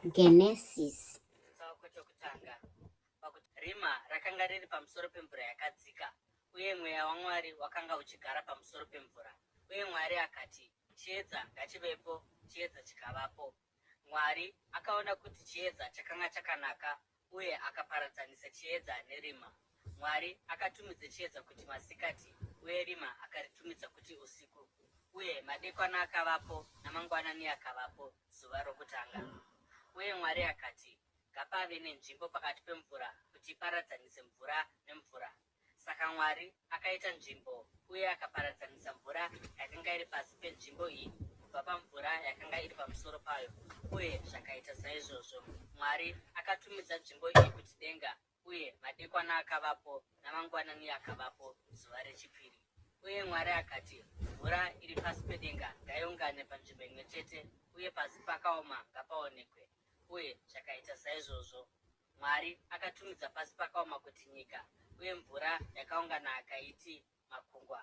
Genesisi. Chitsauko chokutanga. Pakuti rima rakanga riri pamusoro pemvura yakadzika, uye Mweya waMwari wakanga uchigara pamusoro pemvura. Uye Mwari akati, Chiedza ngachivepo, chiedza chikavapo. Mwari akaona kuti chiedza chakanga chakanaka, uye akaparadzanisa chiedza nerima. Mwari akatumidza chiedza kuti masikati, uye rima akaritumidza kuti usiku. Uye madekwana akavapo namangwanani akavapo, zuva rokutanga. Uye Mwari akati, Ngapave nenzvimbo pakati pemvura kuti iparadzanise mvura nemvura. Saka Mwari akaita nzvimbo uye akaparadzanisa mvura yakanga iri pasi penzvimbo iyi kubva pamvura yakanga iri pamusoro payo, uye zvakaita saizvozvo. Mwari akatumidza nzvimbo iyi kuti denga, uye madekwana akavapo namangwanani akavapo, zuva rechipiri. Uye Mwari akati, Mvura iri pasi pedenga ngaiungane panzvimbo imwe chete, uye pasi pakaoma ngapaonekwe. Uye zvakaita saizvozvo. Mwari akatumidza pasi pakaoma kuti nyika, uye mvura yakaungana akaiti makungwa.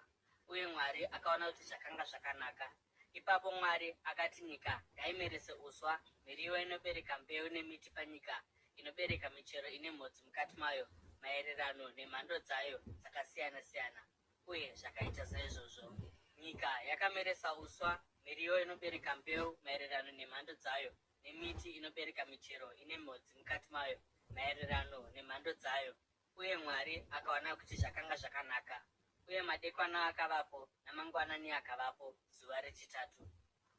Uye Mwari akaona kuti zvakanga zvakanaka. Ipapo Mwari akati nyika ngaimerese uswa, miriwo inobereka mbeu nemiti panyika inobereka michero ine mhodzi mukati mayo maererano nemhando dzayo dzakasiyana-siyana. Uye zvakaita saizvozvo. Nyika yakameresa uswa, miriwo inobereka mbeu maererano nemhando dzayo, nemiti inobereka michero ine mhodzi mukati mayo maererano nemhando dzayo. Uye Mwari akaona kuti zvakanga zvakanaka. Uye madekwana akavapo namangwanani akavapo, zuva rechitatu.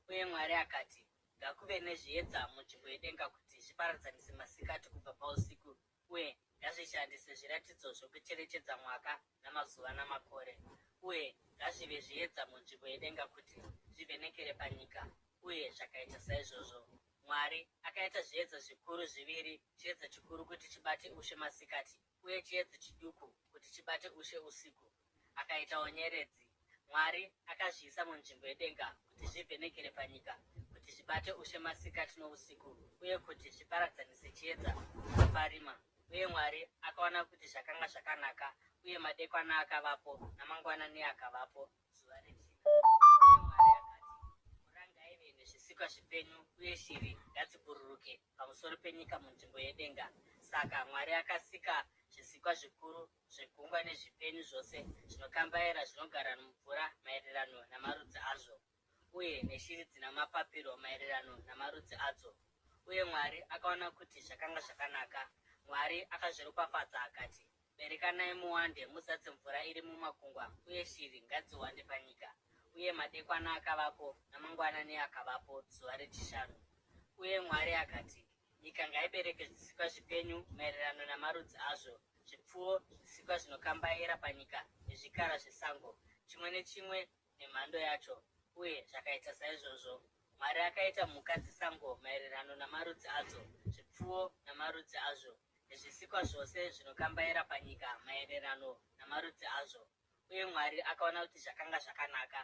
Uye Mwari akati, Ngakuve nezviedza munzvimbo yedenga kuti zviparadzanise masikati kubva pausiku, uye ngazvishande sezviratidzo zvokucherechedza mwaka namazuva namakore, uye ngazvive zviedza munzvimbo yedenga kuti zvivhenekere panyika. Uye zvakaita saizvozvo. Mwari akaita zviedza zvikuru zviviri, chiedza chikuru kuti chibate ushe masikati, uye chiedza chiduku kuti chibate ushe usiku. Akaitawo nyeredzi. Mwari akazviisa munzvimbo yedenga kuti zvivhenekere panyika, kuti zvibate ushe masikati nousiku, uye kuti zviparadzanise chiedza kubva parima. Uye Mwari akaona kuti zvakanga zvakanaka, uye madekwana akavapo, namangwanani akavapo, zuva rechina. Uye Mwari akati, Mvura ngaive nezvisikwa zvipenyu, uye shiri ngadzibhururuke pamusoro penyika munzvimbo yedenga. Saka Mwari akasika zvisikwa zvikuru zvegungwa nezvipenyu zvose zvinokambaira zvinogara mumvura maererano namarudzi azvo, uye neshiri dzina mapapiro maererano namarudzi adzo. Uye Mwari akaona kuti zvakanga zvakanaka. Mwari akazviropafadza akati, Berekanai muwande, muzadze mvura iri mumakungwa, uye shiri ngadziwande panyika. Uye madekwana akavapo, namangwanani akavapo, zuva rechishanu. Uye Mwari akati, Nyika ngaibereke zvisikwa zvipenyu maererano namarudzi azvo, zvipfuwo, zvisikwa zvinokambaira panyika nezvikara zvesango, chimwe nechimwe nemhando yacho. Uye zvakaita saizvozvo. Mwari akaita mhuka dzesango maererano namarudzi adzo, zvipfuwo namarudzi azvo, nezvisikwa zvose zvinokambaira panyika maererano namarudzi azvo. Uye Mwari akaona kuti zvakanga zvakanaka.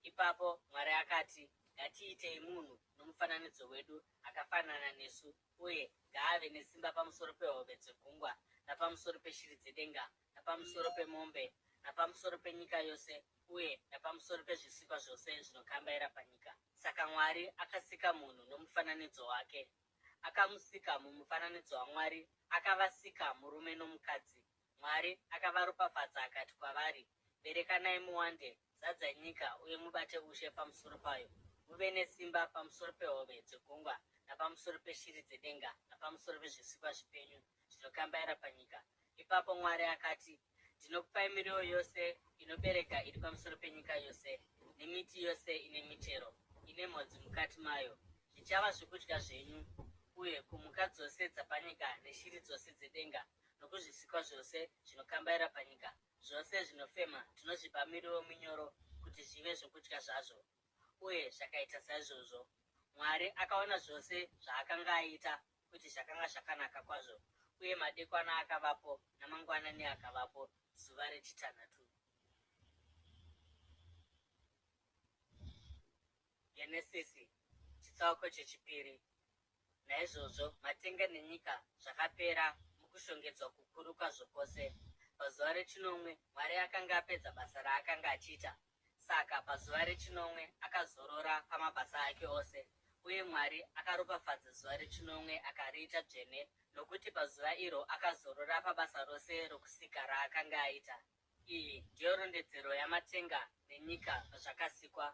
Ipapo Mwari akati, Ngatiitei munhu nomufananidzo wedu, akafanana nesu, uye ngaave nesimba pamusoro pehove dzegungwa, napamusoro peshiri dzedenga, napamusoro pemombe, napamusoro penyika yose, uye napamusoro pezvisikwa zvose zvinokambaira panyika. Saka Mwari akasika munhu nomufananidzo wake. Akamusika mumufananidzo waMwari, akavasika murume nomukadzi. Mwari akavaropafadza akati kwavari, Berekanai muwande, zadzai nyika uye mubate ushe pamusoro payo, muve nesimba pamusoro pehove dzegungwa, napamusoro peshiri dzedenga, napamusoro pezvisikwa zvipenyu zvinokambaira panyika. Ipapo Mwari akati, Ndinokupai miriwo yose inobereka iri pamusoro penyika yose, nemiti yose ine michero, ine mhodzi mukati mayo. Zvichava zvokudya zvenyu. Uye kumhuka dzose dzapanyika neshiri dzose dzedenga nokuzvisikwa zvose zvinokambaira panyika, zvose zvinofema, tinozvipa miriwo minyoro kuti zvive zvokudya zvazvo. Uye zvakaita saizvozvo. Mwari akaona zvose zvaakanga aita kuti zvakanga zvakanaka kwazvo, uye madekwana akavapo namangwanani akavapo, zuva rechitanhatu. Genesisi chitsauko chechipiri. Naizvozvo matenga nenyika zvakapera mukushongedzwa kukuru kwazvo kwose. Pazuva rechinomwe Mwari akanga apedza basa raakanga achiita. Saka pazuva rechinomwe akazorora pamabasa ake ose. Uye Mwari akaropafadza zuva rechinomwe akariita dzvene, nokuti pazuva iro akazorora pabasa rose rokusika raakanga aita. Iyi ndiyo rondedzero yamatenga nenyika pazvakasikwa,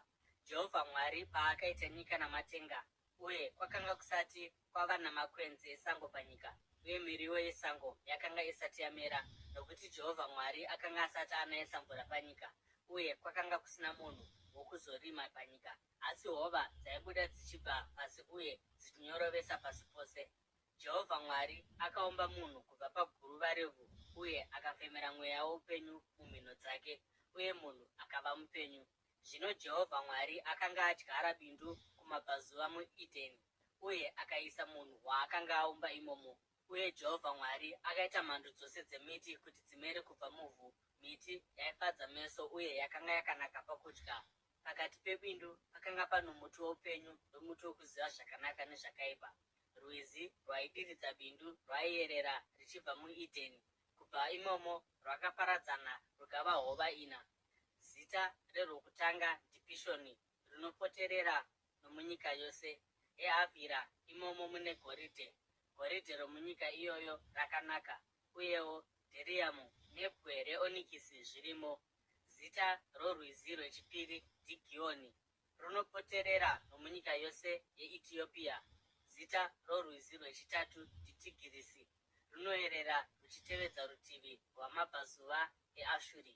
Jehovha Mwari paakaita nyika namatenga, uye kwakanga kusati kwava namakwenzi esango panyika, uye miriwo yesango yakanga isati yamera, nokuti Jehovha Mwari akanga asati anayisa mvura panyika, uye kwakanga kusina munhu wokuzorima panyika. Asi hova dzaibuda dzichibva pasi uye dzichinyorovesa pasi pose. Jehovha Mwari akaumba munhu kubva paguruva revhu uye akafemera mweya woupenyu mumhino dzake, uye munhu akava mupenyu. Zvino Jehovha Mwari akanga adyara bindu kumabvazuva muEdheni, uye akaisa munhu waakanga aumba imomo. Uye Jehovha Mwari akaita mhando dzose dzemiti kuti dzimere kubva muvhu, miti yaifadza meso uye yakanga yakanaka pakudya. Pakati pebindu pakanga pano muti woupenyu nomuti wokuziva zvakanaka nezvakaipa. Rwizi rwaidiridza bindu rwaiyerera richibva muEdheni, kubva imomo rwakaparadzana rukava hova ina. Zita rerwokutanga ndiPishoni, rinopoterera nomunyika yose yeHavhira, imomo mune goridhe. Goridhe romunyika iyoyo rakanaka, uyewo dheriyamu nebwe reonikisi zvirimo. Zita rorwizi rwechipiri ndiGihoni, runopoterera nomunyika yose yeEtiopia. Zita rorwizi rwechitatu ndiTigirisi, runoerera ruchitevedza rutivi rwamabvazuva eAshuri.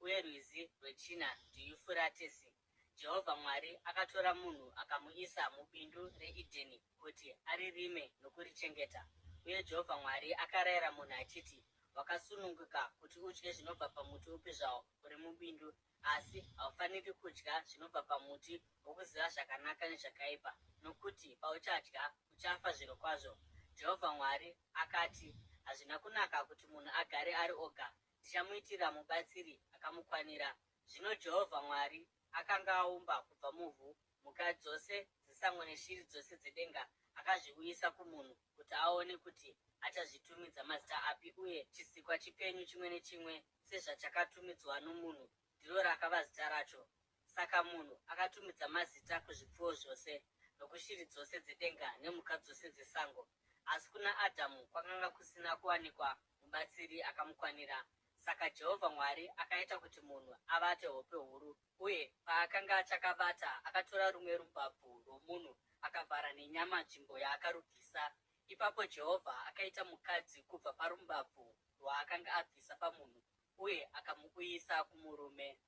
Uye rwizi rwechina ndiYufuratesi. Jehovha Mwari akatora munhu akamuisa mubindu reEdheni kuti aririme nokurichengeta. Uye Jehovha Mwari akarayira munhu achiti, Wakasununguka kuti udye zvinobva pamuti upi zvawo uri mubindu, asi haufaniri kudya zvinobva pamuti wokuziva zvakanaka nezvakaipa, nokuti pauchadya uchafa zvirokwazvo. Jehovha Mwari akati, Hazvina kunaka kuti munhu agare ari oga. Ndichamuitira mubatsiri akamukwanira. Zvino Jehovha Mwari akanga aumba kubva muvhu mhuka dzose dzesango neshiri dzose dzedenga, akazviuyisa kumunhu kuti aone kuti achazvitumidza mazita api, uye chisikwa chipenyu chimwe nechimwe sezvachakatumidzwa nomunhu, ndiro rakava zita racho. Saka munhu akatumidza mazita kuzvipfuwo zvose, nokushiri dzose dzedenga nemhuka dzose dzesango. Asi kuna Adhamu kwakanga kusina kuwanikwa mubatsiri akamukwanira. Saka Jehovha Mwari akaita kuti munhu avate hope huru, uye paakanga achakavata, akatora rumwe rumbabvu rwomunhu akavhara nenyama nzvimbo yaakarubvisa. Ipapo Jehovha akaita mukadzi kubva parumbabvu rwaakanga abvisa pamunhu uye akamuuyisa kumurume.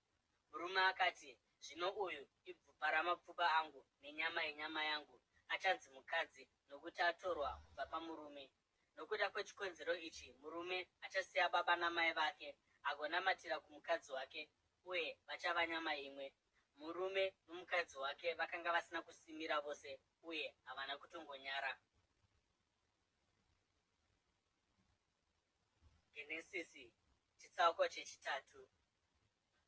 Murume akati, Zvino uyu ibvupa ramapfupa angu nenyama yenyama yangu, achanzi mukadzi, nokuti atorwa kubva pamurume. Nokuda kwechikonzero ichi murume achasiya baba namai vake agonamatira kumukadzi wake, uye vachava nyama imwe. Murume nomukadzi wake vakanga vasina kusimira vose uye havana kutongonyara. Genesisi chitsauko chechitatu.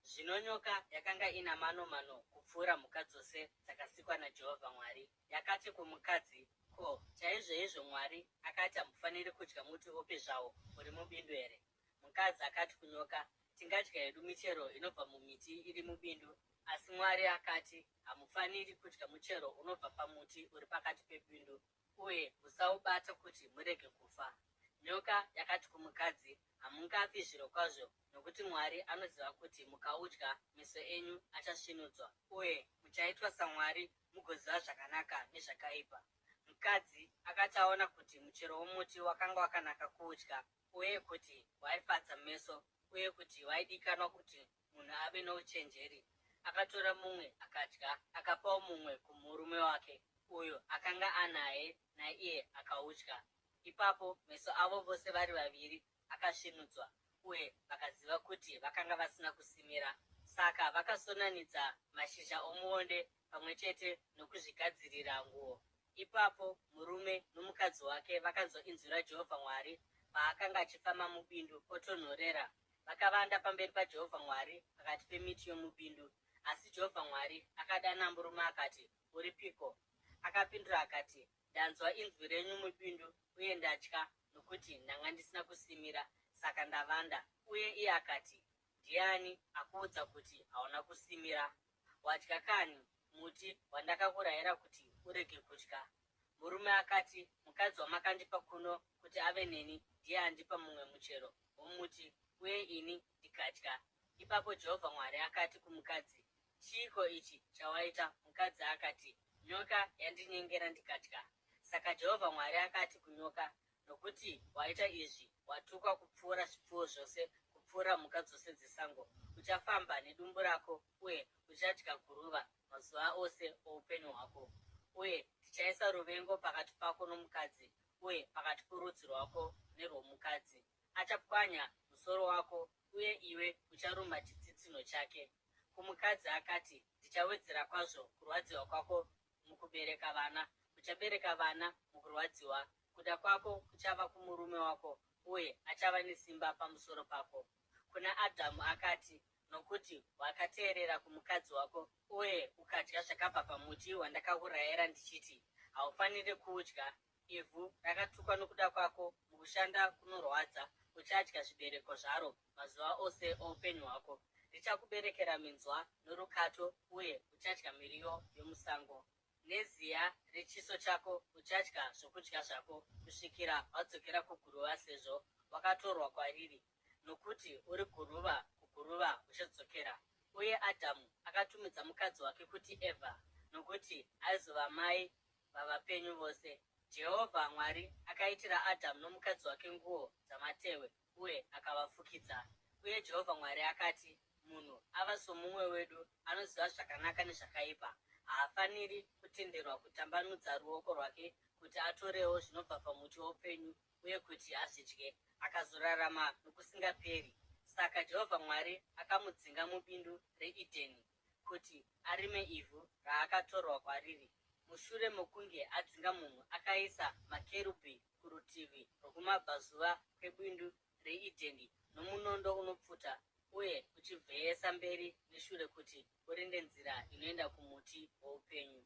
Zvino nyoka yakanga ina mano mano kupfuura mhuka dzose dzakasikwa naJehovha Mwari. Yakati kumukadzi, Ko, chaizvoizvo Mwari akati hamufaniri kudya muti upi zvawo uri mubindu here? Mukadzi akati kunyoka, Tingadya hedu michero inobva mumiti iri mubindu, asi Mwari akati, Hamufaniri kudya muchero unobva pamuti uri pakati pebindu, uye musaubata kuti murege kufa. Nyoka yakati kumukadzi, Hamungafi zvirokwazvo, nokuti Mwari anoziva kuti mukaudya, meso enyu achasvinudzwa, uye muchaitwa saMwari mugoziva zvakanaka nezvakaipa. Mukadzi akati aona kuti muchero womuti wakanga wakanaka kuudya, uye kuti waifadza meso, uye kuti waidikanwa kuti munhu ave nouchenjeri, akatora mumwe akadya, akapawo mumwe kumurume wake, uyo akanga anaye, naiye akaudya. Ipapo meso avo vose vari vaviri akasvinudzwa, uye vakaziva kuti vakanga vasina kusimira. Saka vakasonanidza mashizha omuonde pamwe chete nokuzvigadzirira nguo. Ipapo murume nomukadzi wake vakanzwa inzwi raJehovha Mwari paakanga achifamba mubindu potonhorera. Vakavanda pamberi paJehovha Mwari pakati pemiti yomubindu. Asi Jehovha Mwari akadana murume akati, Uripiko? Akapindura akati, Ndanzwa inzwi renyu mubindu uye ndatya, nokuti ndanga ndisina kusimira, saka ndavanda. Uye iye akati, Ndiani akuudza kuti hauna kusimira? Wadya kanhi muti wandakakurayira kuti Urege kutya. Murume akati, Mukadzi wamakandipa kuno kuti ave neni ndiye andipa mumwe muchero womuti, uye ini ndikadya. Ipapo Jehovha Mwari akati kumukadzi, Chiiko ichi chawaita? Mukadzi akati, Nyoka yandinyengera ndikadya. Saka Jehovha Mwari akati kunyoka, Nokuti waita izvi, watukwa kupfuura zvipfuwo zvose, kupfuura mhuka dzose dzesango. Uchafamba nedumbu rako uye uchadya guruva mazuva ose oupenyu hwako. Uye ndichaisa ruvengo pakati pako nomukadzi, uye pakati porudzi rwako nerwomukadzi. Achapwanya musoro wako, uye iwe ucharuma chitsitsinho chake. Kumukadzi akati, Ndichawedzera kwazvo kurwadziwa kwako mukubereka vana, uchabereka vana mukurwadziwa. Kuda kwako kuchava kumurume wako, uye achava nesimba pamusoro pako. Kuna Adhamu akati, Nokuti wakateerera kumukadzi wako uye ukadya zvakabva pamuti wandakakurayira ndichiti, Haufaniri kuudya, ivhu rakatukwa nokuda kwako, mukushanda kunorwadza uchadya zvibereko zvaro mazuva ose oupenyu hwako. Richakuberekera minzwa norukato, uye uchadya miriwo yomusango. Neziya rechiso chako uchadya zvokudya zvako, kusvikira wadzokera kuguruva sezvo wakatorwa kwariri, nokuti uri guruva, kuguruva uchadzokera. Uye Adhamu akatumidza mukadzi wake kuti Evha, nokuti aizova mai vavapenyu vose. Jehovha Mwari akaitira Adhamu nomukadzi wake nguo dzamatehwe uye akavafukidza. Uye Jehovha Mwari akati, Munhu ava somumwe wedu, anoziva zvakanaka nezvakaipa. Haafaniri kutenderwa kutambanudza ruoko rwake kuti atorewo zvinobva pamuti woupenyu uye kuti azvidye, akazorarama nokusingaperi. Saka Jehovha Mwari akamudzinga mubindu reEdheni kuti arime ivhu raakatorwa kwariri. Mushure mokunge adzinga munhu, akaisa makerubhi kurutivi rwokumabvazuva kwebindu reEdheni nomunondo unopfuta uye uchivheyesa mberi neshure kuti urinde nzira inoenda kumuti woupenyu.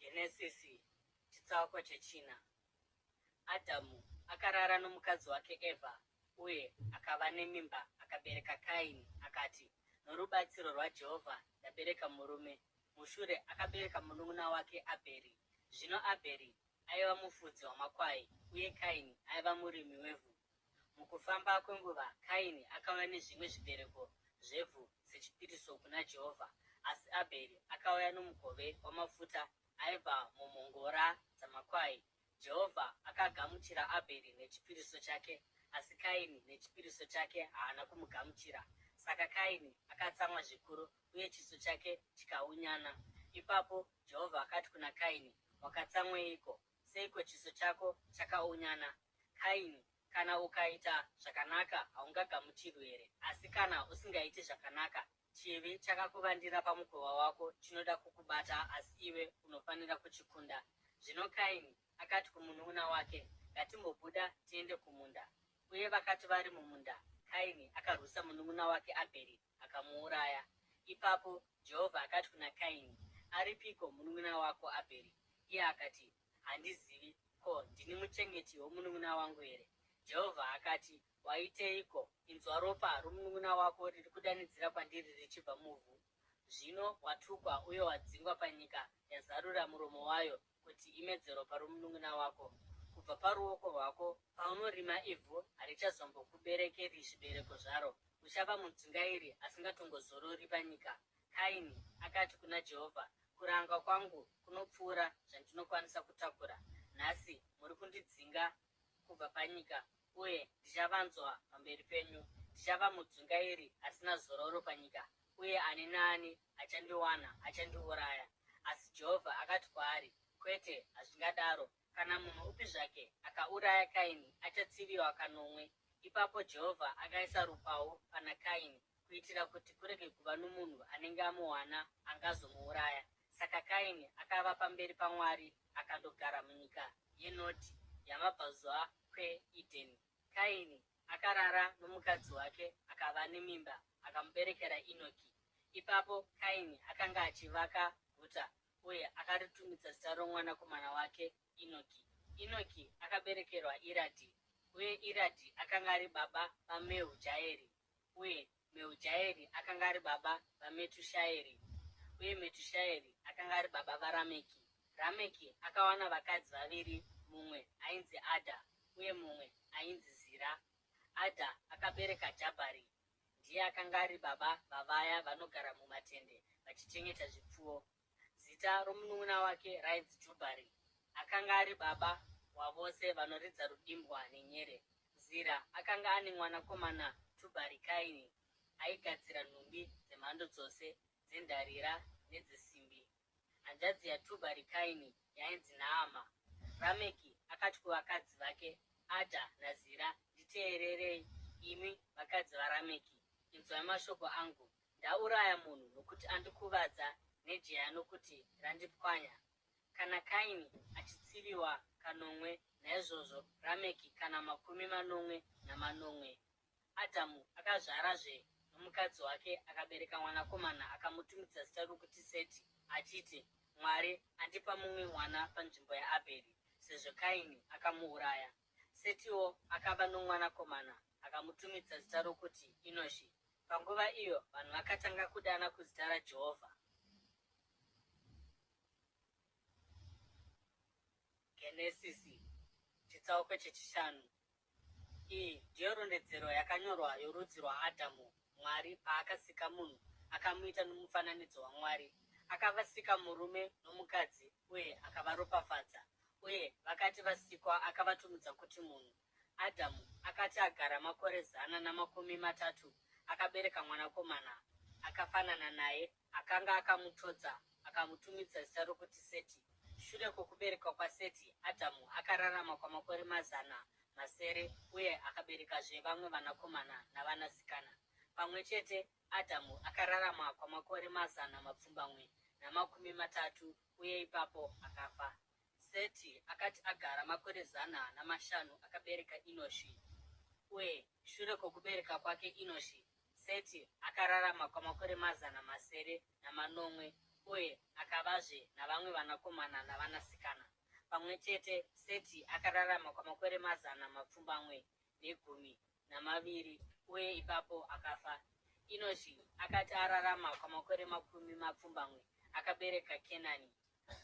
Genesisi chitsauko chechina. Adhamu akarara nomukadzi wake Evha uye akava nemimba akabereka Kaini akati, Norubatsiro rwaJehovha ndabereka murume. Mushure akabereka munun'una wake Abheri. Zvino Abheri aiva mufudzi wamakwai uye Kaini aiva murimi wevhu. Mukufamba kwenguva Kaini akauya nezvimwe zvibereko zvevhu sechipiriso kuna Jehovha, asi Abheri akauya nomugove wamafuta aibva mumhongora dzamakwai. Jehovha akagamuchira Abheri nechipiriso chake, asi Kaini nechipiriso chake haana kumugamuchira. Saka Kaini akatsamwa zvikuru uye chiso chake chikaunyana. Ipapo Jehovha akati kuna Kaini, Wakatsamweiko? Seiko chiso chako chakaunyana? Kaini, kana ukaita zvakanaka haungagamuchirwi here? Asi kana usingaiti zvakanaka, chivi chakakuvandira pamukova wako chinoda kukubata, asi iwe unofanira kuchikunda. Zvino Kaini akati kumunun'una wake, Ngatimbobuda tiende kumunda. Uye vakati vari mumunda, Kaini akarwisa munun'una wake Abheri akamuuraya. Ipapo Jehovha akati kuna Kaini, Aripiko munun'una wako Abheri? Iye akati, Handizivi. Ko, ndini muchengeti womunun'una wangu here? Jehovha akati, Waiteiko? Inzwa ropa romunun'una wako riri kudanidzira kwandiri richibva muvhu. Zvino watukwa uye wadzingwa panyika yazarura muromo wayo kuti imedze ropa romunun'una wako. Kubva paruoko rwako, paunorima ivhu harichazombokuberekeri zvibereko zvaro. Uchava mudzungairi asingatongozorori panyika. Kaini akati kuna Jehovha, Kurangwa kwangu kunopfuura zvandinokwanisa kutakura. Nhasi muri kundidzinga kubva panyika, uye ndichavanzwa pamberi penyu. Ndichava mudzungairi asina zororo panyika, uye ani naani achandiwana achandiuraya. Asi Jehovha akati kwaari, Kwete, hazvingadaro. Kana munhu upi zvake akauraya Kaini achatsiviwa kanomwe. Ipapo Jehovha akaisa rupawo pana Kaini kuitira kuti kurege kuva nomunhu anenge amuwana angazomuuraya. Saka Kaini akava pamberi paMwari akandogara munyika yeNodhi, yamabvazuva kweEdheni. Kaini akarara nomukadzi wake akava nemimba akamuberekera Enoki. Ipapo Kaini akanga achivaka guta uye akaritumidza zita romwanakomana wake Enoki. Enoki akaberekerwa Iradhi, uye Iradhi akanga ari baba vaMehujaeri uye Mehujaeri akanga ari baba vaMetushaeri, uye Metushaeri akanga ari baba vaRameki. Rameki akawana vakadzi vaviri, mumwe ainzi Adha uye mumwe ainzi Zira. Adha akabereka Jabhari, ndiye akanga ari baba vavaya vanogara mumatende vachichengeta zvipfuwo. Zita romunun'una wake rainzi Jubhari. Akanga ari baba wavose vanoridza rudimbwa nenyere. Zira akanga ane mwanakomana Tubhari-kaini, aigadzira nhumbi dzemhando dzose dzendarira nedzesimbi. Hanzvadzi yaTubhari-kaini yainzi Naama. Rameki akati kuvakadzi vake Adha naZira, Nditeererei, imi vakadzi vaRameki, inzwai mashoko angu. Ndauraya munhu nokuti andikuvadza nejaya nokuti randipwanya. Kana Kaini achitsiviwa kanomwe, naizvozvo Rameki kana manomwe. Adhamu akazvarazve nomukadzi wake akabereka mwanakomana akamutumidza zita rokuti Seti, achiti, Mwari andipa mumwe mwana panzvimbo yaAbheri, sezvo Kaini akamuuraya. Setiwo akava nomwanakomana akamutumidza zita rokuti Enoshi. Panguva iyo vanhu vakatanga kudana kuzita raJehovha. Genesisi chitsauko chechishanu. Iyi ndiyo rondedzero yakanyorwa yorudzi rwaAdhamu, Mwari paakasika munhu, akamuita nomufananidzo waMwari. Akavasika murume nomukadzi uye akavaropafadza. Uye vakati vasikwa akavatumidza kuti munhu. Adhamu akati agara makore 130, akabereka mwanakomana akafanana naye, akanga akamutodza, akamutumidza zita rokuti Seti. Shure kwokuberekwa kwaSeti, Adhamu akararama kwamakore 600 uye akaberekazve vamwe vanakomana navanasikana. Pamwe chete, Adhamu akararama kwamakore 830 uye ipapo akafa. Seti akati agara makore 105 akabereka Enoshi. Uye shure kwokubereka kwake Enoshi, Seti akararama kwamakore 707 uye akavazve navamwe vanakomana navanasikana. Pamwe chete, Seti akararama kwamakore 812 uye ipapo akafa. Enoshi akati ararama kwamakore 80 akabereka Kenani.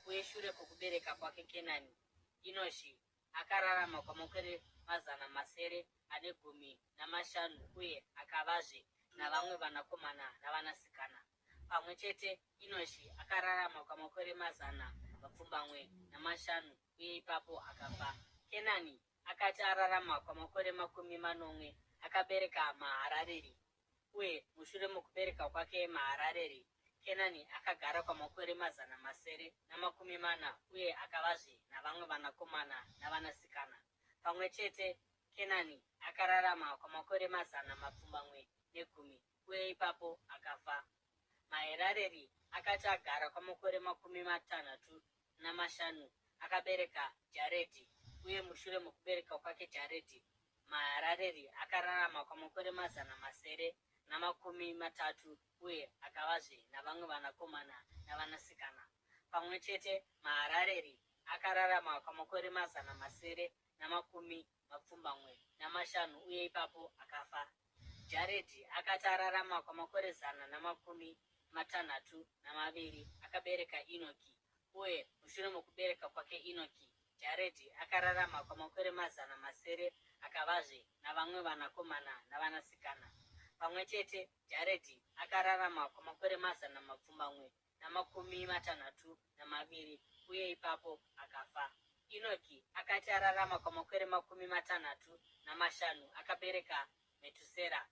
Uye shure kwokubereka kwake Kenani, Enoshi akararama kwamakore 715 uye akavazve navamwe vanakomana navanasikana. Pamwe chete, Enoshi akararama kwamakore 805 uye ipapo akafa. Kenani akati ararama kwamakore 70 akabereka Maharareri. Uye mushure mokubereka kwake Maharareri, Kenani akagara kwamakore 740 uye akavazve navamwe vanakomana navanasikana. Pamwe chete, Kenani akararama kwamakore 810 uye ipapo akafa. Maherareri akati agara kwamakore 65 akabereka Jaredhi, uye mushure mokubereka kwake Jaredhi, Maharareri akararama kwamakore 730 uye akavazve navamwe vanakomana navanasikana. Pamwe chete, Maharareri akararama kwamakore 785 uye ipapo akafa. Jaredhi akati ararama kwamakore 162 akabereka Enoki, uye mushure mokubereka kwake Enoki, Jaredhi akararama kwamakore 600 akavazve navamwe vanakomana navanasikana. Pamwe chete, Jaredhi akararama kwamakore 862 uye ipapo akafa. Enoki akati ararama kwamakore 65 akabereka Metusera.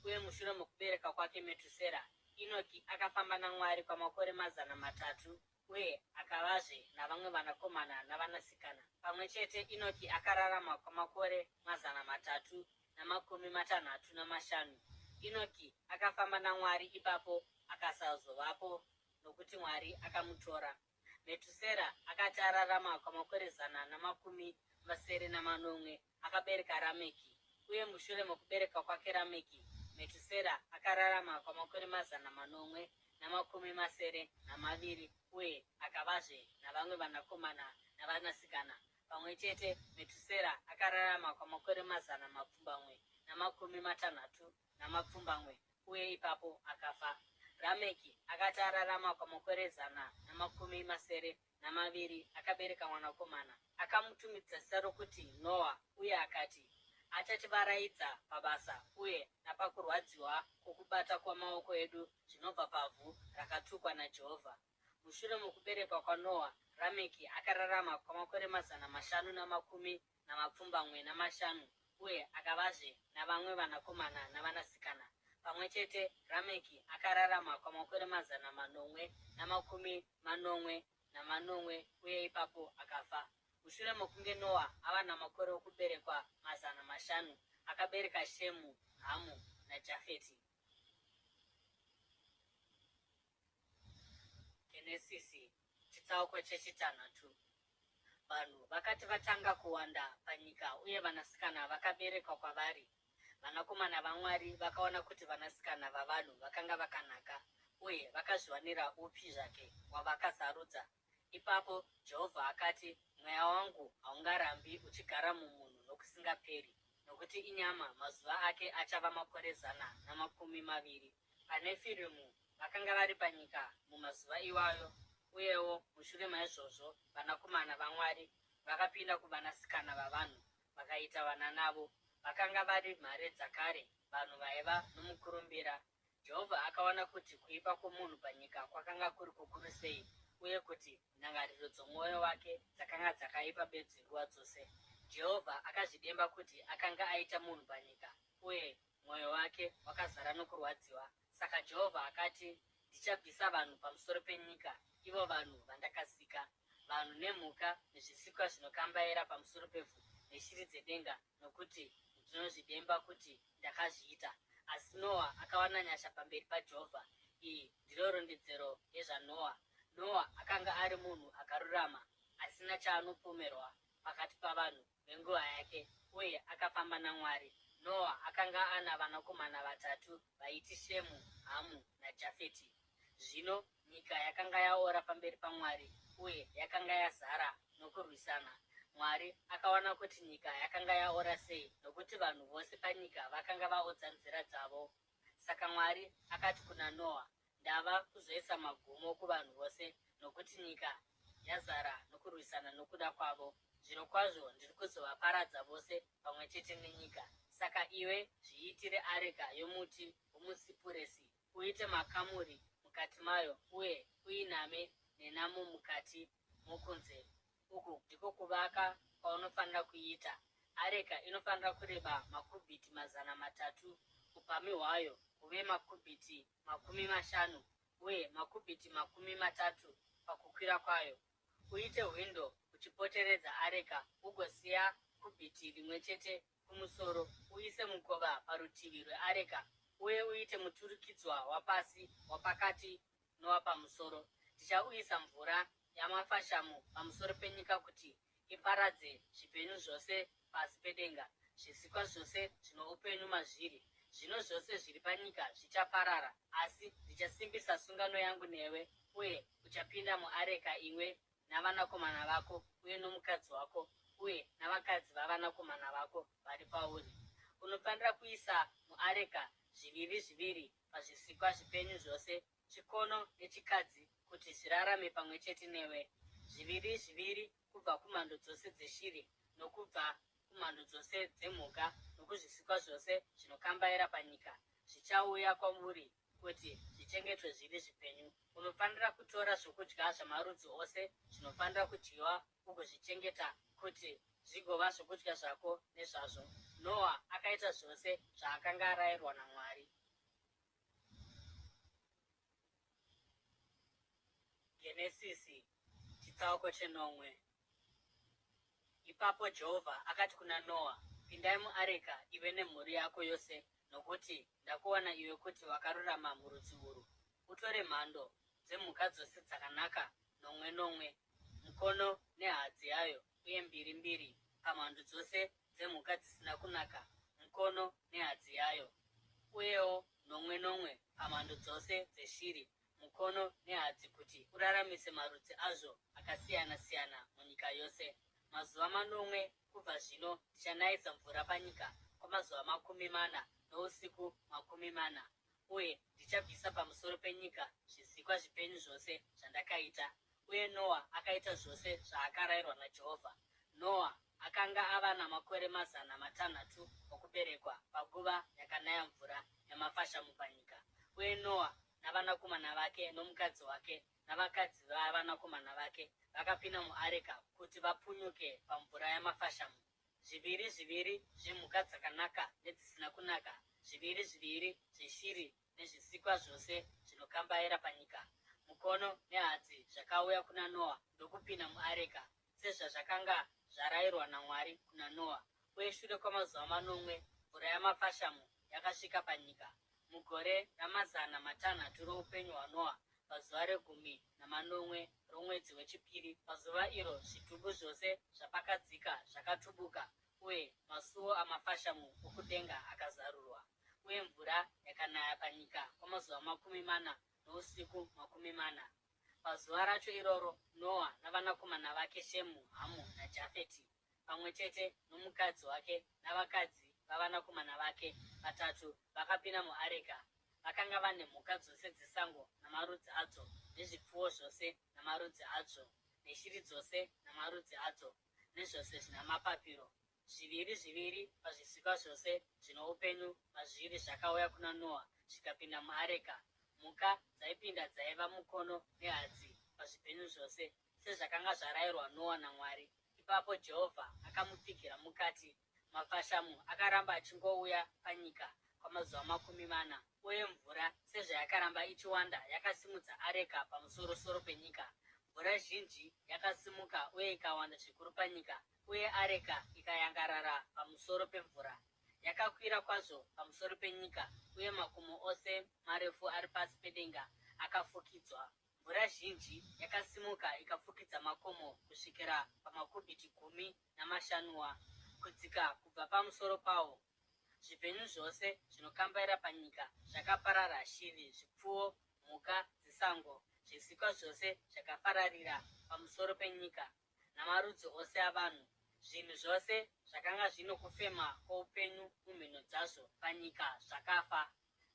Uye mushure mokubereka kwake Metusera, Enoki akafamba naMwari kwamakore 300 uye akavazve navamwe vanakomana navanasikana. Pamwe chete, Enoki akararama kwamakore 365. Enoki akafamba naMwari ipapo akasazovapo nokuti Mwari akamutora. Metusera akati ararama kwamakore 167 akabereka Rameki. Uye mushure mokubereka kwake Rameki, Metusera akararama kwamakore 772 uye akavazve navamwe vanakomana navanasikana. Pamwe chete, Metusera akararama kwamakore 867 uye ipapo akafa. Rameki akati ararama kwamakore 172, akabereka mwanakomana. Akamutumidza zita rokuti Noa uye akati, Achativaraidza pabasa uye napakurwadziwa kwokubata kwamaoko edu zvinobva pavhu rakatukwa naJehovha. Mushure mokuberekwa kwaNoa, Rameki akararama kwamakore 575 uye akavazve navamwe vanakomana navanasikana. Pamwe chete, Rameki akararama kwamakore 777 uye ipapo akafa. Mushure mokunge Noa ava namakore okuberekwa 500, akabereka Shemu, Hamu naJafeti. Genesisi chitsauko chechitanhatu. Vanhu vakati vatanga kuwanda panyika uye vanasikana vakaberekwa kwavari, vanakomana vaMwari vakaona kuti vanasikana vavanhu vakanga vakanaka, uye vakazviwanira upi zvake wavakasarudza. Ipapo Jehovha akati, Mweya wangu haungarambi uchigara mumunhu nokusingaperi, nokuti inyama, mazuva ake achava makore 120. VaNefirimu vakanga vari panyika mumazuva iwayo, uyewo mushure maizvozvo vanakomana vaMwari vakapinda kuvanasikana vavanhu vakaita vana navo. Vakanga vari mhare dzakare, vanhu vaiva nomukurumbira. Jehovha akaona kuti kuipa kwomunhu panyika kwakanga kuri kukuru sei uye kuti ndangariro dzomwoyo wake dzakanga dzakaipa bedzi nguva dzose. Jehovha akazvidemba kuti akanga aita munhu panyika, uye mwoyo wake wakazara nokurwadziwa. Saka Jehovha akati, Ndichabvisa vanhu pamusoro penyika, ivo vanhu vandakasika, vanhu nemhuka nezvisikwa zvinokambaira pamusoro pevhu neshiri dzedenga, nokuti ndinozvidemba kuti ndakazviita. Asi Noa akawana nyasha pamberi paJehovha. Iyi ndiro rondedzero yezvaNoa. Noa akanga ari munhu akarurama, asina chaanopomerwa pakati pavanhu venguva yake, uye akafamba naMwari. Noa akanga ana vanakomana vatatu vaiti Shemu, Hamu naJafeti. Zvino nyika yakanga yaora pamberi paMwari uye yakanga yazara nokurwisana. Mwari akaona kuti nyika yakanga yaora sei, nokuti vanhu vose panyika vakanga vaodza nzira dzavo. Saka Mwari akati kuna Noa, Ndava kuzoisa magumo kuvanhu vose, nokuti nyika yazara nokurwisana nokuda kwavo. Zvirokwazvo ndiri kuzovaparadza vose pamwe chete nenyika. Saka iwe zviitire areka yomuti womusipuresi, uite makamuri mukati mayo uye uiname nenamo mukati mokunze. Uku ndiko kuvaka kwaunofanira kuiita. Areka inofanira kureba makubhiti 300, upamhi hwayo huve makubhiti 50 uye makubhiti 30 pakukwira kwayo. Uite hwindo uchipoteredza areka ugosiya kubhiti rimwe chete kumusoro. Uise mukova parutivi rweareka uye uite muturikidzwa wapasi, wapakati nowapamusoro. Ndichauyisa mvura yamafashamu pamusoro penyika kuti iparadze zvipenyu zvose pasi pedenga, zvisikwa zvose zvino upenyu mazviri. Zvino zvose zviri panyika zvichaparara, asi ndichasimbisa sungano yangu newe, uye uchapinda muareka iwe navanakomana vako uye nomukadzi wako uye navakadzi vavanakomana vako vari pauri. Unofanira kuisa muareka zviviri zviviri pazvisikwa zvipenyu zvose, chikono nechikadzi, kuti zvirarame pamwe chete newe, zviviri zviviri kubva kumhando dzose dzeshiri nokubva kumhando dzose dzemhuka nokuzvisikwa zvose zvinokambaira panyika, zvichauya kwauri kuti zvichengetwe zviri zvipenyu. Unofanira kutora zvokudya zvamarudzi ose zvinofanira kudyiwa ugozvichengeta kuti zvigova zvokudya zvako nezvazvo. Noa akaita zvose zvaakanga arayirwa naMwari. Genesisi chitsauko chenomwe. Ipapo Jehovha akati kuna Noa, Pindai muareka iwe nemhuri yako yose, nokuti ndakuwana iwe kuti wakarurama murudzi urwu. Utore mhando dzemhuka dzose dzakanaka nomwe nomwe, mukono nehadzi yayo, uye mbiri mbiri pamhando dzose dzemhuka dzisina kunaka, mukono nehadzi yayo, uyewo nomwe nomwe pamhando dzose dzeshiri, mukono nehadzi kuti uraramise marudzi azvo akasiyana-siyana munyika yose. Mazuva manomwe kubva zvino ndichanayisa mvura panyika kwamazuva 40 nousiku 40. Uye ndichabvisa pamusoro penyika zvisikwa zvipenyu zvose zvandakaita. Uye Noa akaita zvose zvaakarayirwa naJehovha. Noa akanga ava namakore 600 okuberekwa panguva yakanaya mvura yamafashamu panyika. Uye Noa navanakomana vake nomukadzi wake navakadzi vavanakomana vake vakapinda muareka kuti vapunyuke pamvura yamafashamu. Zviviri zviviri zvemhuka dzakanaka nedzisina kunaka, zviviri zviviri zveshiri nezvisikwa zvose zvinokambaira panyika, mukono nehadzi zvakauya kuna Noa ndokupinda muareka, sezvazvakanga zvarayirwa naMwari kuna Noa. Uye shure kwamazuva manomwe mvura yamafashamu yakasvika panyika. Mugore ramazana 6 roupenyu hwaNoa, pazuva regumi namanomwe romwedzi wechipiri, pazuva iro zvitubu zvose zvapakadzika zvakatubuka, uye masuo amafashamu okudenga akazarurwa, uye mvura yakanaya panyika kwamazuva 40 nousiku 40. Pazuva racho iroro Noa navanakomana vake Shemu, Hamu naJafeti, pamwe chete nomukadzi wake navakadzi vavanakomana vake vatatu vakapinda muareka. Vakanga vane mhuka dzose dzesango namarudzi adzo, nezvipfuwo zvose namarudzi azvo, neshiri dzose namarudzi adzo, nezvose zvina mapapiro. Zviviri zviviri pazvisikwa zvose zvino upenyu mazviri zvakauya kuna Noa zvikapinda muareka. Mhuka dzaipinda dzaiva mukono nehadzi pazvipenyu zvose, sezvakanga zvarayirwa Noa naMwari. Ipapo Jehovha akamupfigira mukati. Mafashamu akaramba achingouya panyika kwamazuva 40, uye mvura sezvayakaramba ichiwanda yakasimudza areka pamusoro-soro penyika. Mvura zhinji yakasimuka uye ikawanda zvikuru panyika, uye areka ikayangarara pamusoro pemvura. Yakakwira kwazvo pamusoro penyika, uye makomo ose marefu ari pasi pedenga akafukidzwa. Mvura zhinji yakasimuka ikafukidza makomo kusvikira pamakubhiti 15 kudzika kubva pamusoro pawo. Zvipenyu zvose zvinokambaira panyika zvakaparara, shiri, zvipfuwo, mhuka dzesango, zvisikwa zvose zvakafararira pamusoro penyika, namarudzi ose avanhu. Zvinhu zvose zvakanga zvino kufema kwoupenyu mumhino dzazvo panyika zvakafa.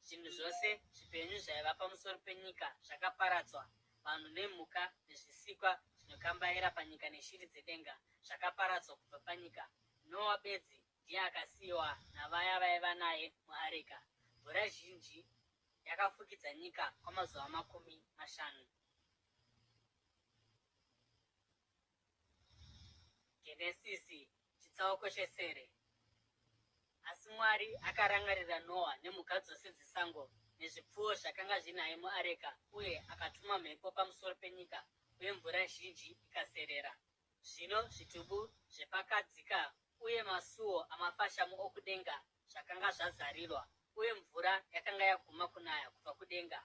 Zvinhu zvose zvipenyu zvaiva pamusoro penyika zvakaparadzwa, vanhu nemhuka nezvisikwa zvinokambaira panyika neshiri dzedenga zvakaparadzwa kubva panyika. Noa bedzi ndiye akasiyiwa navaya vaiva naye muareka. Mvura zhinji yakafukidza nyika kwamazuva 50. Genesisi chitsauko chesere. Asi Mwari akarangarira Noa nemhuka dzose dzesango nezvipfuwo zvakanga zvinaye muareka, uye akatuma mhepo pamusoro penyika, uye mvura zhinji ikaserera. Zvino zvitubu zvepakadzika uye masuo amafashamu okudenga zvakanga zvazarirwa, uye mvura yakanga yaguma kunaya kubva kudenga.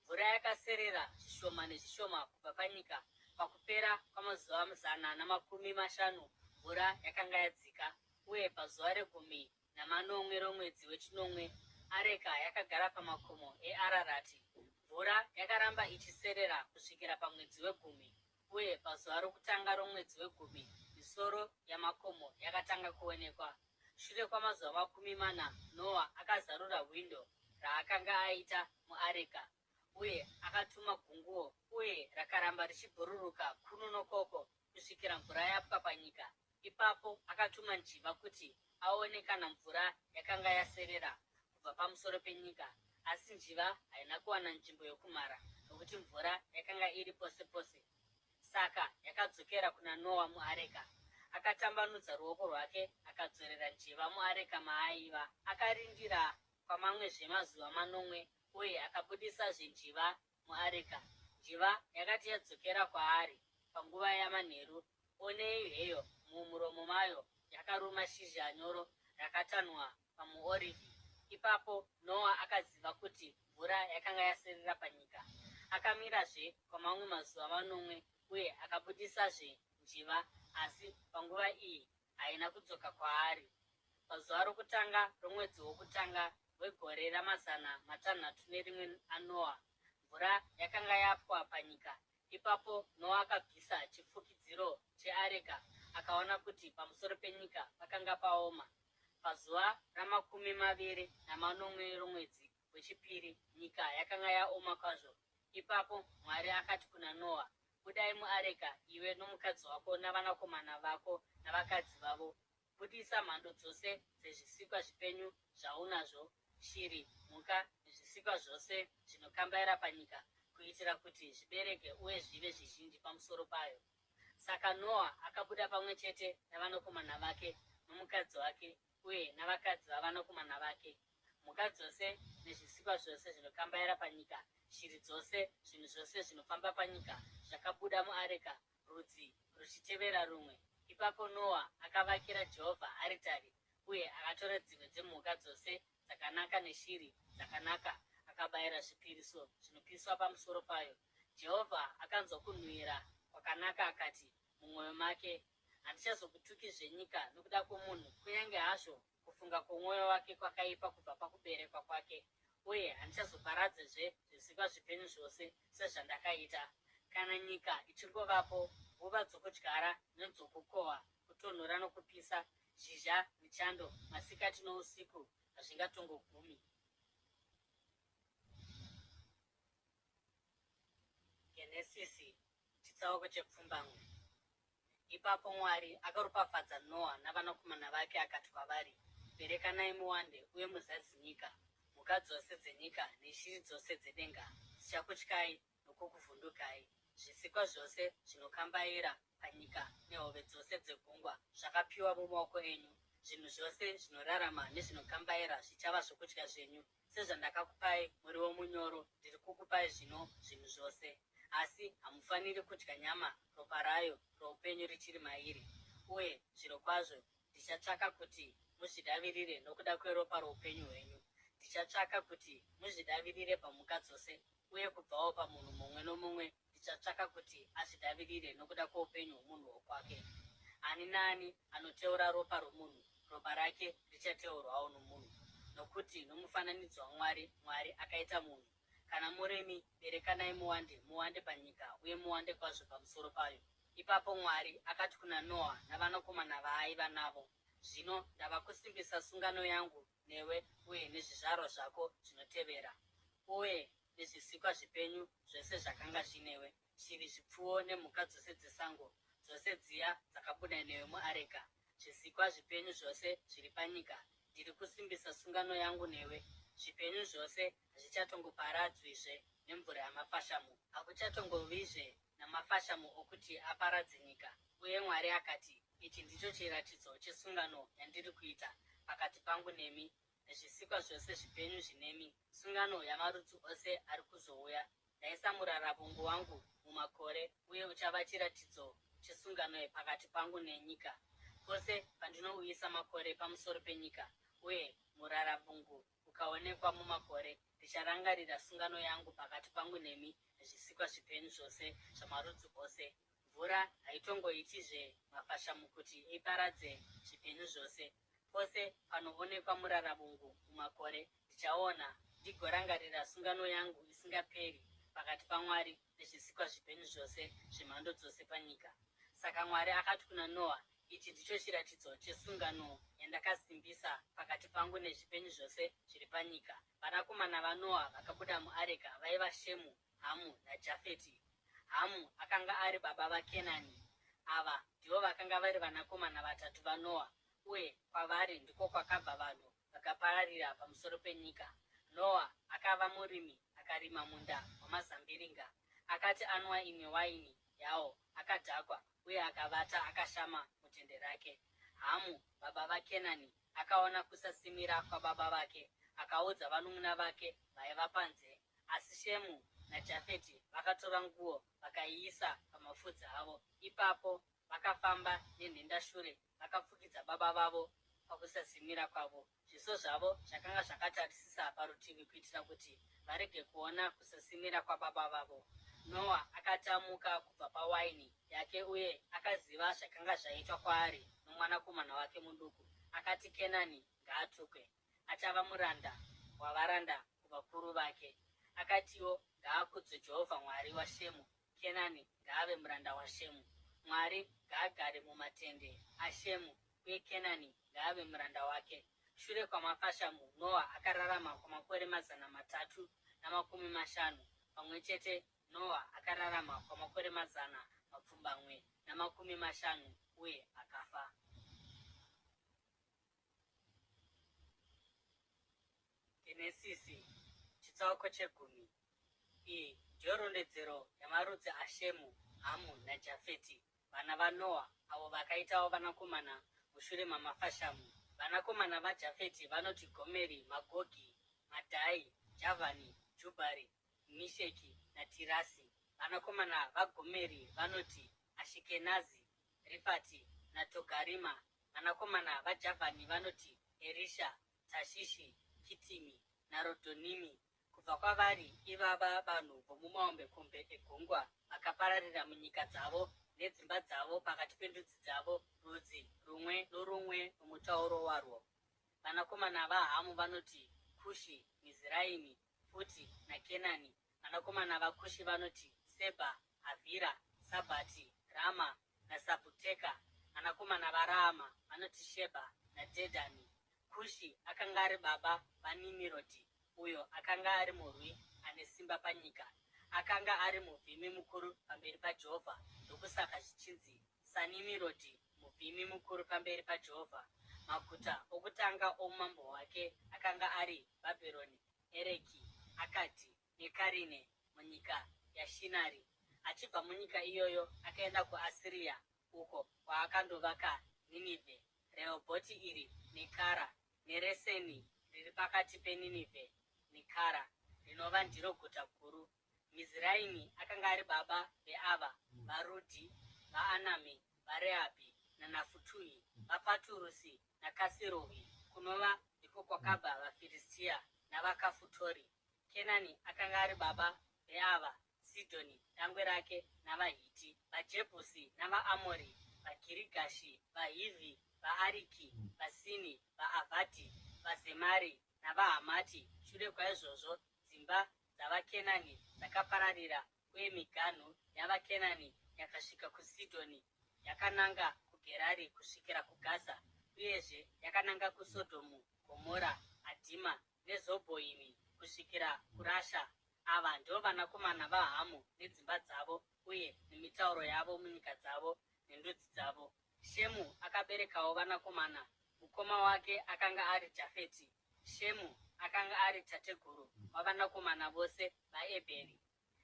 Mvura yakaserera zvishoma nezvishoma kubva panyika. Pakupera kwamazuva 150 mvura yakanga yadzika, uye pazuva regumi namanomwe romwedzi wechinomwe areka yakagara pamakomo eArarati. Mvura yakaramba ichiserera kusvikira pamwedzi wegumi, uye pazuva rokutanga romwedzi wegumi misoro yamakomo yakatanga kuonekwa. Shure kwamazuva 40 Noa akazarura hwindo raakanga aita muareka uye akatuma gunguo, uye rakaramba richibhururuka kuno nokoko kusvikira mvura yapwa panyika. Ipapo akatuma njiva kuti aone kana mvura yakanga yaserera kubva pamusoro penyika, asi njiva haina kuwana nzvimbo yokumhara, nokuti mvura yakanga iri pose pose. Saka yakadzokera kuna Noa muareka. Akatambanudza ruoko rwake akadzorera njiva muareka maaiva. Akarindira kwamamwezve mazuva manomwe uye akabudisazve njiva muareka. Njiva yakati yadzokera kwaari panguva yamanheru, onei heyo mumuromo mayo yakaruma shizha nyoro rakatanhwa pamuorivhi. Ipapo Noa akaziva kuti mvura yakanga yaserera panyika. Akamirazve kwamamwe mazuva manomwe uye akabudisazve njiva, asi panguva iyi haina kudzoka kwaari. Pazuva rokutanga romwedzi wokutanga wegore ramazana 601 aNoa, mvura yakanga yapwa panyika. Ipapo Noa akabvisa chifukidziro cheareka akaona kuti pamusoro penyika pakanga paoma. Pazuva ramakumi maviri namanomwe romwedzi. wechipiri, nyika yakanga yaoma kwazvo. Ipapo Mwari akati kuna Noa, Budai muareka, iwe nomukadzi wako navanakomana vako navakadzi vavo. Budisa mhando dzose dzezvisikwa zvipenyu zvaunazvo, shiri, mhuka nezvisikwa zvose zvinokambaira panyika, kuitira kuti zvibereke uye zvive zvizhinji pamusoro payo. Saka Noa akabuda pamwe chete navanakomana vake nomukadzi wake uye navakadzi vavanakomana vake. Mhuka dzose nezvisikwa zvose zvinokambaira panyika, shiri dzose, zvinhu zvose zvinofamba panyika, zvakabuda muareka, rudzi ruchitevera rumwe. Ipapo Noa akavakira Jehovha aritari uye akatora dzimwe dzemhuka dzose dzakanaka neshiri dzakanaka akabayira zvipiriso zvinopiswa pamusoro payo. Jehovha akanzwa kunhuhwira kwakanaka akati mumwoyo make, Handichazokutukizve nyika nokuda kwomunhu, kunyange hazvo kufunga kwomwoyo wake kwakaipa kubva pakuberekwa kwake, uye handichazoparadzizve zvisikwa zvipenyu zvose sezvandakaita. Kana nyika ichingovapo, nguva dzokudyara nedzokukohwa, kutonhora nokupisa, zhizha nechando, masikati nousiku hazvingatongogumi. Genesisi chitsauko chepfumbamwe. Ipapo Mwari akaropafadza Noa navanakomana vake akati kwavari, Berekanai muwande uye muzadze nyika. Mhuka dzose dzenyika neshiri dzose dzedenga dzichakutyai nokukuvhundukai. Zvisikwa zvose zvinokambaira panyika nehove dzose dzegungwa zvakapiwa mumaoko enyu. Zvinhu zvose zvinorarama nezvinokambaira zvichava zvokudya zvenyu. Sezvandakakupai muriwo munyoro, ndiri kukupai zvino zvinhu zvose. Asi hamufaniri kudya nyama, ropa rayo roupenyu richiri mairi. Uye zvirokwazvo ndichatsvaka kuti muzvidavirire nokuda kweropa roupenyu hwenyu. Ndichatsvaka kuti muzvidavirire pamhuka dzose, uye kubvawo pamunhu mumwe nomumwe ndichatsvaka kuti azvidavirire nokuda kwoupenyu hwomunhu wokwake. Ani naani anoteura ropa romunhu, ropa rake richateurwawo nomunhu, nokuti nomufananidzo waMwari, Mwari akaita munhu. Kana murimi, berekanai muwande, muwande panyika, uye muwande kwazvo pamusoro payo. Ipapo Mwari akati kuna Noa navanakomana vaaiva navo, Zvino ndava kusimbisa sungano yangu newe uye nezvizvarwa zvako zvinotevera, uye nezvisikwa zvipenyu zvose zvakanga zvinewe, shiri, zvipfuwo nemhuka dzose dzesango, dzose dziya dzakabuda newe muareka, zvisikwa zvipenyu zvose zviri panyika, ndiri kusimbisa sungano yangu newe, zvipenyu zvose hazvichatongoparadzwizve nemvura yamafashamu, hakuchatongovizve namafashamu okuti aparadze nyika. Uye Mwari akati, Ichi ndicho chiratidzo chesungano yandiri kuita pakati pangu nemi nezvisikwa zvose zvipenyu zvinemi, sungano yamarudzi ose ari kuzouya. Ndaisa muraravungu wangu mumakore, uye uchava chiratidzo chesungano pakati pangu nenyika. Pose pandinouyisa makore pamusoro penyika, uye muraravungu ukaonekwa mumakore, ndicharangarira sungano yangu pakati pangu nemi nezvisikwa zvipenyu zvose zvamarudzi ose. Mvura haitongoitizve mafashamu kuti iparadze zvipenyu zvose. Pose panoonekwa muraravungu mumakore, ndichaona ndigorangarira sungano yangu isingaperi pakati paMwari nezvisikwa zvipenyu zvose zvemhando dzose panyika. Saka Mwari akati kuna Noa, Ichi ndicho chiratidzo chesungano yandakasimbisa pakati pangu nezvipenyu zvose zviri panyika. Vanakomana vaNoa vakabuda muareka vaiva Shemu, Hamu naJafeti. Hamu akanga ari baba vaKenani. Ava ndivo vakanga vari vanakomana vatatu vaNoa, uye kwavari ndiko kwakabva vanhu vakapararira pamusoro penyika. Noa akava murimi akarima munda wamazambiringa. Akati anwa imwe waini yawo, akadhakwa uye akavata akashama mutende rake. Hamu, baba vaKenani, akaona kusasimira kwababa vake, akaudza vanun'una vake vaiva panze. Asi Shemu naJafeti vakatora nguo vakaiisa pamafudzi avo. Ipapo vakafamba nenhendashure vakafukidza baba vavo pakusasimira kwavo. Zviso zvavo zvakanga zvakatarisisa parutivi kuitira kuti varege kuona kusasimira kwababa vavo. Noa akati amuka kubva pawaini yake uye akaziva zvakanga zvaitwa kwaari nomwanakomana wake muduku, akati, Kenani ngaatukwe! Achava muranda wavaranda kuvakuru vake. Akatiwo, Ngaakudzwe Jehovha Mwari waShemu, Kenani ngaave muranda waShemu. Mwari ngaagare mumatende aShemu, uye Kenani ngaave muranda wake. Shure kwamafashamu, Noa akararama kwamakore 350. Pamwe chete, Noa akararama kwamakore 850 uye akafa. Genesisi chitsauko chegumi. Iyi ndiyo rondedzero yamarudzi aShemu, Hamu naJafeti, vana vaNoa, avo vakaitawo vanakomana mushure mamafashamu. Vanakomana vaJafeti vanoti Gomeri, Magogi, Madhai, Javhani, Jubhari, Misheki naTirasi. Vanakomana vaGomeri vanoti Ashikenazi, Rifati naTogarima. Vanakomana vaJavhani vanoti Erisha, Tashishi, Kitimi naRodhonimi. Kubva kwavari ivava vanhu vomumahombekombe egungwa vakapararira munyika dzavo nedzimba dzavo pakati pendudzi dzavo, rudzi rumwe norumwe nomutauro warwo. Vanakomana vaHamu vanoti Kushi, Miziraimi, Puti naKenani. Vanakomana vaKushi vanoti Sebha, Havhira, Sabhati, Rama naSabhuteka. Vanakomana vaRaama vanoti Shebha naDhedhani. Kushi akanga ari baba vaNimirodi, uyo akanga ari murwi ane simba panyika. Akanga ari muvhimi mukuru pamberi paJehovha, ndokusaka zvichinzi, SaNimirodi, muvhimi mukuru pamberi paJehovha. Maguta okutanga oumambo hwake akanga ari Bhabhironi, Ereki, Akadhi neKarine munyika yaShinari. Achibva munyika iyoyo akaenda kuAsiria uko kwaakandovaka Ninivhe, Rehobhoti iri neKara, neReseni riri pakati peNinivhe neKara, rinova ndiro guta guru. Miziraimi akanga ari baba veava, vaRudhi, vaAnami, vaRehabhi naNafutuhi, vaPaturusi naKasiruhi, kunova ndiko kwakabva vaFiristia navaKafutori. Kenani akanga ari baba veava, Sidhoni dangwe rake navaHiti, vaJebhusi navaAmori, vaGirigashi, vaHivhi, vaAriki, vaSini, vaAvhadhi, vaZemari navaHamati. Shure kwaizvozvo dzimba dzavaKenani dzakapararira uye miganhu yavaKenani yakasvika kuSidhoni yakananga kuGerari kusvikira kuGaza, uyezve yakananga kuSodhomu, Gomora, Adhima neZobhoimi kusvikira kuRasha. Ava ndivo vanakomana vaHamu nedzimba dzavo uye nemitauro yavo munyika dzavo nendudzi dzavo. Shemu akaberekawo vanakomana, mukoma wake akanga ari Jafeti. Shemu akanga ari tateguru wavanakomana vose vaEbheri.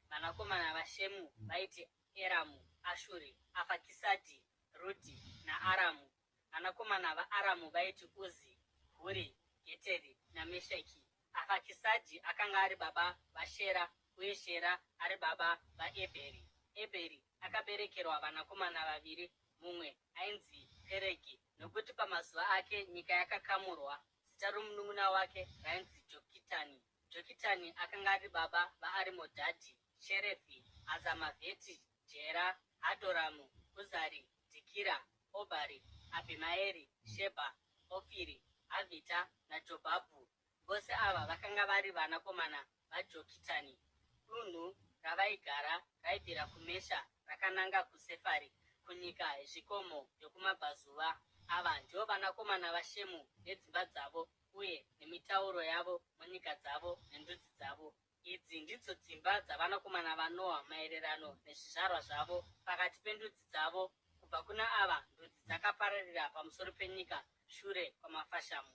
Vanakomana vaShemu vaiti Eramu, Ashuri, Afakisadhi, Rudhi naAramu. Vanakomana vaAramu vaiti Uzi, Huri, Geteri naMesheki. Afakisadhi akanga ari baba vaShera uye Shera ari baba vaEbheri. Ebheri akaberekerwa vanakomana vaviri, mumwe ainzi Peregi, nokuti pamazuva ake nyika yakakamurwa. Zita romunun'una wake rainzi Jokitani. Jokitani akanga ari baba vaArimodhadhi, Sherefi, Azamavheti, Jera, Hadhoramu, Uzari, Dhikira, Obhari, Abhimaeri, Shebha, Ofiri, Havhita naJobhabhu. Vose ava vakanga vari vanakomana vaJokitani. Dunhu ravaigara raibvira kuMesha rakananga kuSefari, kunyika yezvikomo yokumabvazuva. Ava ndivo vanakomana vaShemu nedzimba dzavo uye nemitauro yavo munyika dzavo nendudzi dzavo. Idzi ndidzo dzimba dzavanakomana vaNoa maererano nezvizvarwa zvavo, pakati pendudzi dzavo. Kubva kuna ava ndudzi dzakapararira pamusoro penyika shure kwamafashamu.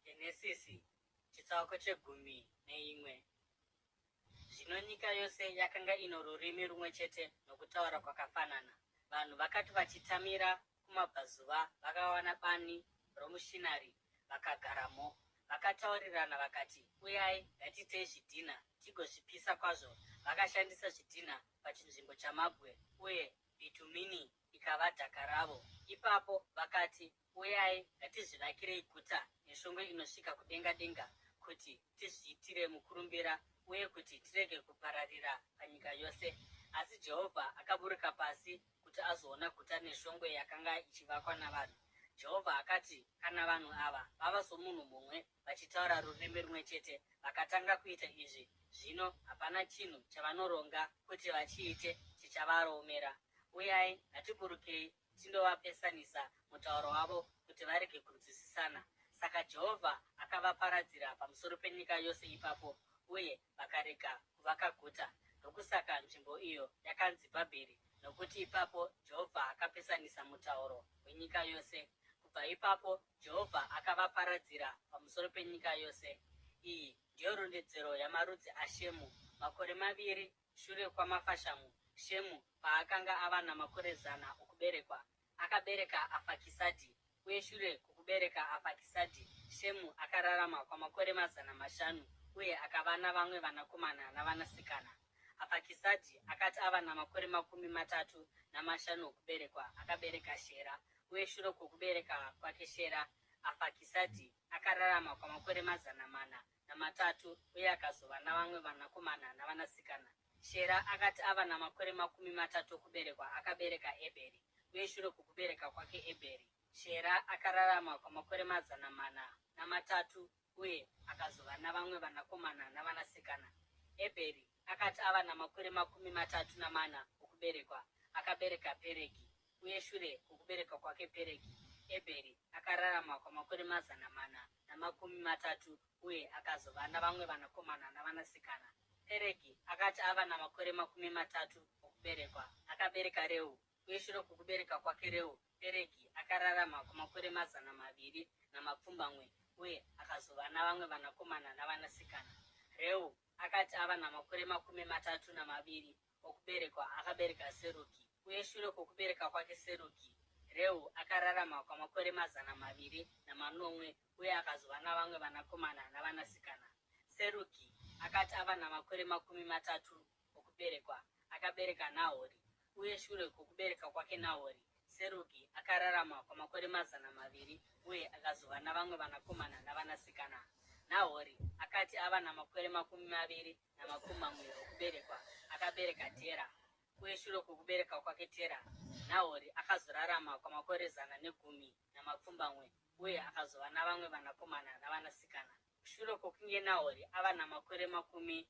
Genesisi chitsauko chegumi neimwe. Zvino nyika yose yakanga ino rurimi rumwe chete nokutaura kwakafanana. Vanhu vakati vachitamira kumabvazuva vakawana bani romuShinari vakagaramo. Vakataurirana vakati, Uyai, ngatiitei zvidhina tigozvipisa kwazvo. Vakashandisa zvidhina pachinzvimbo chamabwe uye bhitumini ikava dhaka ravo. Ipapo vakati, Uyai, ngatizvivakirei guta neshongwe inosvika kudenga denga, kuti tizviitire mukurumbira uye kuti tirege kupararira panyika yose. Asi Jehovha akaburuka pasi kuti azoona guta neshongwe yakanga ichivakwa navanhu. Jehovha akati, Kana vanhu ava vava somunhu mumwe, vachitaura rurimi rumwe chete, vakatanga kuita izvi, zvino hapana chinhu chavanoronga kuti vachiite chichavaomera. Uyai, ngatiburukei. tindovapesanisa mutauro wavo kuti varege kunzwisisana. Saka Jehovha akavaparadzira pamusoro penyika yose ipapo, uye vakarega kuvaka guta. Ndokusaka nzvimbo iyo yakanzi Bhabheri, nokuti ipapo Jehovha akapesanisa mutauro wenyika yose. Kubva ipapo Jehovha akavaparadzira pamusoro penyika yose. Iyi ndiyo rondedzero yamarudzi aShemu. Makore maviri shure kwamafashamu, Shemu paakanga ava namakore zana okuberekwa, akabereka Afakisadhi. Uye shure kwokubereka Afakisadhi, Shemu akararama kwamakore 500 uye akava navamwe vanakomana navanasikana. Afakisadhi akati ava namakore 35 okuberekwa, akabereka Shera. Uye shure kwokubereka kwake Shera, Afakisadhi akararama kwamakore 403 uye akazova navamwe vanakomana navanasikana. Shera akati ava namakore 30 okuberekwa, akabereka Ebheri. Uye shure kwokubereka kwake Ebheri, Shera akararama kwamakore 403 uye akazova navamwe vanakomana navanasikana. Ebheri akati ava namakore 34 okuberekwa, akabereka Peregi. Uye shure kwokubereka kwake Peregi, Ebheri akararama kwamakore 430 uye akazova navamwe vanakomana navanasikana. Peregi akati ava namakore 30 okuberekwa, akabereka Reu. Uye shure kwokubereka kwake Reu, Peregi akararama kwamakore 207 uye akazova navamwe vanakomana navanasikana. Reu akati ava namakore 32 okuberekwa, akabereka Serugi. Uye shure kwokubereka kwake Serugi, Reu akararama kwamakore 207 uye akazova navamwe vanakomana navanasikana. Serugi akati ava namakore 30 okuberekwa, akabereka Nahori. Uye shure kwokubereka kwake Nahori, Serugi akararama kwamakore 200 uye akazova navamwe vanakomana navanasikana. Nahori akati ava namakore 27 okuberekwa, akabereka Tera. Uye shure kwokubereka kwake Tera, Nahori akazorarama kwamakore 117 uye akazova navamwe vanakomana navanasikana. Shure kwokunge Nahori ava namakore 70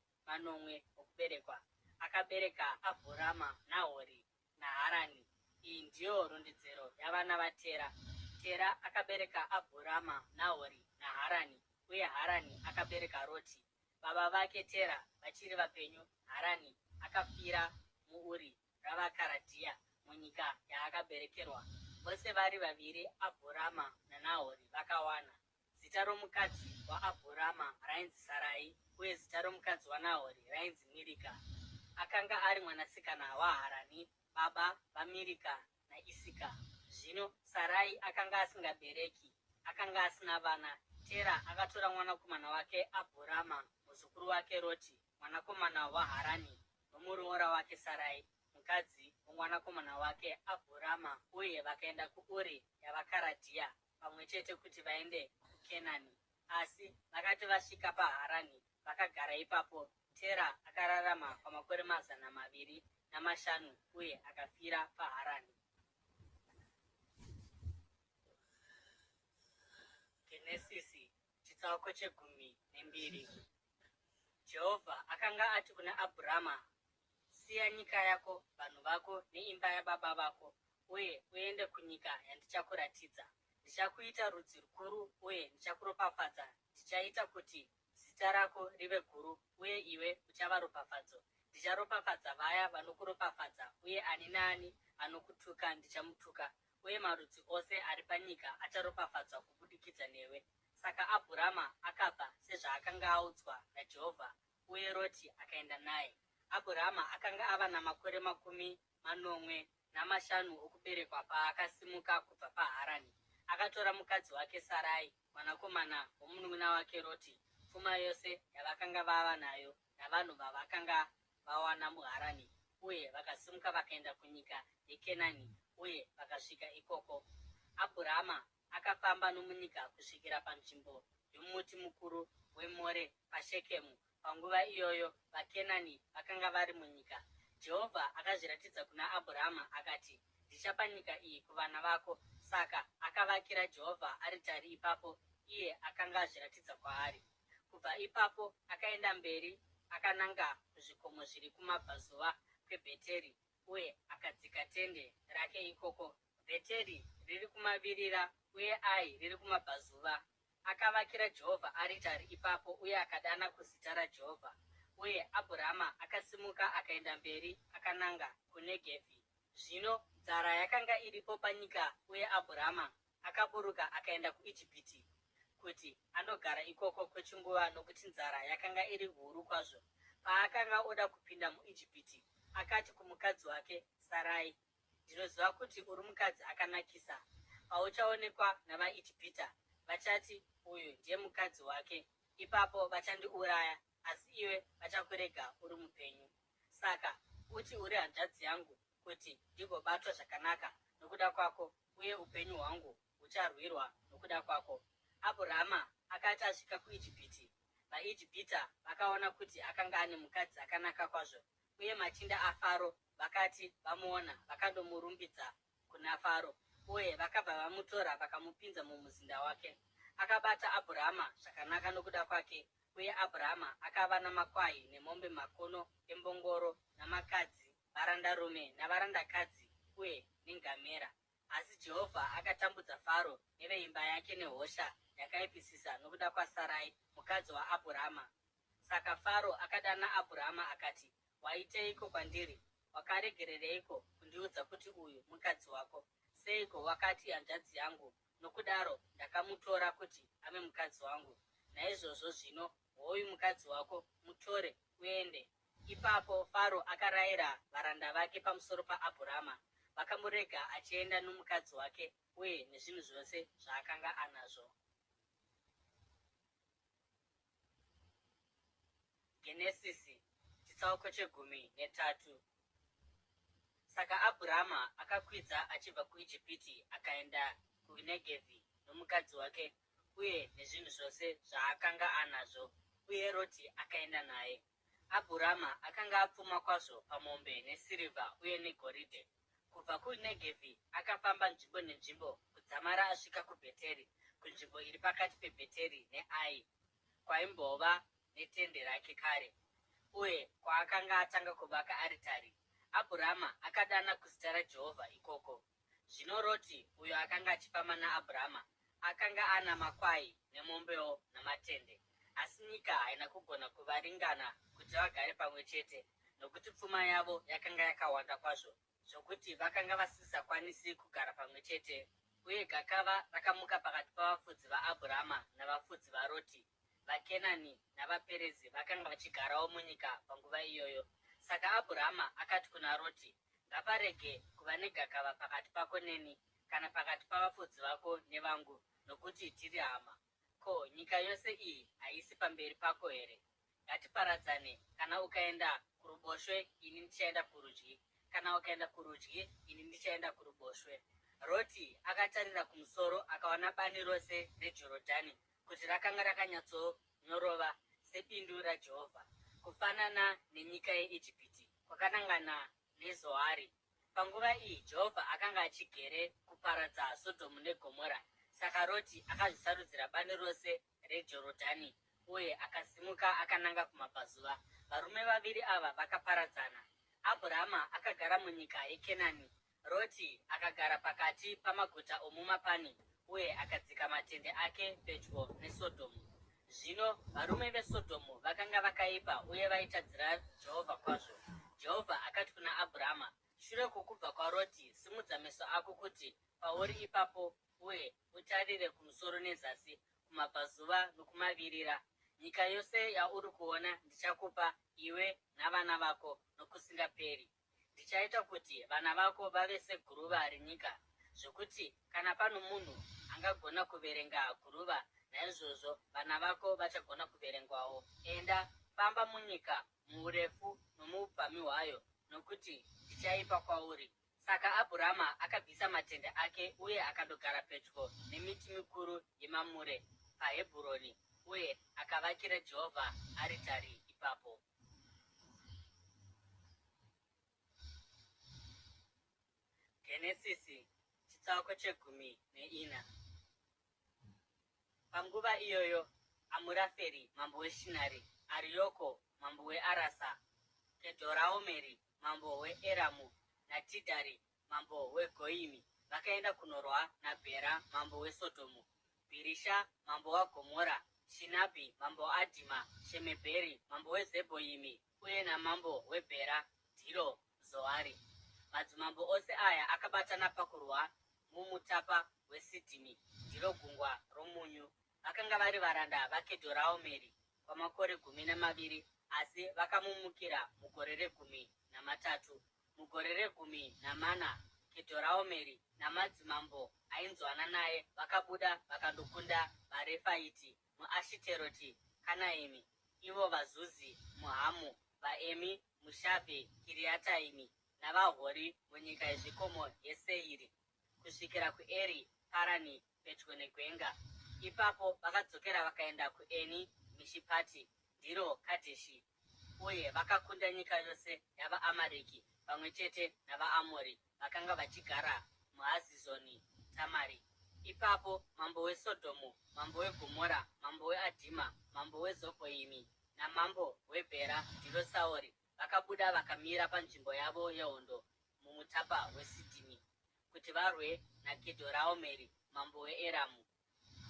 okuberekwa, akabereka Abhurama, Nahori naHarani. Iyi ndiyo rondedzero yavana vaTera. Tera akabereka Abhurama, Nahori naHarani, uye Harani akabereka Roti. Baba vake Tera vachiri vapenyu, Harani akafira muUri ravaKaradhia, munyika yaakaberekerwa. Vose vari vaviri Abhurama naNahori vakawana. Zita romukadzi waAbhurama rainzi Sarai, uye zita romukadzi waNahori rainzi Mirika. Akanga ari mwanasikana waHarani, baba vaMirika naIsika. Zvino Sarai akanga asingabereki, akanga asina vana. Tera akatora mwanakomana wake Abhurama, muzukuru wake Roti, mwanakomana waHarani, nomuroora wake Sarai, mukadzi womwanakomana wake Abhurama, uye vakaenda kuUri yavaKaradhia pamwe chete kuti vaende kuKenani. Asi vakati vasvika paHarani, vakagara ipapo. Tera akararama kwamakore 205 uye akafira paHarani. Genesisi chitsauko chegumi nembiri. Jehovha akanga ati kuna Abhurama, Siya nyika yako, vanhu vako neimba yababa vako, uye uende kunyika yandichakuratidza. Ndichakuita rudzi rukuru uye ndichakuropafadza, ndichaita kuti zita rako rive guru, uye iwe uchava ropafadzo. Ndicharopafadza vaya vanokuropafadza, uye ani naani anokutuka ndichamutuka, uye marudzi ose ari panyika acharopafadzwa kubudikidza newe. Saka Abhurama akabva sezvaakanga audzwa naJehovha, uye Roti akaenda naye. Abhurama akanga ava namakore 75 okuberekwa paakasimuka kubva paHarani. Akatora mukadzi wake Sarai, mwanakomana womunun'una wake Roti, pfuma yose yavakanga vava nayo navanhu vavakanga vawana muHarani, uye vakasimuka vakaenda kunyika yeKenani uye vakasvika ikoko. Abhurama akafamba nomunyika kusvikira panzvimbo yomuti mukuru weMore paShekemu. Panguva iyoyo vaKenani vakanga vari munyika. Jehovha akazviratidza kuna Abhurama akati, Ndichapa nyika iyi kuvana vako. Saka akavakira Jehovha aritari ipapo, iye akanga azviratidza kwaari. Kubva ipapo akaenda mberi akananga kuzvikomo zviri kumabvazuva kweBheteri uye akadzika tende rake ikoko. Bheteri riri kumavirira uye Ai riri kumabvazuva. Akavakira Jehovha aritari ipapo uye akadana kuzita raJehovha. Uye Abhurama akasimuka akaenda mberi akananga kuNegevhi. Zvino nzara yakanga iripo panyika uye Abhurama akaburuka akaenda kuIjipiti kuti andogara ikoko kwechinguva nokuti nzara yakanga iri huru kwazvo. Paakanga oda kupinda muIjipiti, akati kumukadzi wake Sarai, Ndinoziva kuti uri mukadzi akanakisa. Pauchaonekwa navaIjipita, vachati, Uyu ndiye mukadzi wake. Ipapo vachandiuraya, asi iwe vachakurega uri mupenyu. Saka uti uri hanzvadzi yangu kuti ndigobatwa zvakanaka nokuda kwako uye upenyu hwangu hucharwirwa nokuda kwako. Abhurama akati asvika kuIjipiti, vaIjipita vakaona kuti akanga ane mukadzi akanaka kwazvo, uye machinda aFaro vakati vamuona vakandomurumbidza kuna Faro, uye vakabva vamutora vakamupinza mumuzinda wake. Akabata Abhurama zvakanaka nokuda kwake, uye Abhurama akava namakwai nemombe makono embongoro namakadzi, varandarume navarandakadzi uye nengamera. Asi Jehovha akatambudza Faro neveimba yake nehosha yakaipisisa nokuda kwaSarai, mukadzi waAbhurama. Saka Faro akadana Abhurama akati, Waiteiko kwandiri? Wakaregerereiko kundiudza kuti uyu mukadzi wako? Seiko wakati hanzvadzi yangu? Nokudaro ndakamutora kuti ave mukadzi wangu. Naizvozvo zvino hoyu mukadzi wako, mutore uende. Ipapo Faro akarayira varanda vake pamusoro paAbhurama, vakamurega achienda nomukadzi wake uye nezvinhu zvose zvaakanga anazvo. Genesisi chitsauko chegumi netatu. Saka Abhurama akakwidza achibva kuIjipiti akaenda kuNegevhi nomukadzi wake uye nezvinhu zvose zvaakanga anazvo, uye Roti akaenda naye. Abhurama akanga apfuma kwazvo pamombe nesirivha uye negoridhe. Kubva kuNegevhi akafamba nzvimbo nenzvimbo kudzamara asvika kuBheteri, kunzvimbo iri pakati peBheteri neAi, kwaimbova netende rake kare, uye kwaakanga atanga kuvaka aritari. Abhurama akadana kuzita raJehovha ikoko. Zvino Roti, uyo akanga achifamba naAbhurama, akanga ana makwai nemombewo namatende. Asi nyika haina kugona kuvaringana kuti vagare pamwe chete, nokuti pfuma yavo yakanga yakawanda kwazvo zvokuti vakanga vasisakwanisi kugara pamwe chete. Uye gakava rakamuka pakati pavafudzi vaAbhurama navafudzi vaRoti. VaKenani navaPerezi vakanga vachigarawo munyika panguva iyoyo. Saka Abhurama akati kuna Roti, Ngaparege kuva negakava pakati pako neni, kana pakati pavafudzi vako nevangu, nokuti tiri hama. Ko, nyika yose iyi haisi pamberi pako here? Ngatiparadzane, kana ukaenda kuruboshwe, ini ndichaenda kurudyi, kana ukaenda kurudyi, ini ndichaenda kuruboshwe. Roti akatarira kumusoro akaona bani rose reJorodhani kuti rakanga rakanyatsonyorova sebindu raJehovha, kufanana nenyika yeIjipiti kwakanangana neZoari. Panguva iyi Jehovha akanga achigere kuparadza Sodhomu neGomora. Saka Roti akazvisarudzira bani rose reJorodhani uye akasimuka akananga kumabvazuva. Varume vaviri ava vakaparadzana. Abhurama akagara munyika yeKenani, Roti akagara pakati pamaguta omumapani uye akadzika matende ake pedyo neSodhomu. Zvino varume veSodhomu vakanga vakaipa uye vaitadzira Jehovha kwazvo. Jehovha akati kuna Abhurama, Shure kwokubva kwaRoti, simudza meso ako kuti pauri ipapo uye utarire kumusoro nezasi, kumabvazuva nokumavirira. Nyika yose yauri kuona ndichakupa iwe navana vako nokusingaperi. Ndichaita kuti vana vako vave seguruva renyika, zvokuti kana pano munhu angagona kuverenga guruva, naizvozvo vana vako vachagona kuverengwawo. Enda, famba munyika, muurefu nomuupamhi hwayo, nokuti ndichaipa kwauri. Saka Abhurama akabvisa matende ake uye akandogara pedyo nemiti mikuru yeMamure paHebhuroni, uye akavakira Jehovha aritari ipapo. Genesisi chitsauko chegumi neina. Panguva iyoyo Amuraferi mambo weShinari, Arioko mambo weArasa, Kedhoraomeri mambo weEramu naTidhari mambo weGoimi vakaenda kunorwa naBhera mambo weSodhomu, Bhirisha mambo waGomora, Shinabhi mambo waAdhima, Shemebheri mambo weZebhoimi uye namambo weBhera, ndiro Zoari. Madzimambo ose aya akabatana pakurwa mumutapa weSidhimi, ndiro Gungwa roMunyu. Vakanga vari varanda vaKedhoraomeri kwamakore 12, asi vakamumukira mugore regumi namatatu. Mugore regumi namana Kedhoraomeri namadzimambo ainzwana naye vakabuda vakandokunda vaRefaiti muAshiteroti Kanaimi, ivo vaZuzi muHamu, vaEmi muShavhe Kiriataimi navaHori munyika yezvikomo yeSeiri, kusvikira kuEri Parani pedyo negwenga. Ipapo vakadzokera vakaenda kuEni Mishipati, ndiro Kadheshi, uye vakakunda nyika yose yavaAmareki pamwe chete navaAmori vakanga vachigara muHazizoni Tamari. Ipapo mambo weSodhomu, mambo weGomora, mambo weAdhima, mambo weZobhoimi namambo weBhera, ndiro Saori, vakabuda vakamira panzvimbo yavo yehondo mumutapa weSidhimi kuti varwe naKedhoraomeri mambo weEramu,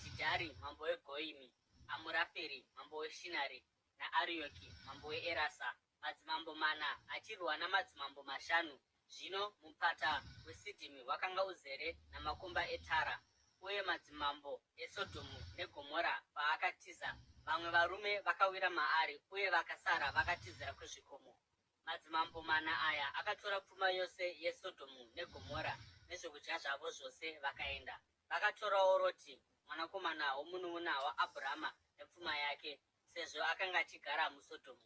Tidhari mambo weGoimi, Amuraferi mambo weShinari naArioki mambo weErasa, madzimambo mana achirwa namadzimambo mashanu. Zvino mupata weSidhimi wakanga uzere namakomba etara. Uye madzimambo eSodhomu neGomora paakatiza, vamwe varume vakawira maari uye vakasara vakatizira kuzvikomo. Madzimambo mana aya akatora pfuma yose yeSodhomu neGomora nezvokudya zvavo zvose vakaenda. Vakatorawo Roti mwanakomana womunun'una waAbhurama nepfuma yake, sezvo akanga achigara muSodhomu.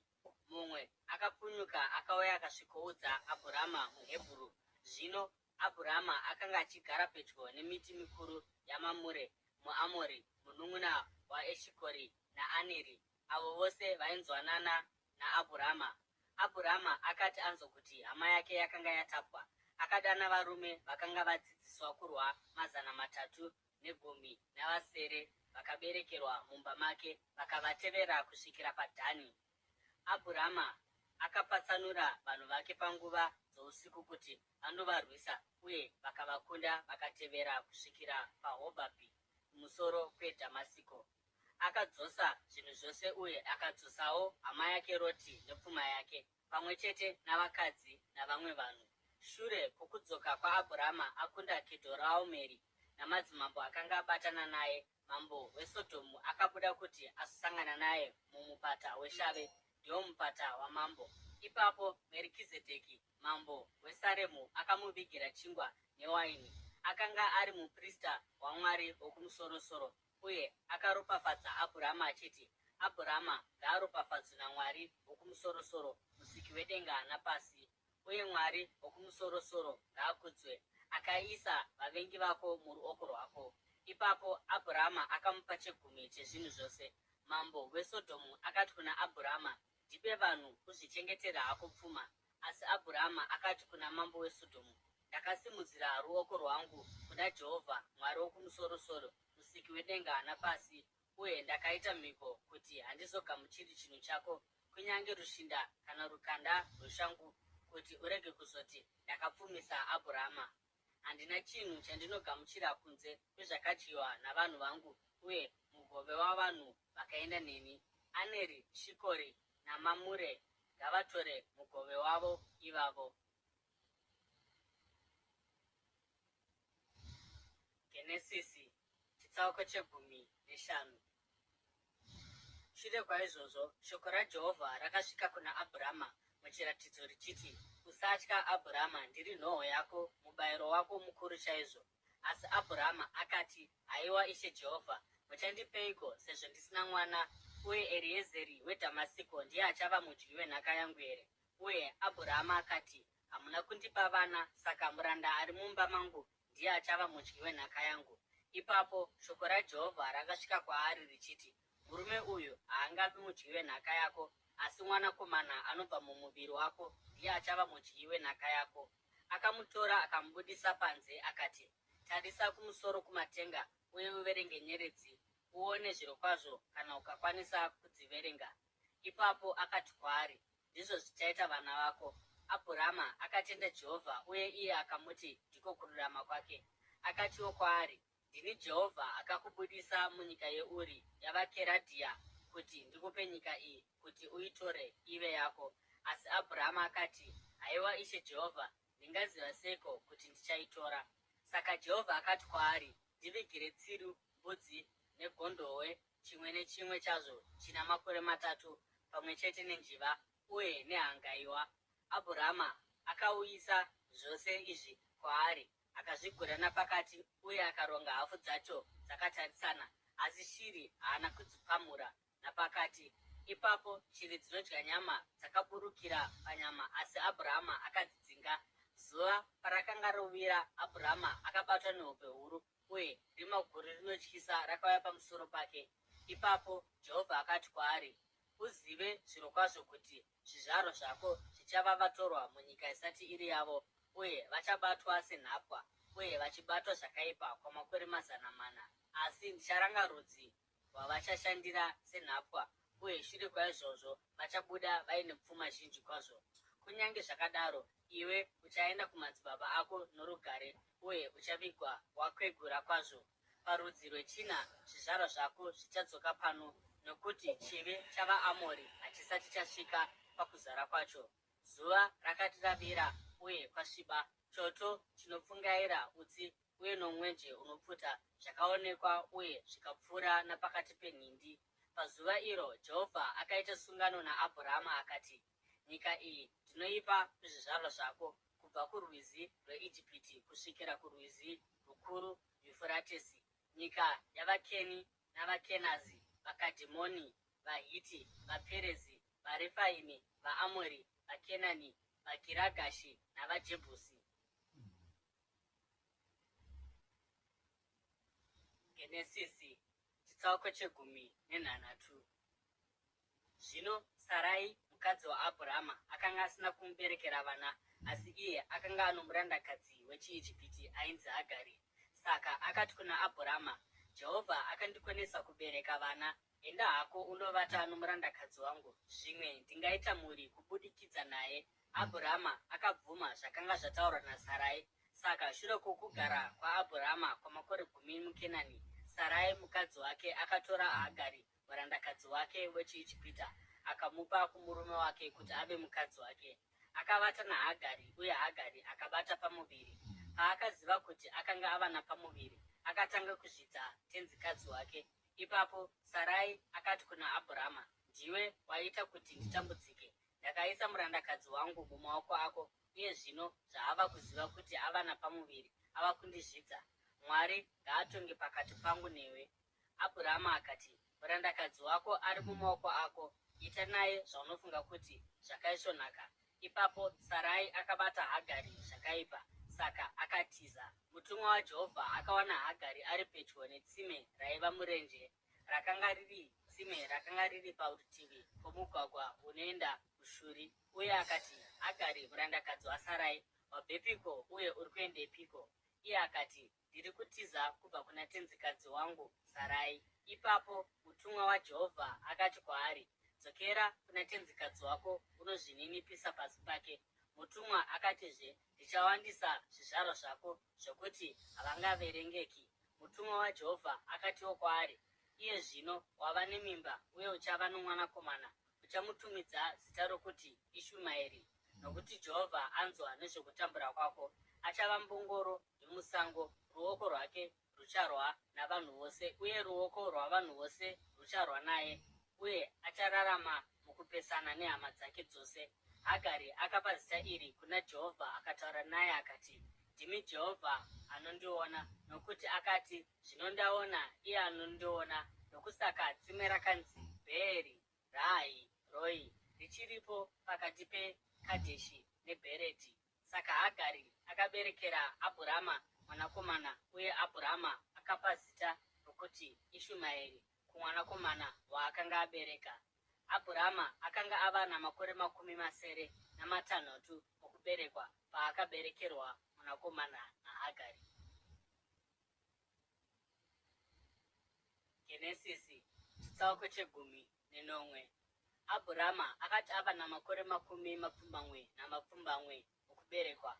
Mumwe akapunyuka akauya akasvikoudza Abhurama muHebhuru. Zvino Abhurama akanga achigara pedyo nemiti mikuru yaMamure muAmori, munun'una waEshikori naAneri, avo vose vainzwanana naAbhurama. Abhurama akati anzwa kuti hama yake yakanga yatapwa, akadana varume vakanga vadzidziswa kurwa 317 vakaberekerwa mumba make, vakavatevera kusvikira paDhani. Abhurama akapatsanura vanhu vake panguva dzousiku kuti vandovarwisa, uye vakavakunda vakatevera kusvikira paHobhabhi kumusoro kweDhamasiko. Akadzosa zvinhu zvose uye akadzosawo hama yake Roti nepfuma yake, pamwe chete navakadzi navamwe vanhu. Shure kwokudzoka kwaAbhurama akunda Kedhoraomeri namadzimambo akanga abatana naye, mambo weSodhomu akabuda kuti azosangana naye mumupata weShave, ndiwo mupata wamambo. Ipapo Merikizedheki mambo weSaremu akamuvigira chingwa newaini. Akanga ari muprista waMwari Wokumusoro-soro, uye akaropafadza Abhurama achiti, Abhurama ngaaropafadzwe naMwari Wokumusoro-soro, Musiki wedenga napasi, uye Mwari Wokumusoro-soro ngaakudzwe, akaisa vavengi vako muruoko rwako. Ipapo Abhurama akamupa chegumi chezvinhu zvose. Mambo weSodhomu akati kuna Abhurama, Ndipe vanhu uzvichengetere hako pfuma. Asi Abhurama akati kuna mambo weSodhomu, Ndakasimudzira ruoko rwangu kuna Jehovha, Mwari Wokumusoro-soro, Musiki wedenga napasi, uye ndakaita mhiko kuti handizogamuchiri chinhu chako, kunyange rushinda kana rukanda rweshangu, kuti urege kuzoti, Ndakapfumisa Abhurama. Handina chinhu chandinogamuchira kunze kwezvakadyiwa navanhu vangu uye mugove wavanhu vakaenda neni. Aneri, Shikori naMamure ngavatore mugove wavo ivavo. Genesisi chitsauko chegumi neshanu. Shure kwaizvozvo, shoko raJehovha rakasvika kuna Abhurama muchiratidzo richiti, Usatya, Abhurama, ndiri nhoo yako, mubayiro wako mukuru chaizvo. Asi Abhurama akati, Haiwa Ishe Jehovha, muchandipeiko sezvo ndisina mwana, uye Eriezeri weDhamasiko ndiye achava mudyi wenhaka yangu here? Uye Abhurama akati, Hamuna kundipa vana, saka muranda ari mumba mangu ndiye achava mudyi wenhaka yangu. Ipapo shoko raJehovha rakasvika kwaari richiti, Murume uyu haangavi mudyi wenhaka yako, asi mwanakomana anobva mumuviri wako ndiye achava mudyi wenhaka yako. Akamutora akamubudisa panze akati, Tarisa kumusoro kumatenga uye uverenge nyeredzi, uone zvirokwazvo kana ukakwanisa kudziverenga. Ipapo akati kwaari, Ndizvo zvichaita vana vako. Abhurama akatenda Jehovha, uye iye akamuti ndiko kururama kwake. Akatiwo kwaari, Ndini Jehovha akakubudisa munyika yeUri yavaKeradhiya kuti ndikupe nyika iyi kuti uitore ive yako. Asi Abhurama akati, Haiwa Ishe Jehovha, ndingaziva seiko kuti ndichaitora? Saka Jehovha akati kwaari, Ndivigire tsiru, mbudzi negondohwe, chimwe nechimwe chazvo china makore matatu, pamwe chete nenjiva uye nehangaiwa. Abhurama akauyisa zvose izvi kwaari, akazvigura napakati uye akaronga hafu dzacho dzakatarisana, asi shiri haana kudzipamura napakati. Ipapo shiri dzinodya nyama dzakaburukira panyama, asi Abhurama akadzidzinga. Zuva parakanga rovira, Abhurama akabatwa nehope huru, uye rima guru rinotyisa rakauya pamusoro pake. Ipapo Jehovha akati kwaari, Uzive zvirokwazvo kuti zvizvarwa zvako zvichava vatorwa munyika isati iri yavo, uye vachabatwa senhapwa, uye vachibatwa zvakaipa kwamakore 400. Asi ndicharanga rudzi rwavachashandira senhapwa, uye shure kwaizvozvo vachabuda vaine pfuma zhinji kwazvo. Kunyange zvakadaro, iwe uchaenda kumadzibaba ako norugare, uye uchavigwa wakwegura kwazvo. Parudzi rwechina zvizvarwa zvako zvichadzoka pano, nokuti chivi chavaAmori hachisati chasvika pakuzara kwacho. Zuva rakati ravira uye kwasviba, choto chinopfungaira utsi uye nomwenje unopfuta zvakaonekwa uye zvikapfuura napakati penhindi. Pazuva iro Jehovha akaita sungano naAbhurama akati, Nyika iyi ndinoipa kuzvizvarwa zvako, kubva kurwizi rweIjipiti kusvikira kurwizi rukuru Yufuratesi, nyika yavaKeni navaKenazi, vaKadhimoni, vaHiti, vaPerezi, vaRefaimi, vaAmori, vaKenani, vaGiragashi navaJebhusi. Genesisi chitsauko chegumi nenhanhatu. Zvino Sarai mukadzi waAbhurama akanga asina kumuberekera vana, asi iye akanga ano murandakadzi wechiIjipiti ainzi Hagari. Saka akati kuna Abhurama, Jehovha akandikonesa kubereka vana. Enda hako undovata nomurandakadzi wangu, zvimwe ndingaita mhuri kubudikidza naye. Abhurama akabvuma zvakanga zvataurwa naSarai. Saka shure kwokugara kwaAbhurama kwamakore gumi muKenani, Sarai mukadzi wake akatora Hagari murandakadzi wake wechiIjipita akamupa kumurume wake kuti ave mukadzi wake. Akavata naHagari, uye Hagari akabata pamuviri. Paakaziva kuti akanga ava napamuviri, akatanga kuzvidza tenzikadzi wake. Ipapo Sarai akati kuna Abhurama, Ndiwe waita kuti nditambudzike. Ndakaisa murandakadzi wangu mumaoko ako, uye zvino zvaava kuziva kuti ava napamuviri, ava kundizvidza. Mwari ngaatonge pakati pangu newe. Abhurama akati, Murandakadzi wako ari mumaoko ako, ita naye zvaunofunga kuti zvakaisvonaka. Ipapo Sarai akabata Hagari zvakaipa, saka akatiza. Mutumwa waJehovha akawana Hagari ari pedyo netsime raiva murenje. Rakanga riri tsime rakanga riri parutivi pomugwagwa unoenda kuShuri. Uye akati, Hagari, murandakadzi waSarai, wabvepiko uye uri kuendepiko? Iye akati, Ndiri kutiza kubva kuna tenzikadzi wangu Sarai. Ipapo mutumwa waJehovha akati kwaari, Dzokera kuna tenzikadzi wako unozvininipisa pasi pake. Mutumwa akatizve, Ndichawandisa zvizvarwa zvako zvokuti havangaverengeki. Mutumwa waJehovha akatiwo kwaari, Iye zvino wava nemimba uye uchava nomwanakomana, uchamutumidza zita rokuti Ishumaeri, nokuti Jehovha anzwa nezvokutambura kwako. Achava mbongoro yomusango, ruoko rwake rucharwa navanhu vose, uye ruoko rwavanhu vose rucharwa naye, uye achararama mukupesana nehama dzake dzose. Hagari akapa zita iri kuna Jehovha akataura naye akati, Ndimi Jehovha anondiona, nokuti akati, Zvino ndaona iye anondiona. Ndokusaka tsime rakanzi Bheeri Rahai Roi richiripo pakati peKadheshi neBheredhi. Saka Hagari akaberekera Abhurama mwanakomana, uye Abhurama akapa zita rokuti Ishumaeri kumwanakomana waakanga abereka. Abhurama akanga ava namakore 66 okuberekwa paakaberekerwa mwanakomana naHagari. Genesisi chitsauko chegumi nenomwe. Abhurama akati ava namakore 78 okuberekwa,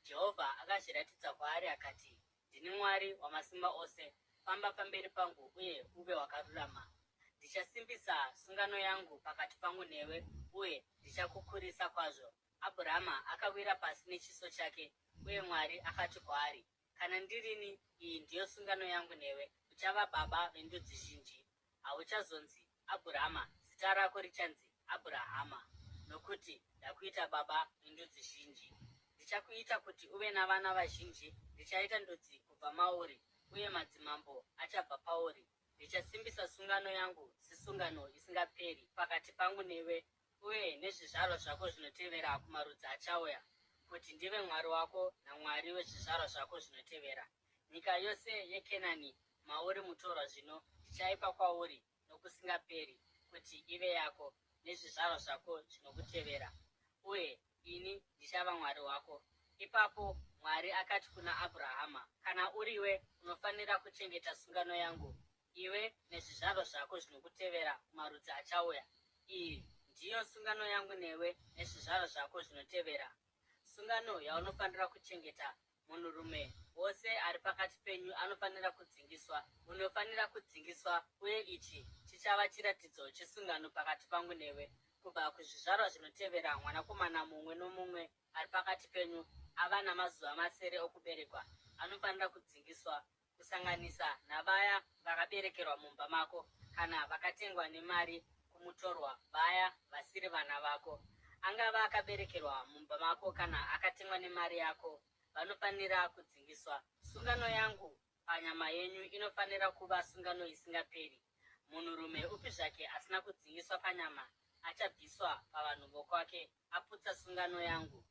Jehovha akazviratidza kwaari akati, Ndini Mwari Wamasimba Ose. Famba pamberi pangu uye uve wakarurama. Ndichasimbisa sungano yangu pakati pangu newe uye ndichakukurisa kwazvo. Abhurama akawira pasi nechiso chake, uye Mwari akati kwaari, Kana ndirini, iyi ndiyo sungano yangu newe, uchava baba vendudzi zhinji. Hauchazonzi Abhurama, zita rako richanzi Abhurahama, nokuti ndakuita baba vendudzi zhinji. Ndichakuita kuti uve navana vazhinji, ndichaita ndudzi kubva mauri, uye madzimambo achabva pauri. Ndichasimbisa sungano yangu sesungano isingaperi pakati pangu newe uye nezvizvarwa zvako zvinotevera kumarudzi achauya, kuti ndive Mwari wako naMwari wezvizvarwa zvako zvinotevera. Nyika yose yeKenani mauri mutorwa zvino ndichaipa kwauri nokusingaperi kuti ive yako nezvizvarwa zvako zvinokutevera, uye ini ndichava Mwari wako. Ipapo Mwari akati kuna Abhurahama, Kana uriwe, unofanira kuchengeta sungano yangu iwe nezvizvarwa zvako zvinokutevera kumarudzi achauya. Iyi ndiyo sungano yangu newe nezvizvarwa zvako zvinotevera, sungano yaunofanira kuchengeta. Munhurume wose ari pakati penyu anofanira kudzingiswa. Unofanira kudzingiswa, uye ichi chichava chiratidzo chesungano pakati pangu newe. Kubva kuzvizvarwa zvinotevera, mwanakomana mumwe nomumwe ari pakati penyu ava namazuva masere okuberekwa anofanira kudzingiswa, kusanganisa navaya vakaberekerwa mumba mako kana vakatengwa nemari kumutorwa vaya vasiri vana vako. Angava akaberekerwa mumba mako kana akatengwa nemari yako, vanofanira kudzingiswa. Sungano yangu panyama yenyu inofanira kuva sungano isingaperi. Munhurume upi zvake asina kudzingiswa panyama achabviswa pavanhu vokwake, aputsa sungano yangu.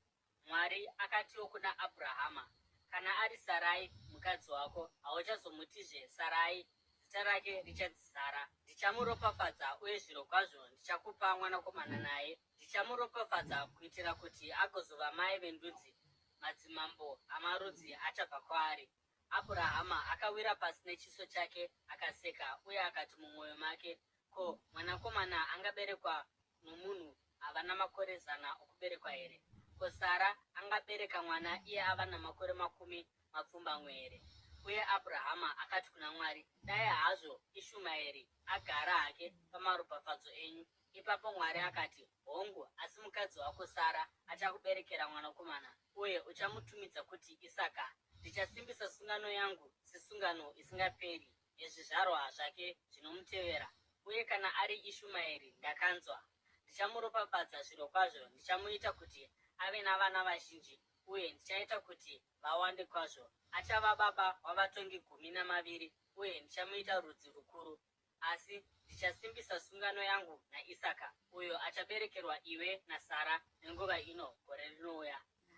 Mwari akatiwo kuna Abhurahama, Kana ari Sarai mukadzi wako, hauchazomutizve Sarai, zita rake richanzi Sara. Ndichamuropafadza uye zvirokwazvo ndichakupa mwanakomana naye. Ndichamuropafadza kuitira kuti agozova mai vendudzi, madzimambo amarudzi achabva kwaari. Abhurahama akawira pasi nechiso chake akaseka uye akati mumwoyo make, Ko, mwanakomana angaberekwa nomunhu ava namakore zana okuberekwa here? Ko, Sara angabereka mwana iye ava namakore makumi mapfumbamwe here? Uye Abhurahama akati kuna Mwari, Dai hazvo Ishumaeri agara hake pamaropafadzo enyu! Ipapo Mwari akati, Hongu, asi mukadzi wako Sara achakuberekera mwanakomana, uye uchamutumidza kuti Isaka. Ndichasimbisa sungano yangu sesungano isingaperi yezvizvarwa zvake zvinomutevera, uye kana ari Ishumaeri, ndakanzwa. Ndichamuropafadza zvirokwazvo, ndichamuita kuti ave navana vazhinji, uye ndichaita kuti vawande kwazvo. Achava baba wavatongi gumi namaviri, uye ndichamuita rudzi rukuru. Asi ndichasimbisa sungano yangu naIsaka, uyo achaberekerwa iwe naSara nenguva ino gore rinouya.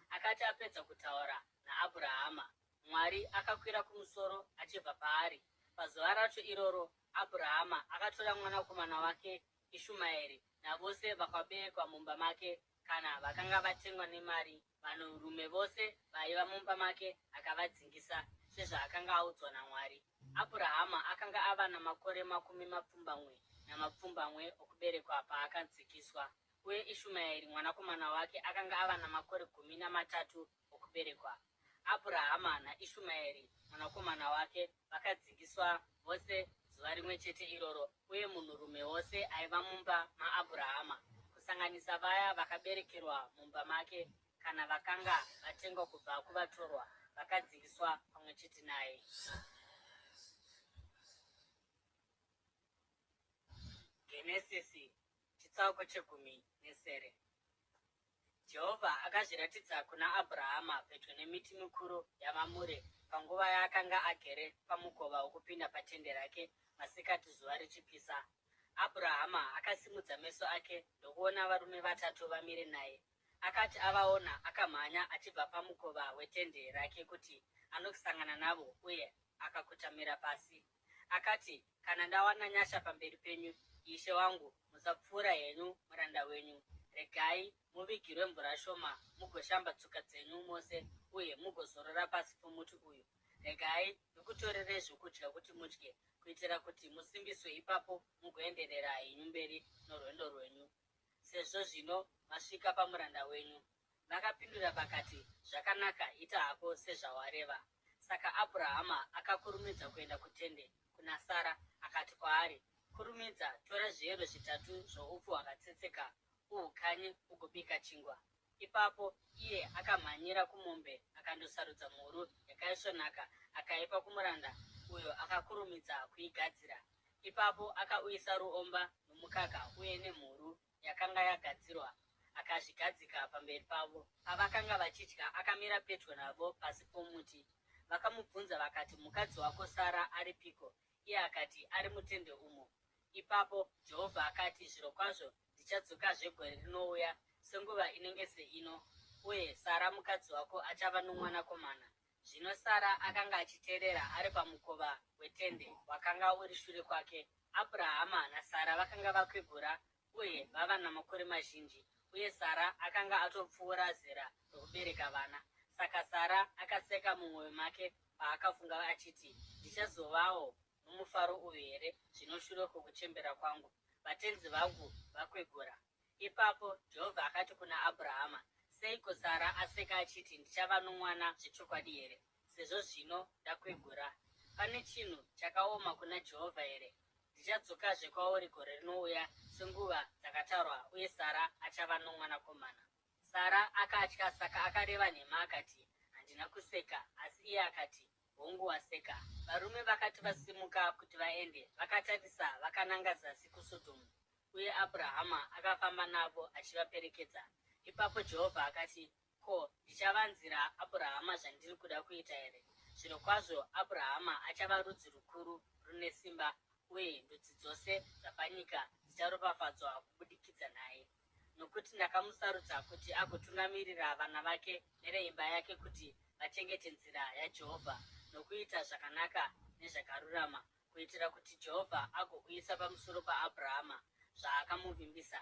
Akati apedza kutaura naAbhurahama, Mwari akakwira kumusoro achibva paari. Pazuva racho iroro, Abhurahama akatora mwanakomana wake Ishumaeri navose vakaberekwa mumba make kana vakanga vatengwa nemari, vanhurume vose vaiva mumba make akavadzingisa, sezvaakanga audzwa naMwari. Abhurahama akanga ava namakore makumi mapfumbamwe namapfumbamwe okuberekwa paakadzikiswa, uye Ishumaeri mwanakomana wake akanga ava namakore gumi namatatu okuberekwa. Abhurahama naIshumaeri mwanakomana wake vakadzingiswa vose zuva rimwe chete iroro, uye munhurume wose aiva mumba maAbhurahama, kusanganisa vaya vakaberekerwa mumba make kana vakanga vatengwa kubva kuvatorwa, vakadzingiswa pamwe chete naye. Genesisi chitsauko chegumi nesere. Jehovha akazviratidza kuna Abhurahama pedyo nemiti mikuru yaMamure panguva yaakanga agere pamukova wokupinda patende rake masikati zuva richipisa. Abhurahama akasimudza meso ake ndokuona varume vatatu vamire naye. Akati avaona, akamhanya achibva pamukova wetende rake kuti anosangana navo uye akakotamira pasi. Akati, Kana ndawana nyasha pamberi penyu, ishe wangu, musapfuura henyu muranda wenyu. Regai muvigirwe mvura shoma, mugoshamba tsoka dzenyu mose uye mugozorora pasi pomuti uyu. Regai ndikutorerei zvokudya kuti mudye, kuitira kuti musimbiswe ipapo mugoenderera henyu mberi norwendo rwenyu, sezvo zvino masvika pamuranda wenyu. Vakapindura vakati, Zvakanaka, ita hako sezvawareva. Saka Abhurahama akakurumidza kuenda kutende kuna Sara akati kwaari, Kurumidza, tora zviyero zvitatu zvoupfu hwakatsetseka uhukanye ugobika chingwa. Ipapo iye akamhanyira kumombe akandosarudza mhuru yakaisvonaka akaipa kumuranda, uyo akakurumidza kuigadzira. Ipapo akauyisa ruomba nomukaka uye nemhuru yakanga yagadzirwa akazvigadzika pamberi pavo. Pavakanga vachidya, akamira pedyo navo pasi pomuti. Vakamubvunza vakati, Mukadzi wako Sara aripiko? Iye akati, Ari mutende umo. Ipapo Jehovha akati, Zvirokwazvo ndichadzokazve gore rinouya senguva inenge seino, uye Sara mukadzi wako achava nomwanakomana. Zvino Sara akanga achiteerera ari pamukova wetende wakanga uri shure kwake. Abrahama naSara vakanga vakwegura uye vava namakore mazhinji, uye Sara akanga atopfuura zera rokubereka vana. Saka Sara akaseka mumwoyo make paakafunga achiti, Ndichazovawo nomufaro uyu here zvino shure kwokuchembera kwangu, vatenzi vangu vakwegura? Ipapo Jehovha akati kuna Abrahama, Seiko Sara aseka achiti, Ndichava nomwana zvechokwadi here, sezvo zvino ndakwegura? Pane chinhu chakaoma kuna Jehovha here? Ndichadzokazve kwauri gore rinouya senguva dzakatarwa, uye Sara achava nomwanakomana. Sara akatya, saka akareva nhema akati, Handina kuseka. Asi iye akati, Hongu waseka. Varume vakati vasimuka kuti vaende, vakatarisa vakananga zasi kuSodhomu, uye Abrahama akafamba navo achivaperekedza. Ipapo Jehovha akati, Ko, ndichavanzira Abrahama zvandiri kuda kuita here? Zvirokwazvo Abrahama achava rudzi rukuru rune simba, uye ndudzi dzose dzapanyika dzicharopafadzwa kubudikidza naye. Nokuti ndakamusarudza kuti agotungamirira vana vake neveimba yake kuti vachengete nzira yaJehovha nokuita zvakanaka nezvakarurama, kuitira kuti Jehovha agouyisa pamusoro paAbrahama zvaakamuvimbisa.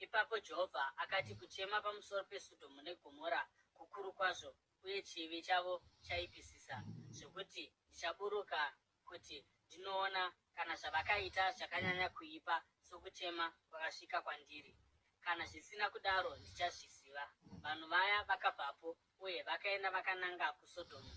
Ipapo Jehovha akati, Kuchema pamusoro peSodhomu neGomora kukuru kwazvo, uye chivi chavo chaipisisa, zvokuti ndichaburuka kuti ndinoona kana zvavakaita zvakanyanya kuipa sokuchema kwakasvika kwandiri. Kana zvisina kudaro ndichazviziva. Vanhu vaya vakabvapo uye vakaenda vakananga kuSodhomu,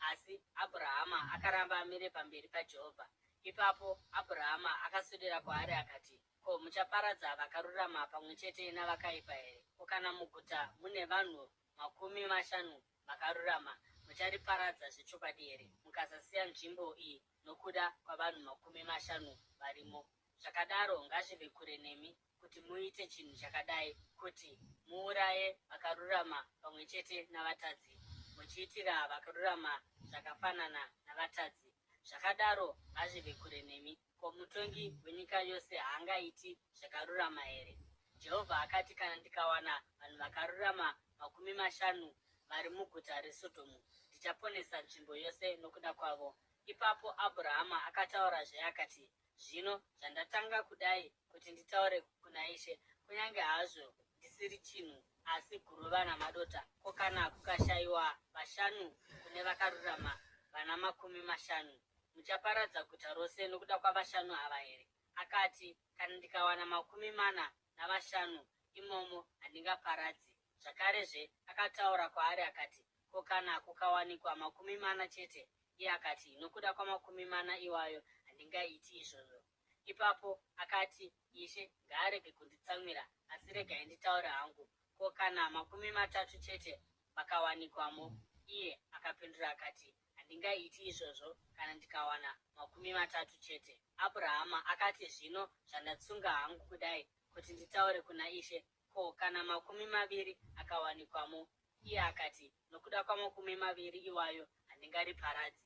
asi Abrahama akaramba amire pamberi paJehovha. Ipapo Abrahama akaswedera kwaari akati, Ko muchaparadza vakarurama pamwe chete navakaipa here? Ko kana muguta mune vanhu 50 vakarurama, muchariparadza zvechokwadi here, mukasasiya nzvimbo iyi nokuda kwavanhu 50 varimo? Zvakadaro ngazvive kure nemi kuti muite chinhu chakadai, kuti muuraye vakarurama pamwe chete navatadzi, muchiitira vakarurama zvakafanana navatadzi. Zvakadaro ngazvive kure nemi. Ko mutongi wenyika yose haangaiti zvakarurama here? Jehovha akati, Kana ndikawana vanhu vakarurama 50 vari muguta reSodhomu, ndichaponesa nzvimbo yose nokuda kwavo. Ipapo Abhurahama akataurazve akati, Zvino zvandatanga kudai kuti nditaure kuna Ishe, kunyange hazvo ndisiri chinhu asi guruva namadota, ko kana kukashayiwa vashanu kune vakarurama vana 50? Muchaparadza guta rose nokuda kwavashanu ava here? Akati, Kana ndikawana 45 imomo, handingaparadzi. Zvakarezve akataura kwaari akati, Ko kana kukawanikwa 40 chete? Iye akati, Nokuda kwamakumi mana iwayo handingaiti izvozvo. Ipapo akati, Ishe ngaarege kunditsamwira, asi regai nditaure hangu. Ko kana 30 chete vakawanikwamo? Iye akapindura akati, Handingaiti izvozvo kana ndikawana 30 chete. Abrahama akati, Zvino zvandatsunga hangu kudai kuti nditaure kuna Ishe, ko kana 20 akawanikwamo? Iye akati, Nokuda kwamakumi maviri iwayo handingariparadzi.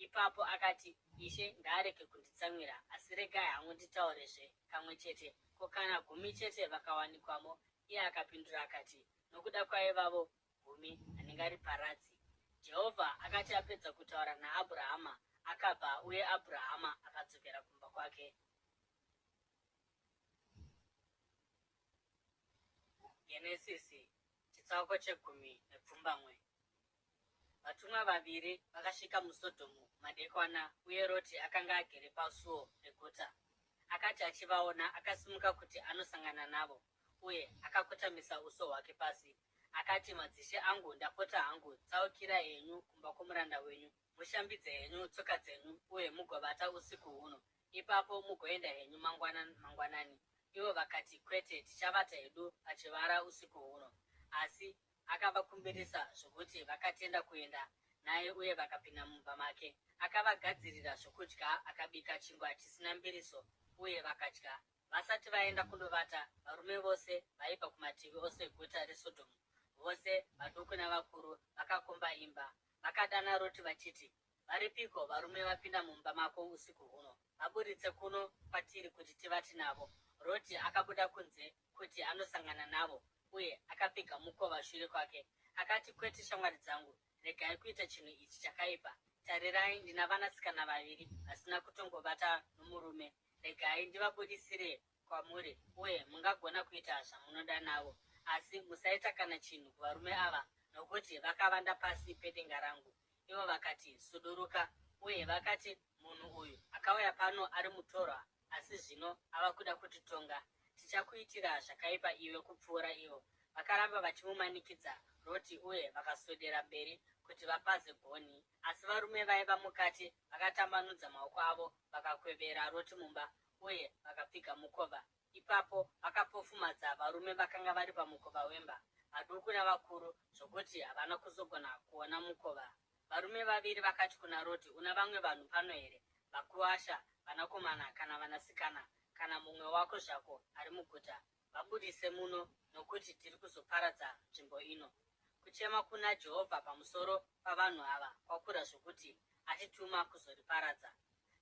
Ipapo akati, Ishe ngaarege kunditsamwira, asi regai hangu nditaurezve kamwe chete. Ko kana gumi chete vakawanikwamo? Iye akapindura akati, Nokuda kwaivavo gumi handingariparadzi. Jehovha akati apedza kutaura naAbhurahama, akabva, uye Abhurahama akadzokera kumba kwake. Genesisi chitsauko chegumi nepfumbamwe. Vatumwa vaviri vakasvika muSodhomu madekwana, uye Roti akanga agere pasuo reguta. Akati achivaona, akasimuka kuti anosangana navo, uye akakotamisa uso hwake pasi. Akati, Madzishe angu, ndapota hangu, tsaukirai henyu kumba kwomuranda wenyu, mushambidze henyu tsoka dzenyu uye mugovata usiku huno. Ipapo mugoenda henyu mangwana mangwanani. Ivo vakati, Kwete, tichavata hedu pachivara usiku huno. Asi akavakumbirisa zvokuti vakatenda kuenda naye uye vakapinda mumba make. Akavagadzirira zvokudya, akabika chingwa chisina mbiriso, uye vakadya. Vasati vaenda kundovata, varume vose vaibva kumativi ose eguta reSodhomu, vose vaduku navakuru, vakakomba imba. Vakadana Roti vachiti, Varipiko varume vapinda mumba mako usiku huno? Vaburitse kuno kwatiri kuti tivate navo. Roti akabuda kunze kuti andosangana navo uye akapfiga mukova shure kwake. Akati, Kwete, shamwari dzangu, regai kuita chinhu ichi chakaipa. Tarirai, ndina vanasikana vaviri vasina kutongovata nomurume. Regai ndivabudisire kwamuri, uye mungagona kuita zvamunoda navo. Asi musaita kana chinhu kuvarume ava, nokuti vakavanda pasi pedenga rangu. Ivo vakati, Suduruka. Uye vakati, Munhu uyu akauya pano ari mutorwa, asi zvino ava kuda kutitonga. Tichakuitira zvakaipa iwe kupfuura ivo. Vakaramba vachimumanikidza Roti uye vakaswedera mberi kuti vapaze gonhi. Asi varume vaiva mukati vakatambanudza maoko avo vakakwevera Roti mumba uye vakapfiga mukova. Ipapo vakapofumadza varume vakanga vari pamukova wemba, vaduku navakuru, zvokuti havana kuzogona kuona mukova. Varume vaviri vakati kuna Roti, Una vamwe vanhu pano here, vakuwasha, vanakomana kana vanasikana, kana mumwe wako zvako ari muguta? Vabudise muno, nokuti tiri kuzoparadza nzvimbo ino. Kuchema kuna Jehovha pamusoro pavanhu ava kwakura zvokuti atituma kuzoriparadza.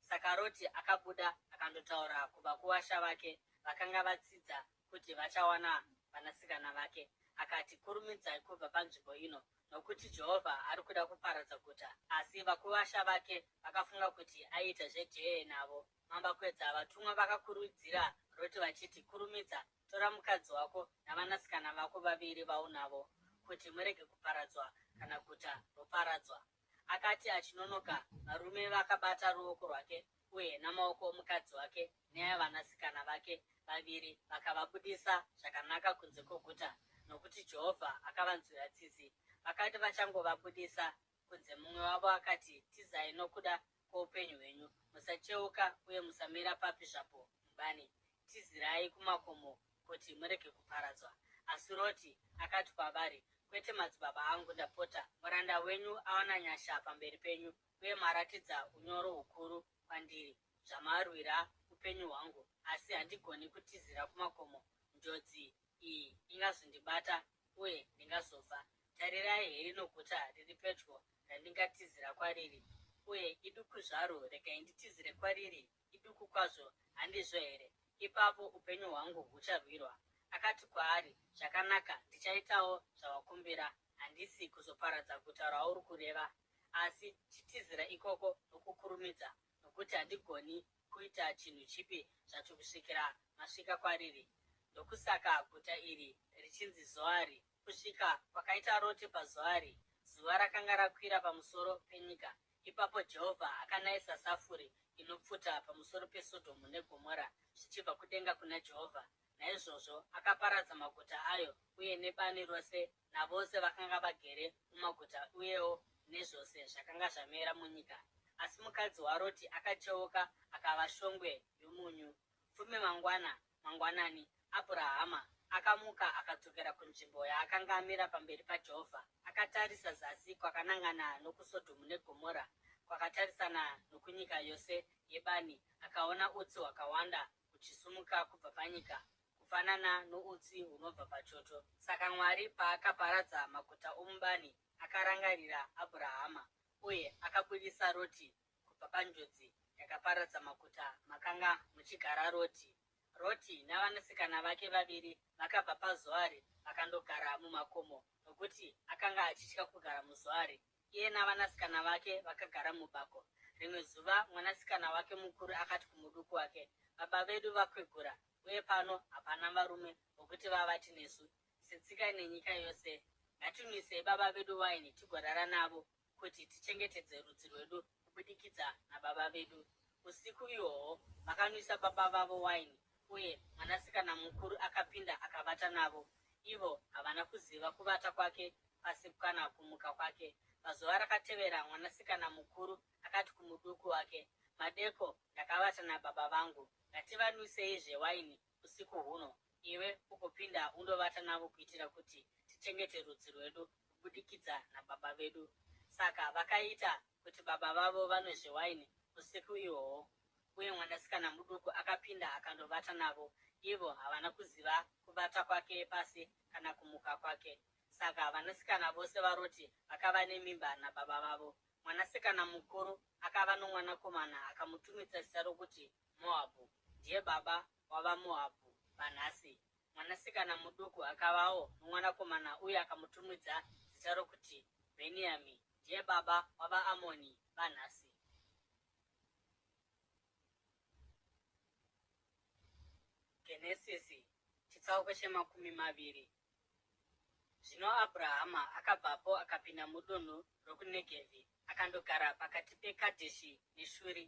Saka Roti akabuda akandotaura kuvakuwasha vake vakanga vatsidza kuti vachawana vanasikana vake. Akati, Kurumidzai kubva panzvimbo ino, nokuti Jehovha ari kuda kuparadza guta. Asi vakuwasha vake vakafunga kuti aiita zvejee navo. Mambakwedza vatumwa vakakurudzira Roti vachiti, Kurumidza, tora mukadzi wako navanasikana vako vaviri vaunavo, kuti murege kuparadzwa kana guta roparadzwa. Akati achinonoka, varume vakabata ruoko rwake uye namaoko omukadzi wake neavanasikana vake vaviri vakavabudisa zvakanaka kunze kwoguta, nokuti Jehovha akavanzwira tsitsi. Vakati vachangovabudisa kunze, mumwe wavo akati, Tizai nokuda kwoupenyu hwenyu! Musacheuka uye musamira papi zvapo mubani. Tizirai kumakomo kuti murege kuparadzwa. Asi Roti akati kwavari, Kwete, madzibaba angu, ndapota, muranda wenyu awana nyasha pamberi penyu, uye maratidza unyoro hukuru kwandiri, zvamarwira upenyu hwangu, asi handigoni kutizira kumakomo, njodzi iyi ingazondibata uye ndingazofa. Tarirai, herino guta riri pedyo randingatizira kwariri, uye iduku zvaro, regai nditizire kwariri, iduku kwazvo, handizvo here? Ipapo upenyu hwangu hucharwirwa. Akati kwaari, Zvakanaka, ndichaitawo zvawakumbira, handisi kuzoparadza guta rauri kureva. Asi chitizira ikoko nokukurumidza, nokuti handigoni kuita chinhu chipi zvacho kusvikira masvika kwariri. Ndokusaka guta iri richinzi Zoari. Kusvika kwakaita Roti paZoari, zuva rakanga rakwira pamusoro penyika. Ipapo Jehovha akanayisa safuri inopfuta pamusoro peSodhomu neGomora zvichibva kudenga kuna Jehovha. Naizvozvo akaparadza maguta ayo uye nebani rose navose vakanga vagere mumaguta uyewo nezvose zvakanga zvamera munyika. Asi mukadzi waRoti akacheuka akava shongwe yomunyu. Fume mangwana mangwanani, Abhurahama akamuka akadzokera kunzvimbo yaakanga amira pamberi paJehovha. Akatarisa zasi kwakanangana nokuSodhomu neGomora, kwakatarisana nokunyika yose yebani, akaona utsi hwakawanda huchisumuka kubva panyika, kufanana noutsi hunobva pachoto. Saka Mwari paakaparadza maguta omubani, akarangarira Abhurahama uye akabudisa Roti kubva panjodzi yakaparadza maguta makanga muchigara Roti. Roti navanasikana vake vaviri vakabva paZoari vakandogara mumakomo, nokuti akanga achitya kugara muZoari. Iye navanasikana vake vakagara mubako. Rimwe zuva mwanasikana wake mukuru akati kumuduku wake, Baba vedu vakwegura, uye pano hapana varume vokuti vavate nesu, setsika nenyika yose. Ngatinwisei baba vedu waini tigorara navo, kuti tichengetedze rudzi rwedu kubudikidza nababa vedu. Usiku ihwohwo vakanwisa baba vavo waini, uye mwanasikana mukuru akapinda akavata navo. Ivo havana kuziva kuvata kwake pasi kana kumuka kwake. Pazuva rakatevera mwanasikana mukuru akati kumuduku wake, Madeko ndakavata nababa vangu. Ngativanwiseizve waini usiku huno, iwe ugopinda undovata navo kuitira kuti tichengete rudzi rwedu kubudikidza nababa vedu. Saka vakaita kuti baba vavo vanwezve waini usiku ihwohwo, uye mwanasikana muduku akapinda akandovata navo. Ivo havana kuziva kuvata kwake pasi kana kumuka kwake. Saka vanasikana vose vaRoti vakava nemimba nababa vavo. Mwanasikana mukuru akava nomwanakomana akamutumidza zita rokuti Moabhu, ndiye baba wavaMoabhu vanhasi. Mwanasikana muduku akavawo nomwanakomana uye akamutumidza zita rokuti Bheniami, ndiye baba wavaAmoni vanhasi. Genesisi chitsauko chemakumi maviri. Zvino Abhurahama akabvapo akapinda mudunhu rokuNegevhi akandogara pakati peKadheshi neShuri.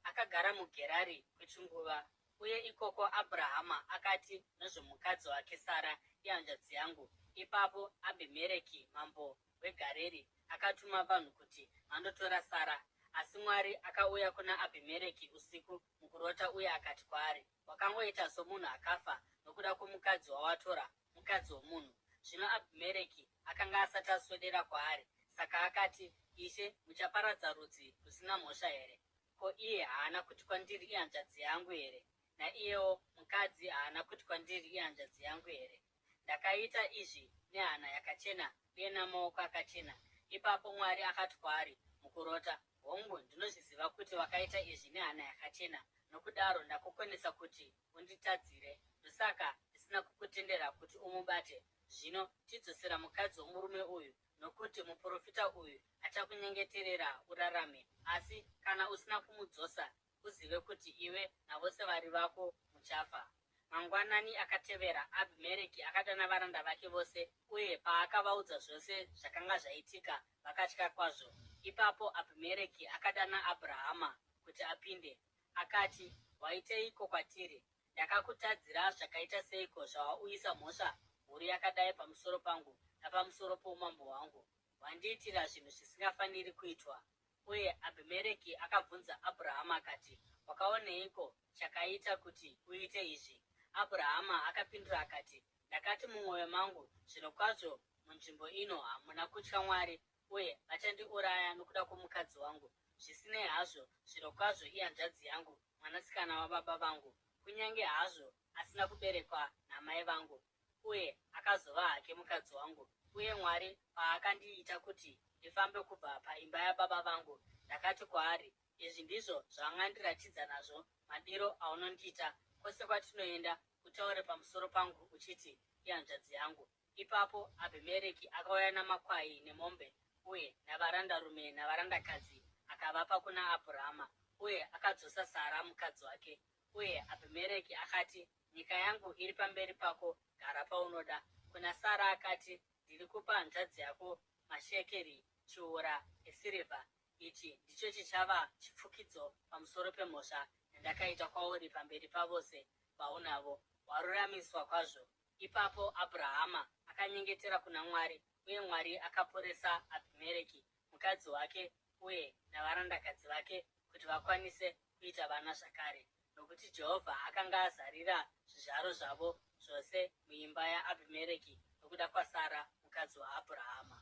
Akagara muGerari kwechinguva. Uye ikoko Abhurahama akati nezvomukadzi wake Sara, Ihanzvadzi yangu. Ipapo Abhimereki mambo weGareri akatuma vanhu kuti vandotora Sara. Asi Mwari akauya kuna Abhimereki usiku mukurota uye akati kwaari, Wakangoita somunhu akafa nokuda kwomukadzi wawatora, mukadzi womunhu. Zvino Abhimereki akanga asati aswedera kwaari, saka akati, Ishe, muchaparadza rudzi rusina mhosva here? Ko iye haana kuti kwandiri ihanzvadzi yangu here? Naiyewo mukadzi haana kuti kwandiri ihanzvadzi yangu here? Ndakaita izvi nehana yakachena uye namaoko akachena. Ipapo Mwari akati kwaari mukurota, Hongu, ndinozviziva kuti wakaita izvi nehana yakachena, nokudaro ndakukonesa kuti unditadzire. Ndosaka ndisina kukutendera kuti umubate. Zvino chidzosera mukadzi womurume uyu, nokuti muprofita uyu achakunyengeterera urarame. Asi kana usina kumudzosa, uzive kuti iwe navose vari vako muchafa. Mangwanani akatevera, Abhimereki akadana varanda vake vose, uye paakavaudza zvose zvakanga zvaitika, vakatya kwazvo. Ipapo Abhimereki akadana Abhurahama kuti apinde. Akati, Waiteiko kwatiri? Ndakakutadzira zvakaita seiko zvawauyisa mhosva huru yakadai pamusoro pangu napamusoro poumambo hwangu? Wandiitira zvinhu zvisingafaniri kuitwa. Uye Abhimereki akabvunza Abhurahama akati, Wakaoneiko chakaita kuti uite izvi? Abhurahama akapindura akati, Ndakati mumwoyo mangu, Zvirokwazvo munzvimbo ino hamuna kutya Mwari, uye vachandiuraya nokuda kwomukadzi wangu. Zvisinei hazvo, zvirokwazvo ihanzvadzi yangu, mwanasikana wababa vangu, kunyange hazvo asina kuberekwa namai vangu. Uye akazova hake mukadzi wangu. Uye Mwari paakandiita kuti ndifambe kubva paimba yababa vangu, ndakati kwaari, Izvi ndizvo zvaungandiratidza nazvo madiro aunondiita, kwose kwatinoenda, utaure pamusoro pangu uchiti, Ihanzvadzi yangu. Ipapo Abhimereki akauya namakwai nemombe uye navarandarume navarandakadzi akavapa kuna Abhurahama, uye akadzosa Sara mukadzi wake. Uye Abhimereki akati, Nyika yangu iri pamberi pako, gara paunoda. Kuna Sara akati, Ndiri kupa hanzvadzi yako mashekeri chiura esirivha. Ichi ndicho chichava chifukidzo pamusoro pemhosva yandakaita kwauri pamberi pavose vaunavo. Waruramiswa kwazvo. Ipapo Abhurahama akanyengetera kuna Mwari, uye Mwari akaporesa Abhimereki, mukadzi wake uye navarandakadzi vake kuti vakwanise kuita vana zvakare, nokuti Jehovha akanga azarira zvizvaro zvavo zvose muimba yaAbhimereki nokuda kwaSara mukadzi waAbhurahama.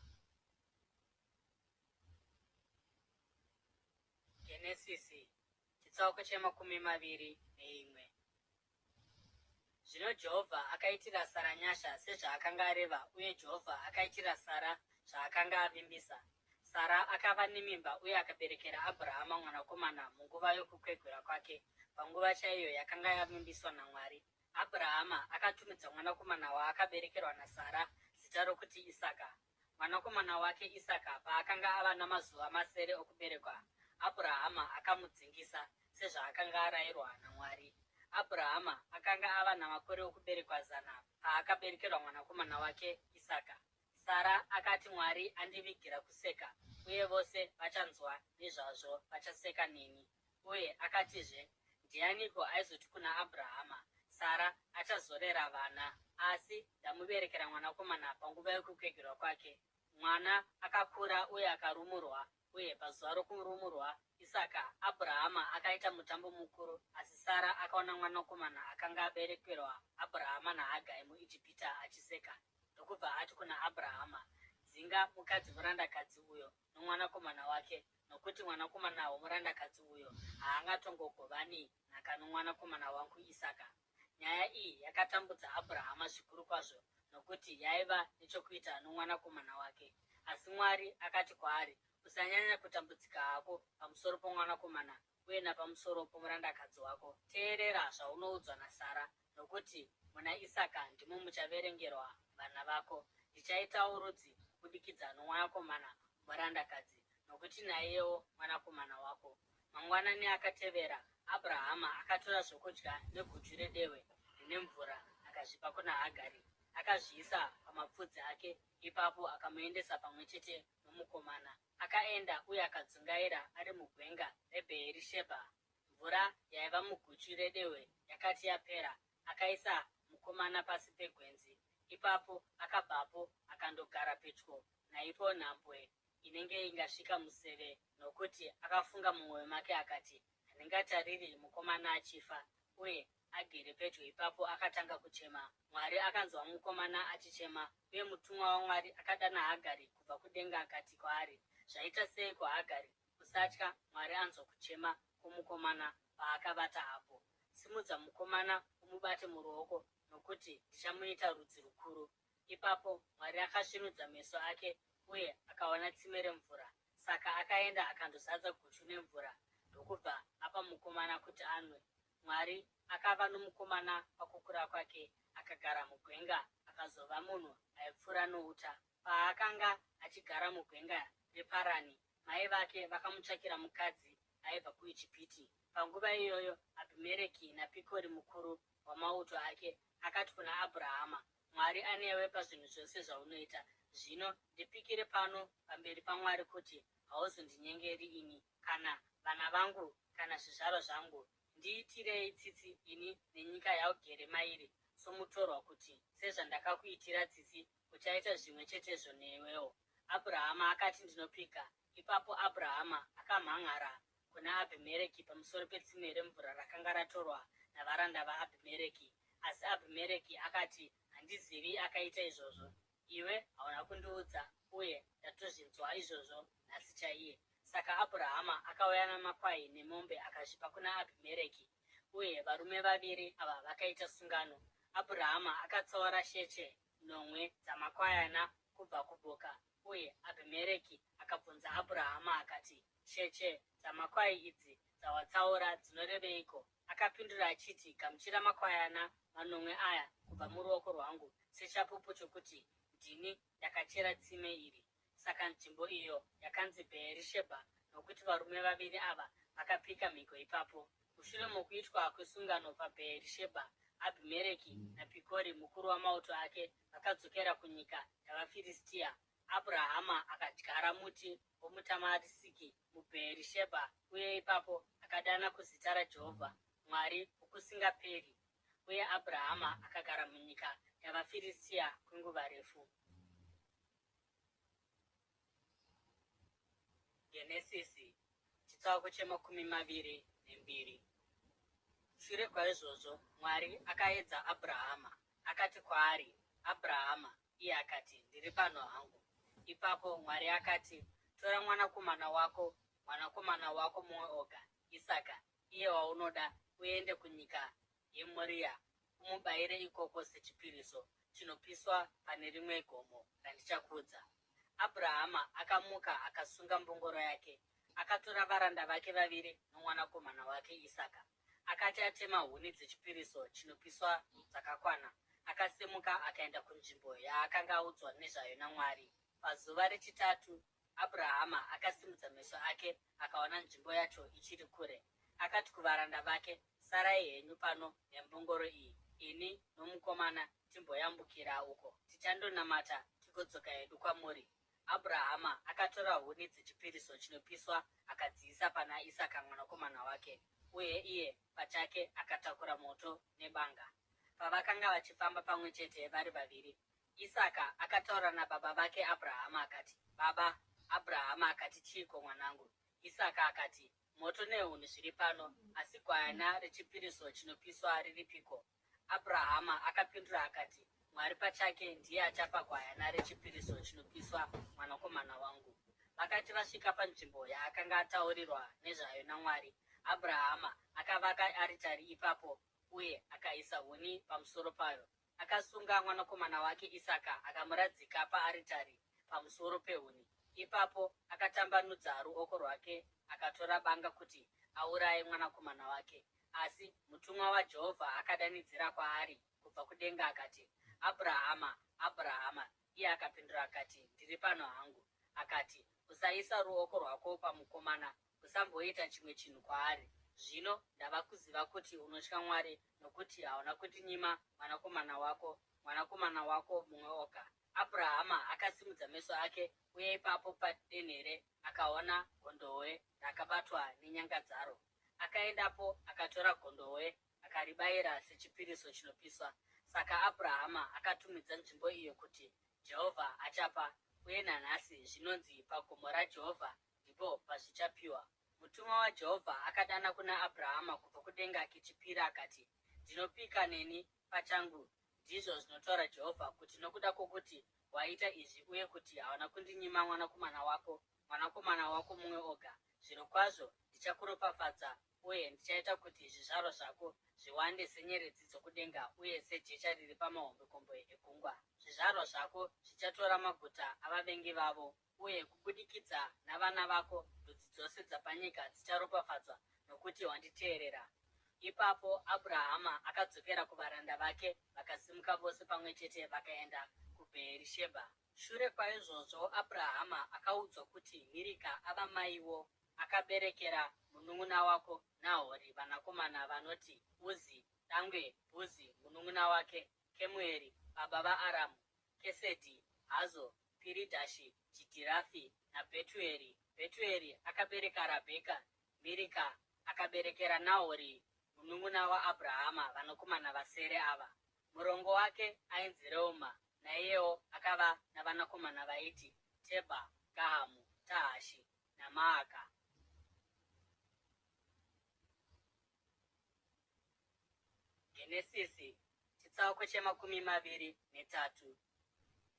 Genesisi chitsauko chemakumi maviri neimwe. Zvino Jehovha akaitira Sara nyasha sezvaakanga areva, uye Jehovha akaitira Sara zvaakanga avimbisa. Sara akava nemimba uye akaberekera Abrahama mwanakomana munguva yokukwegura kwake, panguva chaiyo yakanga yavimbiswa naMwari. Abrahama akatumidza mwanakomana waakaberekerwa naSara zita rokuti Isaka. Mwanakomana wake Isaka paakanga ava namazuva masere okuberekwa, Abhurahama akamudzingisa, sezvaakanga arayirwa naMwari. Abhurahama akanga ava namakore okuberekwa zana paakaberekerwa mwanakomana wake Isaka. Sara akati, Mwari andivigira kuseka, uye vose vachanzwa nezvazvo vachaseka neni. Uye akatizve, Ndianiko aizoti kuna Abhurahama, Sara achazorera vana, asi ndamuberekera mwanakomana panguva yokukwegura kwake. Mwana akakura uye akarumurwa, uye pazuva rokurumurwa Isaka, Abhurahama akaita mutambo mukuru. Asi Sara akaona mwanakomana akanga aberekerwa Abhurahama naHagai muIjipita achiseka, ndokubva ati kuna Abhurahama, Dzinga mukadzi murandakadzi uyo nomwanakomana wake, nokuti mwanakomana womurandakadzi uyo haangatongogovani nhaka nomwanakomana wangu Isaka. Nyaya iyi yakatambudza Abhurahama zvikuru kwazvo nokuti yaiva nechokuita nomwanakomana wake. Asi Mwari akati kwaari, Usanyanya kutambudzika hako pamusoro pomwanakomana uye napamusoro pomurandakadzi wako. Teerera zvaunoudzwa naSara, nokuti muna Isaka ndimo muchaverengerwa vana vako. Ndichaitawo rudzi kubudikidza nomwanakomana womurandakadzi, nokuti naiyewo mwanakomana wako. Mangwanani akatevera, Abrahama akatora zvokudya neguchu redehwe rine mvura akazvipa kuna Hagari. Akazviisa pamapfudzi ake, ipapo akamuendesa pamwe chete nomukomana. Akaenda uye akadzungaira ari mugwenga reBheerishebha. Mvura yaiva muguchu redehwe yakati yapera, akaisa mukomana pasi pegwenzi. Ipapo akabvapo akandogara pedyo naipo nhambwe inenge ingasvika museve nokuti akafunga mumwoyo make akati, Handingatariri mukomana achifa. Uye agere pedyo ipapo akatanga kuchema. Mwari akanzwa mukomana achichema, uye mutumwa waMwari akadana Hagari kubva kudenga akati kwaari, Zvaita seiko Hagari? Usatya, Mwari anzwa kuchema kwomukomana paakavata apo. Simudza mukomana umubate muruoko, nokuti ndichamuita rudzi rukuru. Ipapo Mwari akasvinudza meso ake uye akaona tsime remvura. Saka akaenda akandozadza guchu nemvura ndokubva apa mukomana kuti anwe. Mwari akava nomukomana pakukura kwake, akagara mugwenga akazova munhu aipfura nouta. Paakanga achigara mugwenga reParani, mai vake vakamutsvakira mukadzi aibva kuIjipiti. Panguva iyoyo Abhimereki naPikori mukuru wamauto ake akati kuna Abhurahama, Mwari anewe pazvinhu zvose zvaunoita. Zvino ndipikire pano pamberi paMwari kuti hauzondinyengeri ini, kana vana vangu, kana zvizvarwa zvangu. Ndiitirei tsitsi ini nenyika yaugere mairi somutorwa, kuti sezvandakakuitira tsitsi, uchaita zvimwe chetezvo newewo. Abhurahama akati, Ndinopika. Ipapo Abhurahama akamhan'ara kuna Abhimereki pamusoro petsime remvura rakanga ratorwa navaranda vaAbhimereki. Asi Abhimereki akati, Handizivi akaita izvozvo. Iwe hauna kundiudza, uye ndatozvinzwa izvozvo nhasi chaiye. Saka Abhurahama akauya namakwai nemombe akazvipa kuna Abhimereki, uye varume vaviri ava vakaita sungano. Abhurahama akatsaura sheche nomwe dzamakwayana kubva kuboka, uye Abhimereki akabvunza Abhurahama akati, Cheche dzamakwai idzi dzawatsaura dzinoreveiko? Akapindura achiti, Gamuchira makwayana manomwe aya kubva muruoko rwangu sechapupu chokuti ndini ndakachera tsime iri. Saka nzvimbo iyo yakanzi Bheerishebha nokuti varume vaviri ava vakapika mhiko ipapo. Mushure mokuitwa kwesungano paBheerishebha, Abhimereki naPikori mukuru wamauto ake vakadzokera kunyika yavaFiristia. Abhurahama akadyara muti womutamarisiki muBheerishebha uye ipapo akadana kuzita raJehovha, Mwari wokusingaperi. Uye Abhurahama akagara munyika yavaFiristia kwenguva refu. Genesisi chitsauko chemakumi maviri nembiri. Shure kwaizvozvo Mwari akaedza Abhurahama, akati kwaari, Abhurahama, iye akati, Ndiri pano hangu. Ipapo Mwari akati, Tora mwanakomana wako, mwanakomana wako mumwe oga, Isaka, iye waunoda, uende kunyika yeMoria, umubayire ikoko sechipiriso chinopiswa pane rimwe gomo randichakuudza. Abhurahama akamuka akasunga mbongoro yake, akatora varanda vake vaviri nomwanakomana wake Isaka. Akati atema huni dzechipiriso chinopiswa dzakakwana, akasimuka akaenda kunzvimbo yaakanga audzwa nezvayo naMwari. Pazuva rechitatu Abhurahama akasimudza meso ake akaona nzvimbo yacho ichiri kure. Akati kuvaranda vake, Sarai henyu pano nembongoro iyi, ini nomukomana timboyambukira uko, tichandonamata tigodzoka hedu kwamuri. Abhurahama akatora huni dzechipiriso chinopiswa akadziisa pana Isaka mwanakomana wake, uye iye pachake akatakura moto nebanga. Pavakanga vachifamba pamwe chete vari vaviri, Isaka akataura nababa vake Abrahama akati, Baba! Abrahama akati, Chiiko mwanangu? Isaka akati, Moto nehuni zviri pano, asi gwayana rechipiriso chinopiswa riripiko? Abrahama akapindura akati, Mwari pachake ndiye achapa gwayana rechipiriso chinopiswa, mwanakomana wangu. Vakati vasvika panzvimbo yaakanga ataurirwa nezvayo naMwari, Abrahama akavaka aritari ipapo uye akaisa huni pamusoro payo. Akasunga mwanakomana wake Isaka akamuradzika paaritari pamusoro pehuni. Ipapo akatambanudza ruoko rwake akatora banga kuti auraye mwanakomana wake. Asi mutumwa waJehovha akadanidzira kwaari kubva kudenga akati, Abrahama, Abrahama! Iye akapindura akati, Ndiri pano hangu. Akati, Usaisa ruoko rwako pamukomana, usamboita chimwe chinhu kwaari. Zvino ndava kuziva kuti unotya Mwari, nokuti hauna kundinyima mwanakomana wako, mwanakomana wako mumwe oga. Abrahama akasimudza meso ake, uye ipapo padenhere akaona gondohwe rakabatwa nenyanga dzaro. Akaendapo akatora gondohwe akaribayira sechipiriso chinopiswa. Saka Abrahama akatumidza nzvimbo iyo kuti Jehovha achapa, uye nanhasi zvinonzi pagomo raJehovha ndipo pazvichapiwa. Mutumwa waJehovha akadana kuna Abrahama kubva kudenga kechipiri akati, Ndinopika neni pachangu, ndizvo zvinotaura Jehovha, kuti nokuda kwokuti waita izvi uye kuti hauna kundinyima mwanakomana wako, mwanakomana wako mumwe oga, zvirokwazvo ndichakuropafadza uye ndichaita kuti zvizvarwa zvako zviwande senyeredzi dzokudenga uye sejecha riri pamahombekombe egungwa. Zvizvarwa zvako zvichatora maguta avavengi vavo, uye kubudikidza navana vako ndudzi dzose dzapanyika dzicharopafadzwa, nokuti wanditeerera. Ipapo Abrahama akadzokera kuvaranda vake, vakasimuka vose pamwe chete vakaenda kuBheerishebha. Shure kwaizvozvo Abrahama akaudzwa kuti, Mirika ava maiwo, akaberekera munun'una wako Nahori vanakomana vanoti, Uzi dangwe, Bhuzi munun'una wake, Kemueri baba vaAramu, Kesedhi, Hazo, Piridhashi, Jidhirafi naBhetueri. Bhetueri akabereka Rabheka. Mirika akaberekera Nahori munun'una waAbrahama vanakomana vasere ava. Murongo wake ainzi Reuma, naiyewo akava navanakomana vaiti Tebha, Gahamu, Tahashi naMaaka. Genesisi chitsauko che23.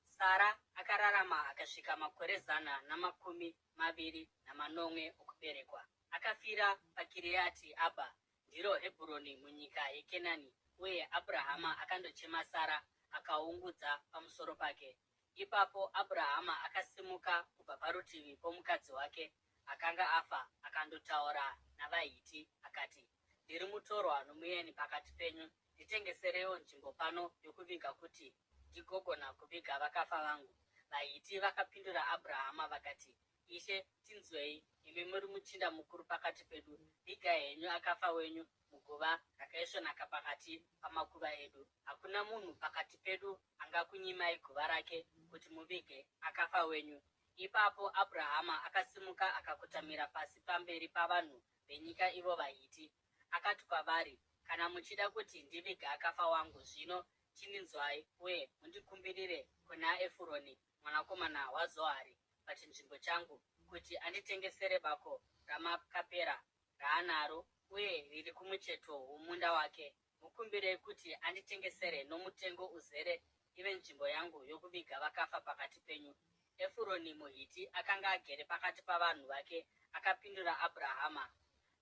Sara akararama akasvika makore 127 okuberekwa. Akafira paKiriati Abha, ndiro Hebhuroni munyika yeKenani, uye Abrahama akandochema Sara akaungudza pamusoro pake. Ipapo Abrahama akasimuka kubva parutivi pomukadzi wake akanga afa akandotaura navaHiti akati, Ndiri mutorwa nomueni pakati penyu, nditengesereiwo nzvimbo pano yokuviga kuti ndigogona kuviga vakafa vangu. VaHiti vakapindura Abrahama vakati, Ishe, tinzwei, imi muri muchinda mukuru pakati pedu, vigai henyu akafa wenyu muguva rakaisvonaka pakati pamakuva edu. Hakuna munhu pakati pedu angakunyimai guva rake kuti muvige akafa wenyu. Ipapo Abrahama akasimuka akakotamira pasi pamberi pavanhu venyika ivo vaHiti. Akati kwavari, Kana muchida kuti ndivige akafa wangu, zvino chindinzwai uye mundikumbirire kuna Efuroni mwanakomana waZohari pachinzvimbo changu, kuti anditengesere bako raMakapera raanaro uye riri kumucheto womunda wake. Mukumbirei kuti anditengesere nomutengo uzere ive nzvimbo yangu yokuviga vakafa pakati penyu. Efuroni muHiti akanga agere pakati pavanhu vake akapindura Abrahama.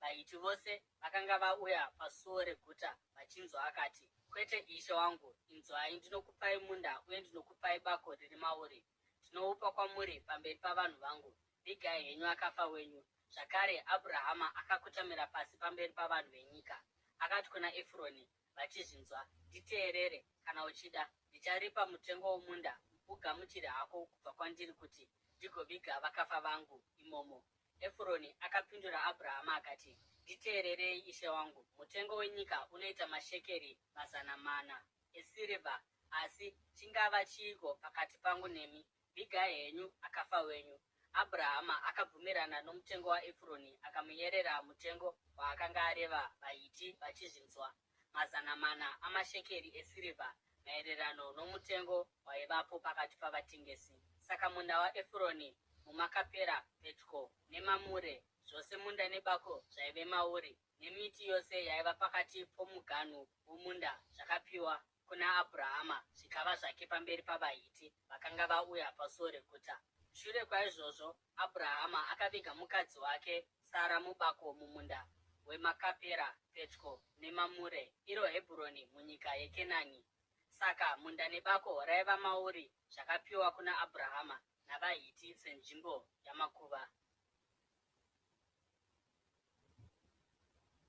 VaHiti vose vakanga vauya pasuo reguta vachinzwa akati, Kwete, ishe wangu, inzwai, ndinokupai munda uye ndinokupai bako riri mauri. Ndinoupa kwamuri pamberi pavanhu vangu. Vigai henyu akafa wenyu. Zvakare Abrahama akakotamira pasi pamberi pavanhu venyika. Akati kuna Efuroni vachizvinzwa, Nditeerere, kana uchida, ndicharipa mutengo womunda, ugamuchire hako kubva kwandiri kuti ndigoviga vakafa vangu imomo. Efuroni akapindura Abrahama akati, Nditeererei, ishe wangu, mutengo wenyika unoita mashekeri 400 esirivha, asi chingava chiiko pakati pangu nemi? Vigai henyu akafa wenyu. Abrahama akabvumirana nomutengo waEfuroni akamuyerera mutengo waakanga areva vaHiti vachizvinzwa. 400 amashekeri esirivha, maererano nomutengo waivapo pakati pavatengesi. Saka munda waEfuroni muMakapera pedyo neMamure, zvose munda nebako zvaive mauri, nemiti yose yaiva pakati pomuganhu womunda zvakapiwa kuna Abhurahama zvikava zvake pamberi pavaHiti vakanga vauya pasuo reguta. Shure kwaizvozvo Abhurahama akaviga mukadzi wake Sara mubako mumunda weMakapera pedyo neMamure, iro Hebhuroni munyika yeKenani. Saka munda nebako raiva mauri zvakapiwa kuna Abhurahama navaHiti senzvimbo yamakuva.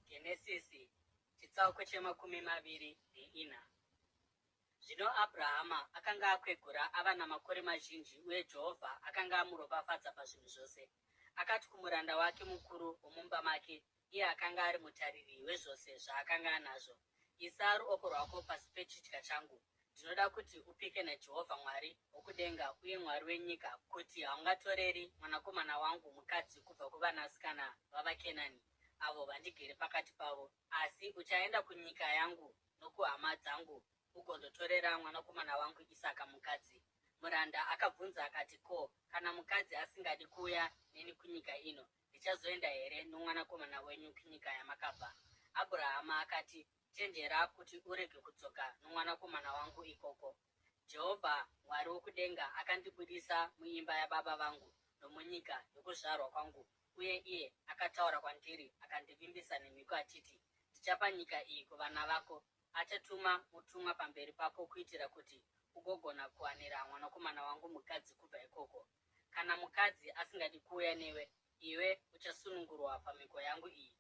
Genesisi chitsauko chemakumi maviri neina. Zvino Abrahama akanga akwegura ava namakore mazhinji uye Jehovha akanga amuropafadza pazvinhu zvose. Akati kumuranda wake mukuru womumba make, iye akanga ari mutariri wezvose zvaakanga anazvo, Isa ruoko rwako pasi pechidya changu. Ndinoda kuti upike naJehovha Mwari wokudenga uye Mwari wenyika kuti haungatoreri mwanakomana wangu mukadzi kubva kuvanasikana vavaKenani, avo vandigere pakati pavo, asi uchaenda kunyika yangu nokuhama dzangu ugondotorera mwanakomana wangu Isaka mukadzi. Muranda akabvunza akati, Ko, kana mukadzi asingadi kuuya neni kunyika ino, ndichazoenda here nomwanakomana wenyu kunyika yamakabva? Abhurahama akati, Chenjera kuti urege kudzoka nomwanakomana wangu ikoko. Jehovha, Mwari wokudenga, akandibudisa muimba yababa vangu nomunyika yokuzvarwa kwangu, uye iye akataura kwandiri akandivimbisa nemhiko achiti, Ndichapa nyika iyi kuvana vako. Achatuma mutumwa pamberi pako kuitira kuti ugogona kuwanira mwanakomana wangu mukadzi kubva ikoko. Kana mukadzi asingadi kuuya newe, iwe uchasunungurwa pamhiko yangu iyi.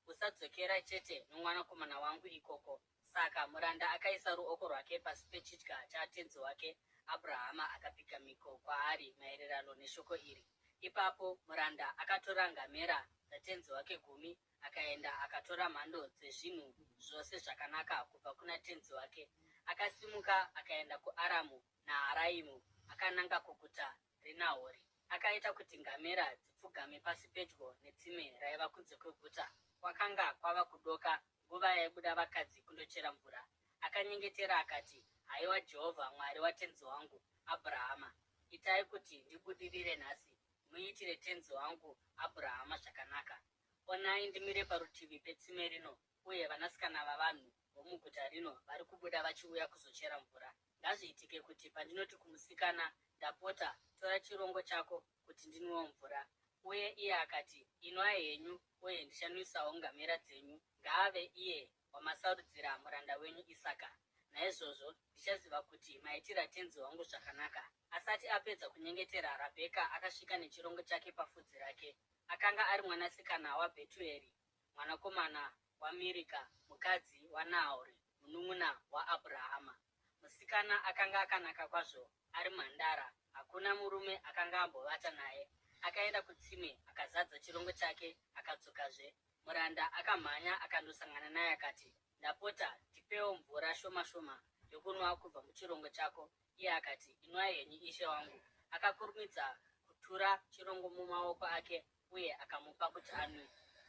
Usadzokera chete nomwanakomana wangu ikoko. Saka muranda akaisa ruoko rwake pasi pechidya chatenzi wake Abhurahama akapika mhiko kwaari maererano neshoko iri. Ipapo muranda akatora ngamera dzatenzi wake gumi akaenda akatora mhando dzezvinhu zvose zvakanaka kubva kuna tenzi wake. Akasimuka akaenda kuAramu Naharaimu akananga kuguta reNahori. Akaita kuti ngamera dzipfugame pasi pedyo netsime raiva kunze kweguta. Kwakanga kwava kudoka, nguva yaibuda vakadzi kundochera mvura. Akanyengetera akati, Haiwa Jehovha Mwari watenzi wangu Abrahama, itai kuti ndibudirire nhasi, muitire tenzi wangu Abrahama zvakanaka. Onai ndimire parutivi petsime rino, uye vanasikana vavanhu vomuguta rino vari kubuda vachiuya kuzochera mvura. Ngazviitike kuti pandinoti kumusikana, Ndapota, tora chirongo chako kuti ndinwewo mvura, uye iye akati, Inwai henyu, uye ndichanwisawo ngamera dzenyu, ngaave iye wamasarudzira muranda wenyu Isaka. Naizvozvo ndichaziva kuti maitira tenzi wangu zvakanaka. Asati apedza kunyengetera, Rabheka akasvika nechirongo chake pafudzi rake. Akanga ari mwanasikana waBhetueri, mwanakomana waMirika, mukadzi waNahori, munun'una waAbhurahama. Musikana akanga akanaka kwazvo, ari mhandara, hakuna murume akanga ambovata naye. Akaenda kutsime, akazadza chirongo chake, akadzokazve. Muranda akamhanya akandosangana naye akati, Ndapota, ndipewo mvura shoma shoma yokunwa kubva muchirongo chako. Iye akati, Inwai henyu, ishe wangu. Akakurumidza kutura chirongo mumaoko ake uye akamupa kuti anwe.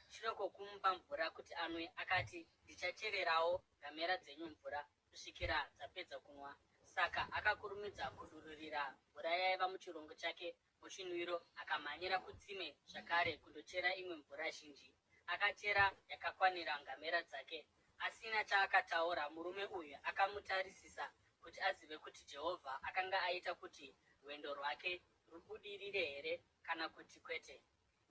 Shure kwokumupa mvura kuti anwe, akati, Ndichachererawo ngamera dzenyu mvura kusvikira dzapedza kunwa. Saka akakurumidza kudururira mvura yaiva muchirongo chake muchinwiro akamhanyira kutsime zvakare kundochera imwe mvura zhinji. Akachera yakakwanira ngamera dzake. Asina chaakataura, murume uyu akamutarisisa kuti azive kuti Jehovha akanga aita kuti rwendo rwake rubudirire here kana kuti kwete.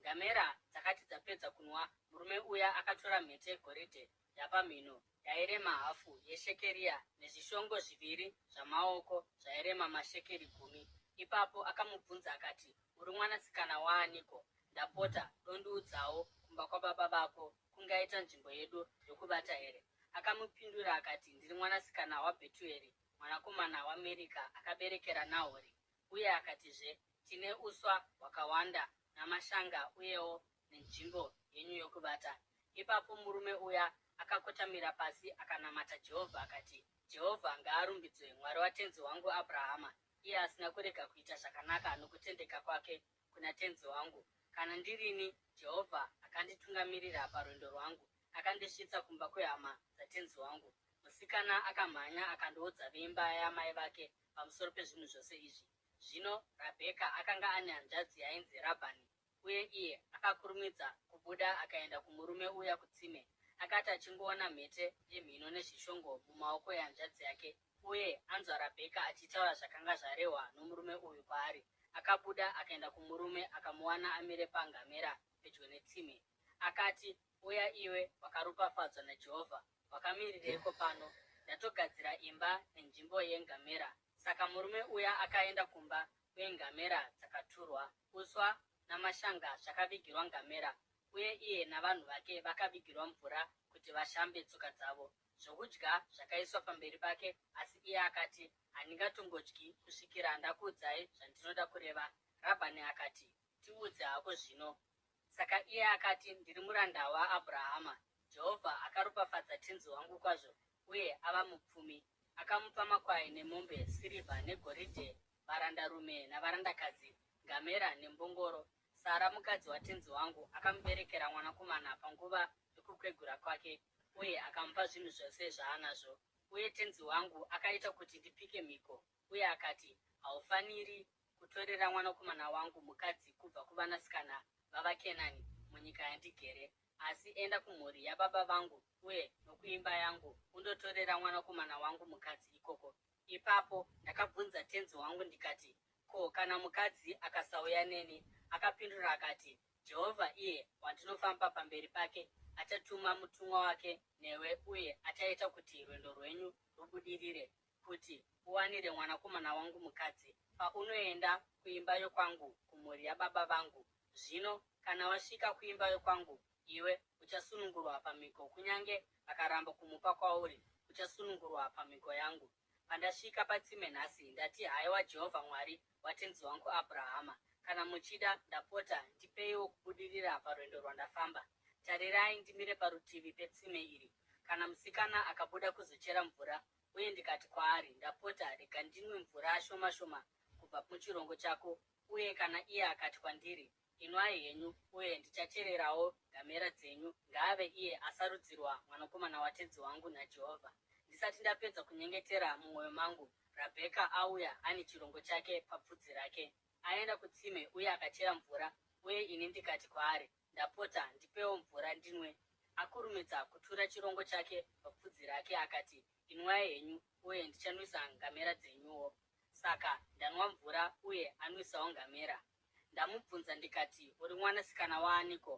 Ngamera dzakati dzapedza kunwa, murume uya akatora mhete yegoridhe yapamhino yairema hafu yeshekeria nezvishongo zviviri zvamaoko zvairema mashekeri gumi. Ipapo akamubvunza akati, Uri mwanasikana waaniko? Ndapota, dondiudzawo kumba kwababa vako kungaita nzvimbo yedu yokuvata here? Akamupindura akati, Ndiri mwanasikana waBhetueri, mwanakomana waMirika akaberekera Nahori. Uye akatizve, Tine uswa hwakawanda namashanga uyewo nenzvimbo yenyu yokuvata. Ipapo murume uya akakotamira pasi akanamata Jehovha akati, Jehovha ngaarumbidzwe, Mwari watenzi wangu Abrahama, iye asina kurega kuita zvakanaka nokutendeka kwake kuna tenzi wangu. Kana ndirini, Jehovha akanditungamirira parwendo rwangu. Akandisvitsa kumba kwehama dzatenzi wangu. Musikana akamhanya akandoudza veimba yaamai vake pamusoro pezvinhu zvose izvi. Zvino Rabheka akanga ane hanzvadzi yainzi Rabhani, uye iye akakurumidza kubuda akaenda kumurume uya kutsime. Akati achingoona mhete yemhino nezvishongo mumaoko ehanzvadzi yake, uye anzwa Rabheka achitaura zvakanga zvarehwa nomurume uyu kwaari, akabuda akaenda kumurume akamuwana amire pangamera pedyo netsime. Akati, Uya iwe wakaropafadzwa naJehovha, wakamirireiko pano? Ndatogadzira imba nenzvimbo yengamera. Saka murume uya akaenda kumba, uye ngamera dzakaturwa. Uswa namashanga zvakavigirwa ngamera, uye iye navanhu vake vakavigirwa mvura kuti vashambe tsoka dzavo. Zvokudya zvakaiswa pamberi pake, asi iye akati, Handingatongodyi kusvikira ndakuudzai zvandinoda kureva. Rabhani akati, Tiudze hako zvino. Saka iye akati, Ndiri muranda waAbhurahama. Jehovha akaropafadza tenzi wangu kwazvo, uye ava mupfumi. Akamupa makwai nemombe, sirivha negoridhe, varandarume navarandakadzi, ngamera nembongoro. Sara mukadzi watenzi wangu akamuberekera mwanakomana panguva yokukwegura kwake, uye akamupa zvinhu zvose zvaanazvo. Uye tenzi wangu akaita kuti ndipike mhiko, uye akati, Haufaniri kutorera mwanakomana wangu mukadzi kubva kuvanasikana vavaKenani munyika yandigere, asi enda kumhuri yababa vangu uye nokuimba yangu undotorera mwanakomana wangu mukadzi ikoko. Ipapo ndakabvunza tenzi wangu ndikati, Ko kana mukadzi akasauya neni? Akapindura akati, Jehovha iye wandinofamba pamberi pake achatuma mutumwa wake newe uye achaita kuti rwendo rwenyu rubudirire, kuti uwanire mwanakomana wangu mukadzi paunoenda kuimba yokwangu kumhuri yababa vangu. Zvino kana wasvika kuimba yokwangu, iwe uchasunungurwa pamhiko, kunyange vakaramba kumupa kwauri, uchasunungurwa pamhiko yangu. Pandasvika patsime nhasi, ndati, Haiwa Jehovha Mwari watenzi wangu Abrahama, kana muchida, ndapota, ndipeiwo kubudirira parwendo rwandafamba. Tarirai, ndimire parutivi petsime iri. Kana musikana akabuda kuzochera mvura, uye ndikati kwaari, Ndapota, rega ndinwe mvura shoma shoma kubva muchirongo chako, uye kana iye akati kwandiri, Inwai henyu, uye ndichachererawo ngamera dzenyu, ngaave iye asarudzirwa mwanakomana watenzi wangu naJehovha. Ndisati ndapedza kunyengetera mumwoyo mangu, Rabheka auya ane chirongo chake papfudzi rake. Aenda kutsime uye akachera mvura, uye ini ndikati kwaari, Ndapota, ndipewo mvura ndinwe. Akurumidza kutura chirongo chake papfudzi rake akati, Inwai henyu, uye ndichanwisa ngamera dzenyuwo. Saka ndanwa mvura uye anwisawo ngamera. Ndamubvunza ndikati, Uri mwanasikana waaniko?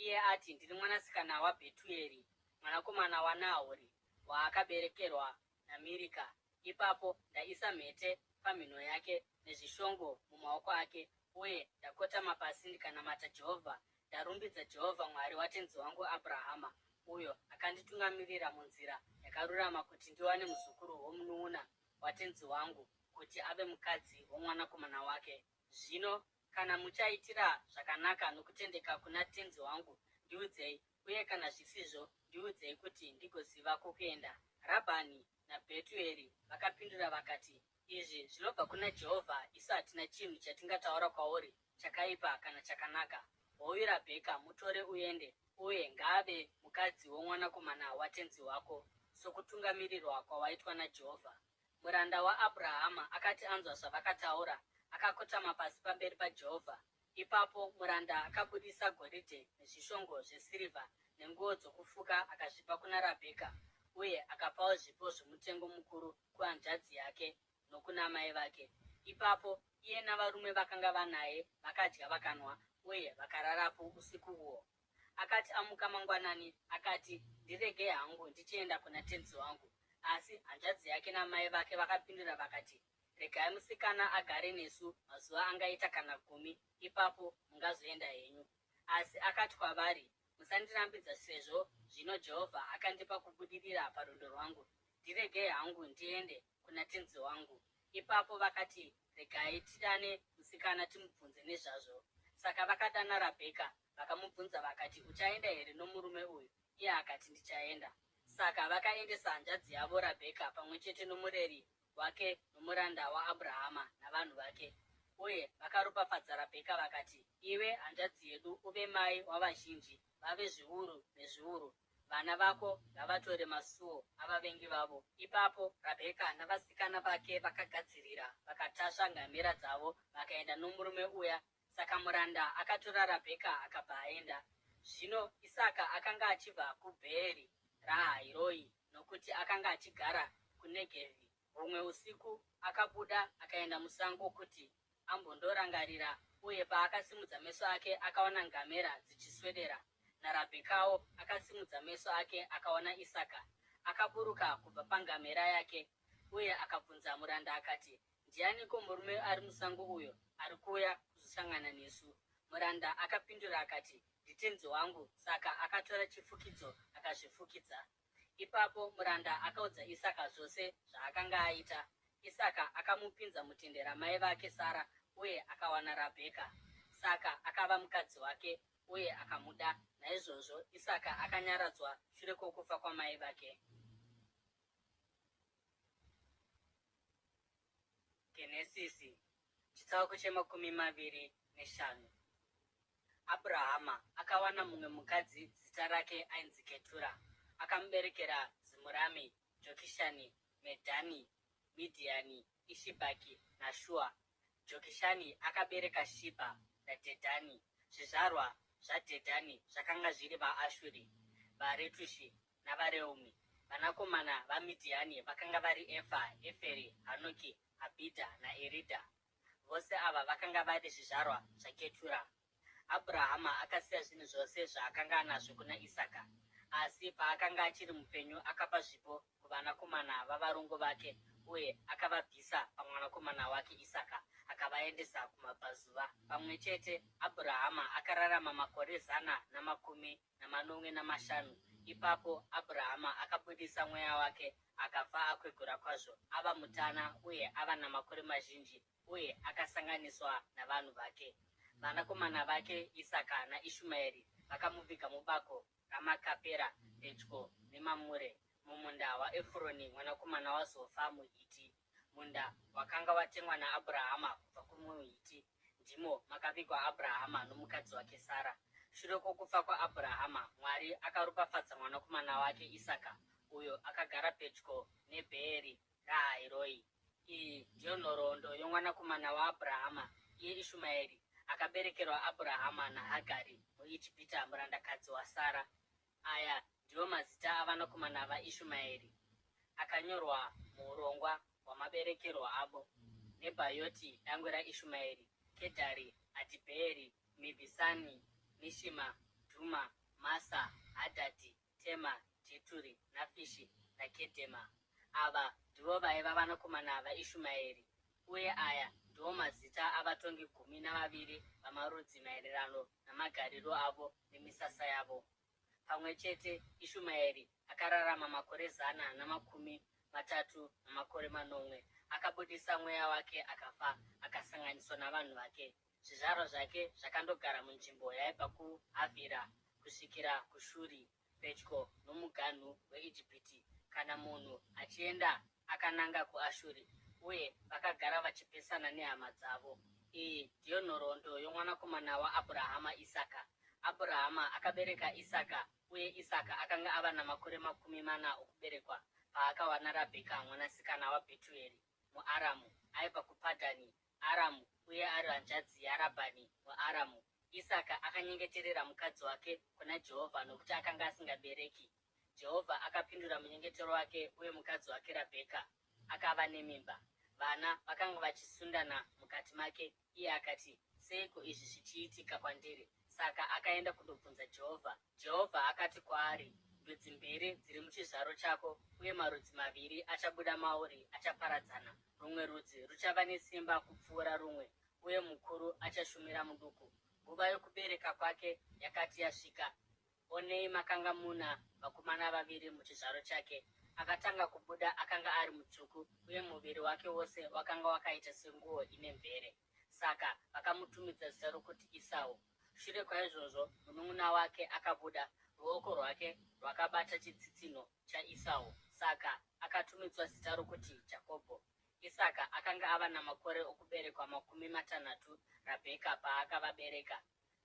Iye ati, Ndiri mwanasikana waBhetueri, mwanakomana waNahori, waakaberekerwa naMirika. Ipapo ndaisa mhete pamhino yake nezvishongo mumaoko ake, uye ndakotama pasi ndikanamata Jehovha. Ndarumbidza Jehovha Mwari watenzi wangu Abrahama, uyo akanditungamirira munzira yakarurama kuti ndiwane muzukuru womunun'una watenzi wangu kuti ave mukadzi womwanakomana wake. Zvino kana muchaitira zvakanaka nokutendeka kuna tenzi wangu, ndiudzei, uye kana zvisizvo, ndiudzei kuti ndigoziva kwokuenda. Rabhani naBhetueri vakapindura vakati, Izvi zvinobva kuna Jehovha, isu hatina chinhu chatingataura kwauri, chakaipa kana chakanaka. Hoyu Rabheka, mutore uende, uye ngaave mukadzi womwanakomana watenzi wako, sokutungamirirwa kwawaitwa naJehovha. Muranda waAbhurahama akati anzwa zvavakataura, akakotama pasi pamberi paJehovha. Ipapo muranda akabudisa goridhe nezvishongo zvesirivha nenguo dzokufuka akazvipa kuna Rabheka, uye akapawo zvipo zvomutengo mukuru kuhanzvadzi yake nokuna amai vake. Ipapo iye navarume vakanga vanaye vakadya vakanwa, uye vakararapo usiku uhwo. Akati amuka mangwanani, akati, Ndiregei hangu ndichienda kuna tenzi wangu. Asi hanzvadzi yake namai vake vakapindura vakati, Regai musikana agare nesu mazuva angaita kana gumi, ipapo mungazoenda henyu. Asi akati kwavari, Musandirambidza sezvo zvino Jehovha akandipa kubudirira parwendo rwangu. Ndiregei hangu ndiende kuna tenzi wangu. Ipapo vakati, Regai tidane musikana timubvunze nezvazvo. Saka vakadana Rabheka vakamubvunza vakati, Uchaenda here nomurume uyu? Iye akati, Ndichaenda. Saka vakaendesa hanzvadzi yavo Rabheka pamwe chete nomureri wake nomuranda waAbhurahama navanhu vake. Uye vakaropafadza Rabheka vakati, Iwe hanzvadzi yedu uve mai wavazhinji, vave zviuru nezviuru. Vana vako ngavatore masuo avavengi vavo. Ipapo Rabheka navasikana vake vakagadzirira, vakatasva ngamera dzavo vakaenda nomurume uya. Saka muranda akatora Rabheka akabva aenda. Zvino Isaka akanga achibva kuBheeri Rahairoi, nokuti akanga achigara kuNegevhi. Humwe usiku akabuda akaenda musango kuti ambondorangarira, uye paakasimudza meso ake akaona ngamera dzichiswedera. NaRabhekawo akasimudza meso ake akaona Isaka. Akaburuka kubva pangamera yake uye akabvunza muranda akati, Ndianiko murume ari musango uyo ari kuuya kuzosangana nesu? Muranda akapindura akati, Nditenzi wangu. Saka akatora chifukidzo akazvifukidza. Ipapo muranda akaudza Isaka zvose zvaakanga aita. Isaka akamupinza mutende ramai vake Sara uye akawana Rabheka. Saka akava mukadzi wake uye akamuda. Naizvozvo Isaka akanyaradzwa shure kwokufa kwamai vake. Genesisi chitsauko chemakumi maviri neshanu. Abrahama akawana mumwe mukadzi zita rake ainzi Ketura. Akamuberekera Zimurami, Jokishani, Medhani, Midhiani, Ishibhaki naShua. Jokishani akabereka Shibha naDhedhani. Zvizvarwa zvaDhedhani zvakanga zviri vaAshuri, vaRetushi navaReumi. Vanakomana vaMidhiani vakanga vari Efa, Eferi, Hanoki, Abhidha naEridha. Vose ava vakanga vari zvizvarwa zvaKetura. Abrahama akasiya zvinhu zvose zvaakanga anazvo kuna Isaka. Asi paakanga achiri mupenyu akapa zvipo kuvanakomana vavarongo vake uye akavabvisa pamwanakomana wake Isaka akavaendesa kumabvazuva. Pamwe chete, Abrahama akararama makore 175. Ipapo Abrahama akabudisa mweya wake akafa akwegura kwazvo, ava mutana uye ava namakore mazhinji, uye akasanganiswa navanhu vake. Vanakomana vake Isaka naIshumaeri vakamuviga mubako raMakapera pedyo neMamure, mumunda waEfuroni mwanakomana waZofa muHiti, munda wakanga watengwa naAbhurahama kubva kumuHiti. Ndimo makavigwa Abrahama nomukadzi wake Sara. Shure kwokufa kwaAbrahama, Mwari akaropafadza mwanakomana wake Isaka, uyo akagara pedyo neBheeri Rahairoi. Iyi ndiyo nhoroondo yomwanakomana waAbrahama, iye Ishumaeri, akaberekerwa Abrahama naHagari muIjipita, murandakadzi waSara. Aya ndiwo mazita avanakomana vaIshumaeri, akanyorwa muurongwa hwamaberekerwo avo, Nebhayoti dangwe raIshumaeri, Kedhari, Adhibheeri, Mibhisani, Mishima, Dhuma, Masa, Hadhadhi, Tema, Jeturi, Nafishi, naKedhema. Ava ndivo vaiva vanakomana vaIshumaeri, uye aya ndiwo mazita avatongi 12 vamarudzi maererano namagariro avo nemisasa yavo. Pamwe chete, Ishumaeri akararama makore 137, akabudisa mweya wake akafa, akasanganiswa navanhu vake. Zvizvarwa zvake zvakandogara munzvimbo yaibva kuHavhira kusvikira kuShuri, pedyo nomuganhu weIjipiti, kana munhu achienda akananga kuAshuri, uye vakagara vachipesana nehama dzavo. Iyi ndiyo nhoroondo yomwanakomana waAbhurahama Isaka. Abhurahama akabereka Isaka, uye Isaka akanga ava namakore 40 okuberekwa paakawana Rabheka mwanasikana waBhetueri muAramu, aibva kuPadhani Aramu uye ari hanzvadzi yaRabhani muAramu. Isaka akanyengeterera mukadzi wake kuna Jehovha nokuti akanga asingabereki. Jehovha akapindura munyengetero wake uye mukadzi wake Rabheka akava nemimba. Vana vakanga vachisundana mukati make, iye akati, Seiko izvi zvichiitika kwandiri? Saka akaenda kundobvunza Jehovha. Jehovha akati kwaari, Ndudzi mbiri dziri muchizvaro chako, uye marudzi maviri achabuda mauri achaparadzana. Rumwe rudzi ruchava nesimba kupfuura rumwe, uye mukuru achashumira muduku. Nguva yokubereka kwake yakati yasvika, onei makanga muna vakomana vaviri muchizvaro chake. Akatanga kubuda akanga ari mutsvuku, uye muviri wake wose wakanga wakaita senguo ine mvere. Saka vakamutumidza zita rokuti Isau. Shure kwaizvozvo munun'una wake akabuda, ruoko rwake rwakabata chitsitsinho chaIsau, saka akatumidzwa zita rokuti Jakobho. Isaka akanga ava namakore okuberekwa 60 Rabheka paakavabereka.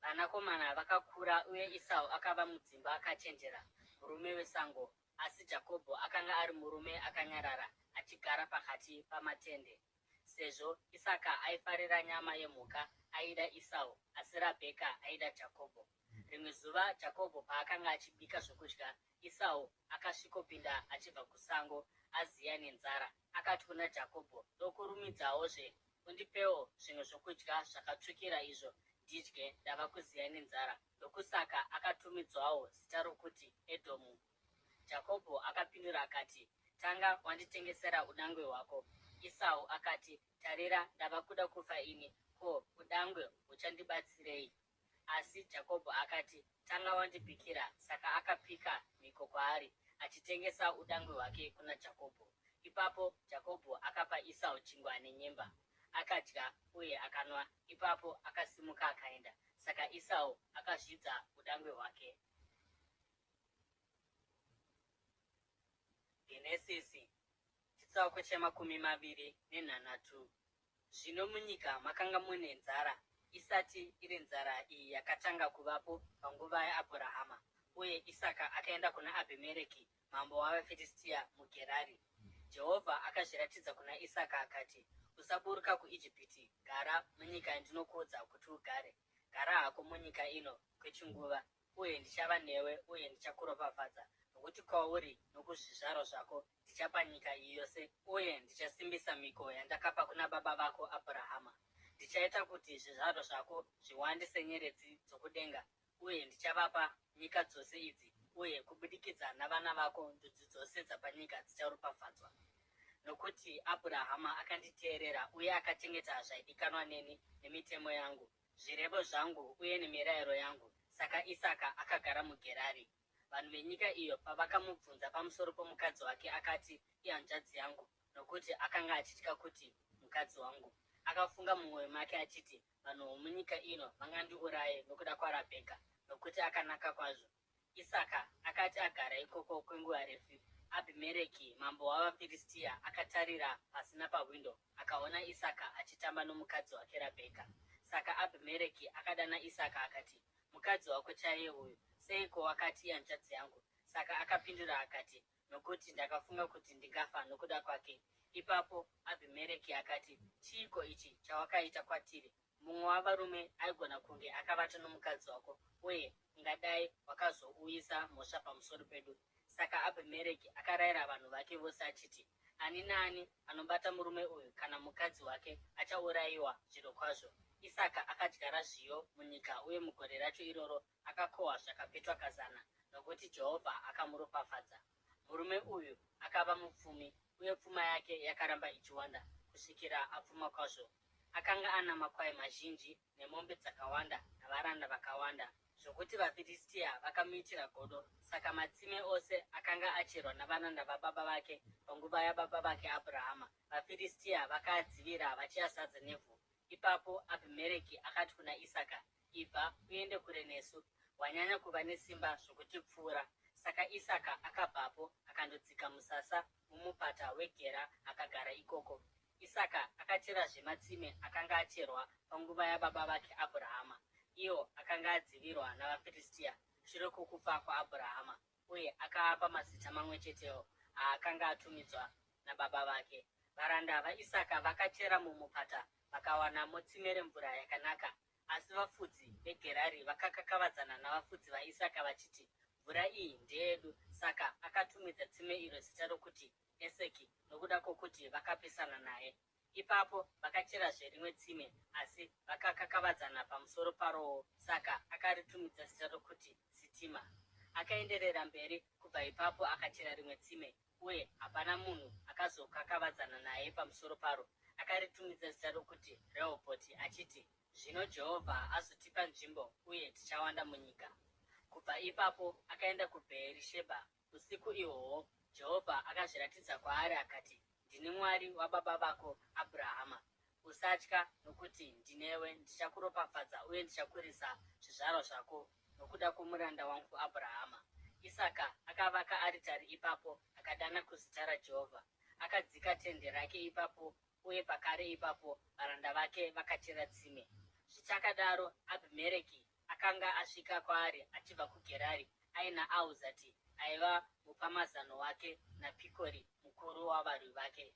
Vanakomana vakakura uye Isau akava mudzimba akachenjera. murume wesango, asi Jakobho akanga ari murume akanyarara, achigara pakati pamatende. Sezvo Isaka aifarira nyama yemhuka, aida Isau, asi Rabheka aida Jakobho. Rimwe zuva Jakobho paakanga achibika zvokudya, Isau akasvikopinda achibva kusango, aziya nenzara. Akati kuna Jakobho, Dokurumidzawo-zve undipewo zvimwe zvokudya zvakatsvukira izvo ndidye, ndava kuziya nenzara. Ndokusaka akatumidzwawo zita rokuti Edhomu. Jakobho akapindura akati, Tanga wanditengesera udangwe hwako. Isau akati, Tarira, ndava kuda kufa ini, ko udangwe huchandibatsirei? Asi Jakobho akati, Tanga wandipikira. Saka akapika mhiko kwaari, achitengesa udangwe hwake kuna Jakobho. Ipapo Jakobho akapa Isau chingwa nenyemba. Akadya uye akanwa, ipapo akasimuka akaenda. Saka Isau akazvidza udangwe hwake. Genesisi chitsauko che-27. Zvino munyika makanga mune nzara, isati iri nzara iyi yakatanga kuvapo panguva yaAbhurahama. Uye Isaka akaenda kuna Abhimereki mambo wavaFiristia muGerari. Jehovha akazviratidza kuna Isaka akati, Usaburuka kuIjipiti, gara munyika yandinokuudza kuti ugare. Gara hako munyika ino kwechinguva, uye ndichava newe uye ndichakuropafadza, nokuti kwauri nokuzvizvarwa zvako ndichapa nyika iyi yose, uye ndichasimbisa mhiko yandakapa kuna baba vako Abhurahama. Ndichaita kuti zvizvarwa zvako zviwande senyeredzi dzokudenga, uye ndichavapa nyika dzose idzi, uye kubudikidza navana vako ndudzi dzose dzapanyika dzicharopafadzwa. Nokuti Abhurahama akanditeerera uye akachengeta zvaidikanwa neni nemitemo yangu, zvirevo zvangu uye nemirayiro yangu. Saka Isaka akagara muGerari. Vanhu venyika iyo pavakamubvunza pamusoro pomukadzi wake, akati, Ihanzvadzi yangu, nokuti akanga achitya kuti, Mukadzi wangu. Akafunga mumwoyo make achiti, Vanhu vomunyika ino vangandiuraye nokuda kwaRabheka, nokuti akanaka kwazvo. Isaka akati agara ikoko kwenguva refu, Abhimereki mambo wavaFiristia akatarira pasi napahwindo akaona Isaka achitamba nomukadzi wake Rabheka. Saka Abhimereki akadana Isaka akati, Mukadzi wako chaiye uyu! Seiko wakati, Ihanzvadzi yangu? Saka akapindura akati, Nokuti ndakafunga kuti ndingafa nokuda kwake. Ipapo Abhimereki akati, Chiiko ichi chawakaita kwatiri? Mumwe wavarume aigona kunge akavata nomukadzi wako, uye ungadai wakazouyisa mhosva pamusoro pedu. Saka Abhimereki akarayira vanhu vake vose achiti, Ani naani anobata murume uyu kana mukadzi wake achaurayiwa zvirokwazvo. Isaka akadyara zviyo munyika uye mugore racho iroro akakohwa zvakapetwa kazana, nokuti Jehovha akamuropafadza. Murume uyu akava mupfumi, uye pfuma yake yakaramba ichiwanda kusvikira apfuma kwazvo. Akanga ana makwai mazhinji nemombe dzakawanda navaranda vakawanda, zvokuti vaFiristia vakamuitira godo. Saka matsime ose akanga acherwa navaranda vababa vake panguva yababa vake Abhurahama, vaFiristia vakaadzivira vachiazadza nevhu. Ipapo Abhimereki akati kuna Isaka, Ibva uende kure nesu, wanyanya kuva nesimba zvokutipfuura. Saka Isaka akabvapo akandodzika musasa mumupata weGera akagara ikoko. Isaka akacherazve matsime akanga acherwa panguva yababa vake Abhurahama, iwo akanga adzivirwa navaFiristia shure kwokufa kwaAbhurahama, uye akaapa mazita mamwe chetewo aakanga atumidzwa nababa vake. Varanda vaIsaka vakachera mumupata vakawanamo tsime remvura yakanaka. Asi vafudzi veGerari vakakakavadzana navafudzi vaIsaka vachiti, Mvura iyi ndeyedu! Saka akatumidza tsime iro zita rokuti Eseki nokuda kwokuti vakapesana naye. Ipapo vakacherazve rimwe tsime, asi vakakakavadzana pamusoro parowo, saka akaritumidza zita rokuti Sitima. Akaenderera mberi kubva ipapo akachera rimwe tsime, uye hapana munhu akazokakavadzana naye pamusoro paro. Akaritumidza zita rokuti Rehobhoti, achiti, Zvino Jehovha azotipa nzvimbo uye tichawanda munyika. Kubva ipapo akaenda kuBheeri-shebha. Usiku ihwohwo Jehovha akazviratidza kwaari akati, Ndini Mwari wababa vako Abhurahama. Usatya, nokuti ndinewe, ndichakuropafadza uye ndichakurisa zvizvarwa zvako nokuda kwomuranda wangu Abhurahama. Isaka akavaka aritari ipapo akadana kuzita raJehovha. Akadzika tende rake ipapo uye pakare ipapo varanda vake vakachera tsime. Zvichakadaro, Abhimereki akanga asvika kwaari achibva kuGerari aina Ahuzati aiva mupamazano wake naPikori mukuru wavarwi vake.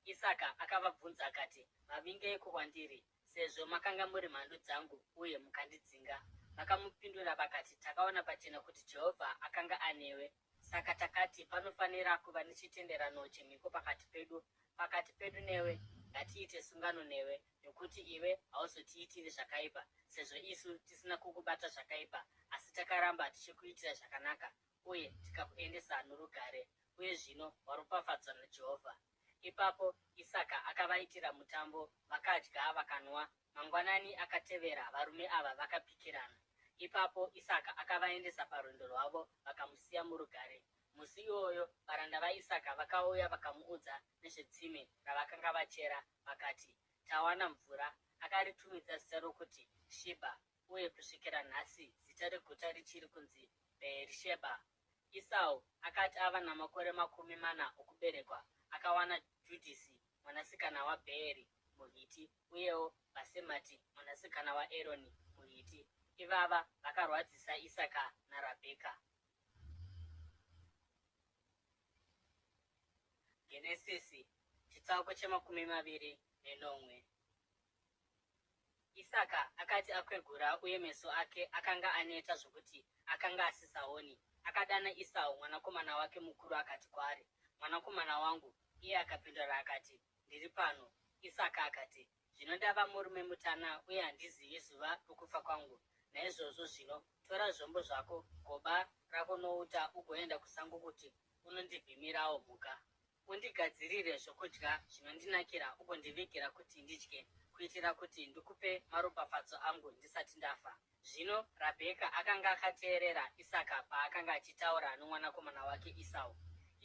Isaka akavabvunza akati, Mavingeiko kwandiri, sezvo makanga muri mhandu dzangu uye mukandidzinga? Vakamupindura vakati, Takaona pachena kuti Jehovha akanga anewe. Saka takati, Panofanira kuva nechitenderano chemhiko pakati pedu, pakati pedu newe. Ngatiite sungano newe, yokuti iwe hauzotiitiri zvakaipa, sezvo isu tisina kukubata zvakaipa, asi takaramba tichikuitira zvakanaka uye tikakuendesa norugare. Uye zvino waropafadzwa naJehovha. Ipapo Isaka akavaitira mutambo, vakadya vakanwa. Mangwanani akatevera varume ava vakapikirana. Ipapo Isaka akavaendesa parwendo rwavo vakamusiya murugare. Musi iwoyo varanda vaIsaka vakauya vakamuudza nezvetsime ravakanga vachera, vakati, Tawana mvura. Akaritumidza zita rokuti Shibha, uye kusvikira nhasi zita reguta richiri kunzi Bheerishebha. Isau akati ava namakore 40 okuberekwa, akawana Judhisi mwanasikana waBheeri muHiti uyewo Bhasemati mwanasikana waEroni muHiti. Ivava vakarwadzisa Isaka naRabheka. Genesisi chitsauko chemakumi maviri nenomwe. Isaka akati akwegura uye meso ake akanga aneta zvokuti akanga asisaoni, akadana Isau mwanakomana wake mukuru akati kwaari, Mwanakomana wangu. Iye akapindura akati, Ndiri pano. Isaka akati, Zvino ndava murume mutana uye handizivi zuva rokufa kwangu. Naizvozvo zvino, tora zvombo zvako, goba rako nouta ugoenda kusango kuti unondivhimirawo mhuka. Undigadzirire zvokudya zvinondinakira ugondivigira kuti ndidye, kuitira kuti ndikupe maropafadzo angu ndisati ndafa. Zvino Rabheka akanga akateerera Isaka paakanga achitaura nomwanakomana wake Isau.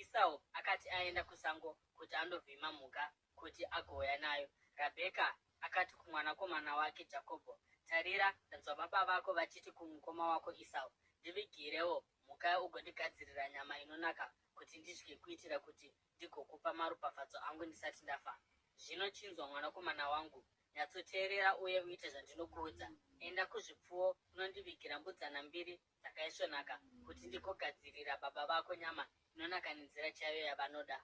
Isau akati aenda kusango kuti andovhima mhuka kuti agouya nayo, Rabheka akati kumwanakomana wake Jakobho, Tarira, ndanzwa baba vako vachiti kumukoma wako Isau, Ndivigirewo mhuka ugondigadzirira nyama inonaka kuti ndidye kuitira kuti ndigokupa maropafadzo angu ndisati ndafa. Zvino chinzwa, mwanakomana wangu, nyatsoteerera uye uite zvandinokuudza. Enda kuzvipfuwo unondivigira mbudzana mbiri dzakaisvonaka kuti ndigogadzirira baba vako nyama inonaka nenzira chaiyo yavanoda.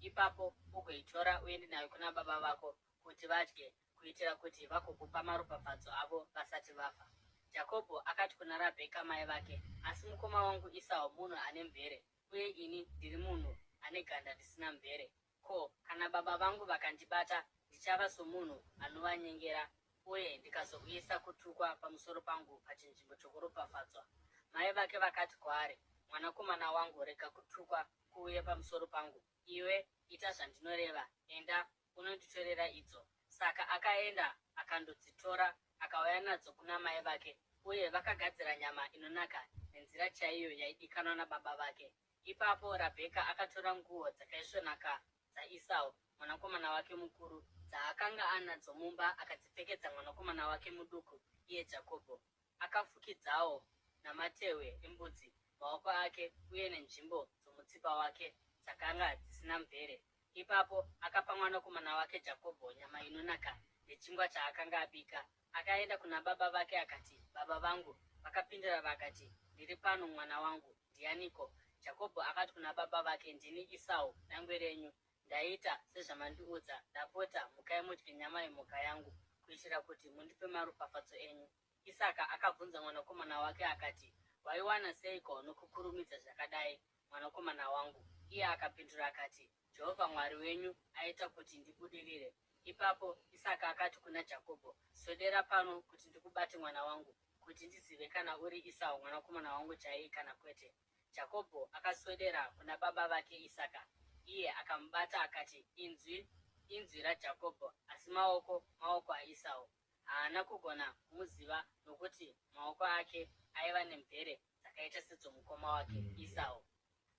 Ipapo ugoitora uende nayo kuna baba vako kuti vadye kuitira kuti vagokupa maropafadzo avo vasati vafa. Jakobho akati kuna Rabheka mai vake, Asi mukoma wangu Isau munhu ane mvere, uye ini ndiri munhu ane ganda risina mvere. Ko, kana baba vangu vakandibata, ndichava somunhu anovanyengera uye ndikazouyisa kutukwa pamusoro pangu pachinzvimbo chokuropafadzwa. Mai vake vakati kwaari, Mwanakomana wangu, rega kutukwa kuuye pamusoro pangu. Iwe ita zvandinoreva, enda unonditorera idzo. Saka akaenda akandodzitora akauya nadzo kuna mai vake, uye vakagadzira nyama inonaka nenzira chaiyo yaidikanwa nababa vake. Ipapo Rabheka akatora nguo dzakaisvonaka dzaIsau mwanakomana wake mukuru dzaakanga anadzo mumba akadzipfekedza mwanakomana wake muduku, iye Jakobho. Akafukidzawo namatehwe embudzi maoko ake uye nenzvimbo dzomutsipa wake dzakanga dzisina mvere. Ipapo akapa mwanakomana wake Jakobho nyama inonaka nechingwa chaakanga abika. Akaenda kuna baba vake akati, Baba vangu! Vakapindura vakati, Ndiri pano, mwana wangu. Ndianiko? Jakobho akati kuna baba vake, Ndini Isau, dangwe renyu. Ndaita sezvamandiudza. Ndapota, mukai mudye nyama yemhuka yangu, kuitira kuti mundipe maropafadzo enyu. Isaka akabvunza mwanakomana wake akati, Waiwana seiko nokukurumidza zvakadai, mwanakomana wangu? Iye akapindura akati, Jehovha Mwari wenyu aita kuti ndibudirire. Ipapo Isaka akati kuna Jakobho, Swedera pano kuti ndikubate mwana wangu, kuti ndizive kana uri Isau mwanakomana wangu chaiye kana kwete. Jakobho akaswedera kuna baba vake Isaka, iye akamubata akati, Inzwi inzwi raJakobho, asi maoko maoko aIsau. Haana kugona kumuziva nokuti maoko ake aiva nemvere dzakaita sedzomukoma wake Isau.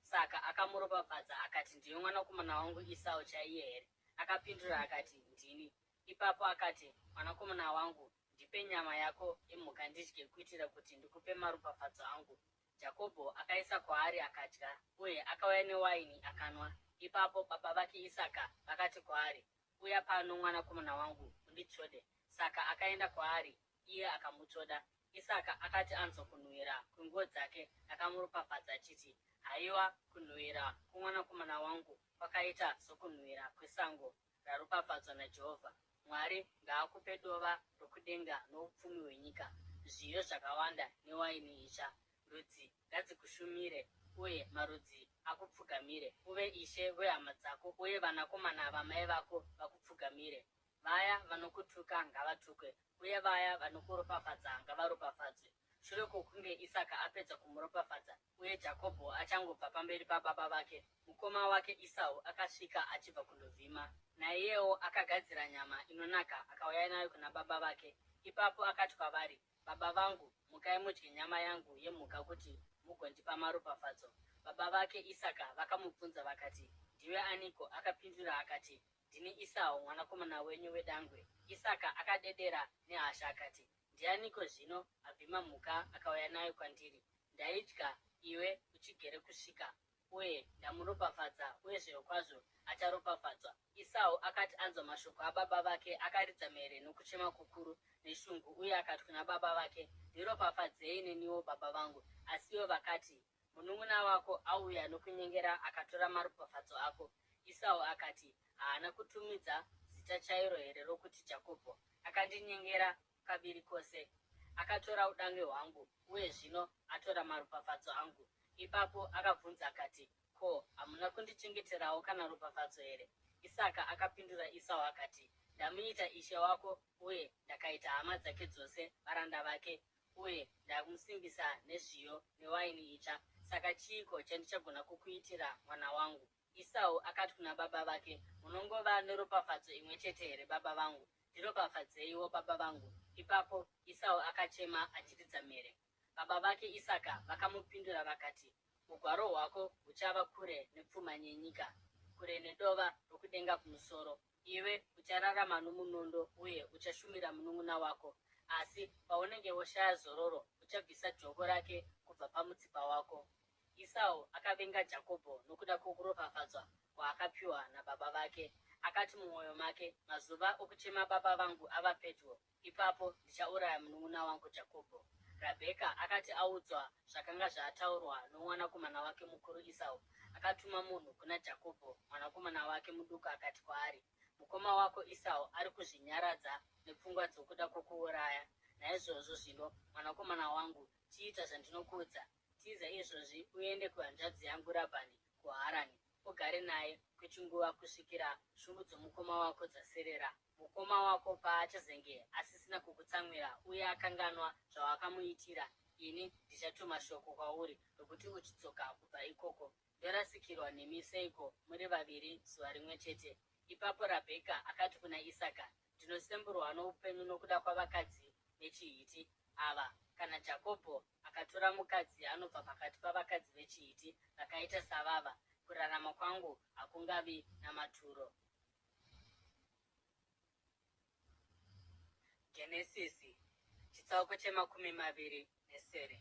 Saka akamuropafadza akati, Ndiwe mwanakomana wangu Isau chaiye here? Akapindura akati, Ndini. Ipapo akati, Mwanakomana wangu, ndipe nyama yako yemhuka ndidye kuitira kuti ndikupe maropafadzo angu. Jakobho akaisa kwaari akadya, uye akauya newaini akanwa. Ipapo baba vake Isaka vakati kwaari, Uya pano, mwanakomana wangu, unditsvode. Saka akaenda kwaari, iye akamutsvoda. Isaka akati anzwa kunhuhwira kwenguo dzake, akamuropafadza achiti, Haiwa, kunhuhwira kwomwanakomana wangu kwakaita sokunhuhwira kwesango raropafadzwa naJehovha. Mwari ngaakupe dova rokudenga noupfumi hwenyika, zviyo zvakawanda newaini itsva. Ndudzi ngadzikushumire uye marudzi akupfugamire. Uve ishe wehama dzako uye vanakomana vamai vako vakupfugamire. Vaya vanokutuka ngavatukwe, uye vaya vanokuropafadza ngavaropafadzwe. Shure kwokunge Isaka apedza kumuropafadza uye Jakobho achangobva pamberi pababa vake, mukoma wake Esau akasvika achibva kundovhima. Naiyewo akagadzira nyama inonaka akauya nayo kuna baba vake. Ipapo akati kwavari, Baba vangu, mukai mudye nyama yangu yemhuka kuti mugondipa maropafadzo. Baba vake Isaka vakamubvunza vakati, Ndiwe aniko? Akapindura akati, Ndini Isau mwanakomana wenyu wedangwe. Isaka akadedera nehasha akati, Ndianiko zvino avhima mhuka akauya nayo kwandiri? Ndaidya iwe uchigere kusvika, uye ndamuropafadza, uye zvirokwazvo acharopafadzwa. Isau akati anzwa mashoko ababa vake, akaridza mhere nokuchema kukuru neshungu, uye akati kuna baba vake, Ndiropafadzei neniwo, baba vangu! Asi ivo vakati, Munun'una wako auya nokunyengera akatora maropafadzo ako. Isau akati, Haana kutumidza zita chairo here rokuti Jakobho? Akandinyengera kaviri kose. Akatora udange hwangu, uye zvino atora maropafadzo angu. Ipapo akabvunza akati, Ko, hamuna kundichengeterawo kana ropafadzo here? Isaka akapindura Isau akati, Ndamuita ishe wako uye ndakaita hama dzake dzose varanda vake uye ndamusimbisa nezviyo newaini itsva. Saka chiiko chandichagona kukuitira, mwana wangu? Isau akati kuna baba vake, Munongova neropafadzo imwe chete here, baba vangu? Ndiropafadzeiwo, baba vangu! Ipapo Isau akachema achiridza mhere. Baba vake Isaka vakamupindura vakati, Ugwaro hwako huchava kure nepfuma yenyika, kure nedova rokudenga kumusoro. Iwe uchararama nomunondo uye uchashumira munun'una wako, asi paunenge woshaya zororo, uchabvisa joko rake kubva pamutsipa wako. Isau akavenga Jakobho nokuda kwokuropafadzwa kwaakapiwa nababa vake. Akati mumwoyo make, Mazuva okuchema baba vangu ava pedyo, Ipapo ndichauraya munun'una wangu Jakobho. Rabheka akati audzwa zvakanga zvataurwa nomwanakomana wake mukuru Isau, akatuma munhu kuna Jakobho mwanakomana wake muduku akati kwaari, Mukoma wako Isau ari kuzvinyaradza nepfungwa dzokuda kukuuraya. Naizvozvo zvino, mwanakomana wangu, chiita zvandinokuudza. Tiza izvozvi uende kuhanzvadzi yangu Rabhani kuHarani, ugare naye kwechinguva kusvikira shungu dzomukoma wako dzaserera. Mukoma wako paachazenge asisina kukutsamwira uye akanganwa zvawakamuitira, ini ndichatuma shoko kwauri rokuti uchidzoka kubva ikoko. Ndorasikirwa nemi seiko muri vaviri zuva rimwe chete? Ipapo Rabheka akati kuna Isaka, Ndinosemburwa noupenyu nokuda kwavakadzi vechiHiti ava. Kana Jakobho akatora mukadzi anobva pakati pavakadzi vechiHiti vakaita savava, kurarama kwangu hakungavi namaturo. Genesisi chitsauko chemakumi maviri nesere.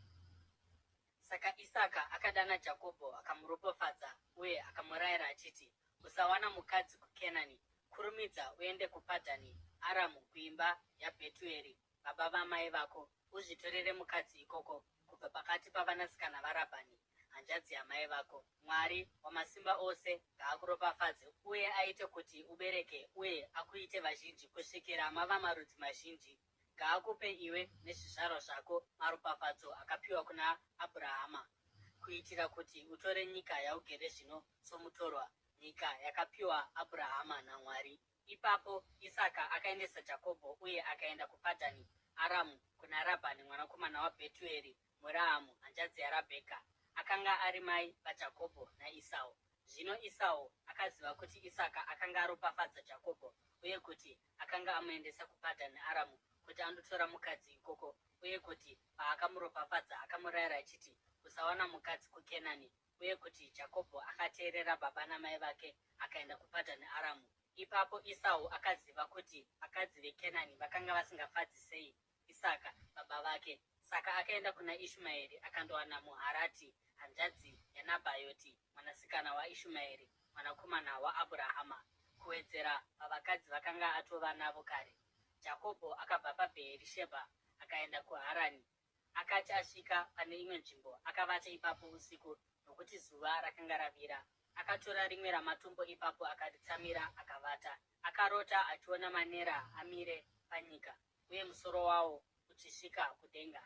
Saka Isaka akadana Jakobho akamuropafadza uye akamurayira achiti, Usawana mukadzi kuKenani. Kurumidza uende kuPadhani Aramu kuimba yaBhetueri baba vamai vako, uzvitorere mukadzi ikoko kubva pakati pavanasikana vaRabhani hanzvadzi yamai vako. Mwari Wamasimba Ose ngaakuropafadze uye aite kuti ubereke uye akuite vazhinji kusvikira mava marudzi mazhinji. Ngaakupe iwe nezvizvarwa zvako maropafadzo akapiwa kuna Abhurahama, kuitira kuti utore nyika yaugere zvino somutorwa, nyika yakapiwa Abhurahama naMwari. Ipapo Isaka akaendesa Jakobho uye akaenda kuPadhani Aramu kuna Rabhani mwanakomana waBhetueri muAramu, hanzvadzi yaRabheka. Akanga ari mai vaJakobho naEsau. Zvino Esau akaziva kuti Isaka akanga aropafadza Jakobho uye kuti akanga amuendesa kuPadhani Aramu kuti andotora mukadzi ikoko uye kuti paakamuropafadza akamurayira achiti, Usawana mukadzi kuKenani, uye kuti Jakobho akateerera baba namai vake akaenda kuPadhani Aramu. Ipapo Esau akaziva kuti vakadzi veKenani vakanga vasingafadzi sei Isaka baba vake. Saka akaenda kuna Ishumaeri akandowana muHarati, hanzvadzi yaNabhayoti, mwanasikana waIshumaeri, mwanakomana waAbhurahama, kuwedzera pavakadzi vakanga atova navo kare. Jakobho akabva paBheeri-shebha. akaenda kuHarani. Akati asvika pane imwe nzvimbo, akavata ipapo usiku, nokuti zuva rakanga ravira. Akatora rimwe ramatombo ipapo akaritsamira akavata. Akarota achiona manera amire panyika, uye musoro wawo uchisvika kudenga,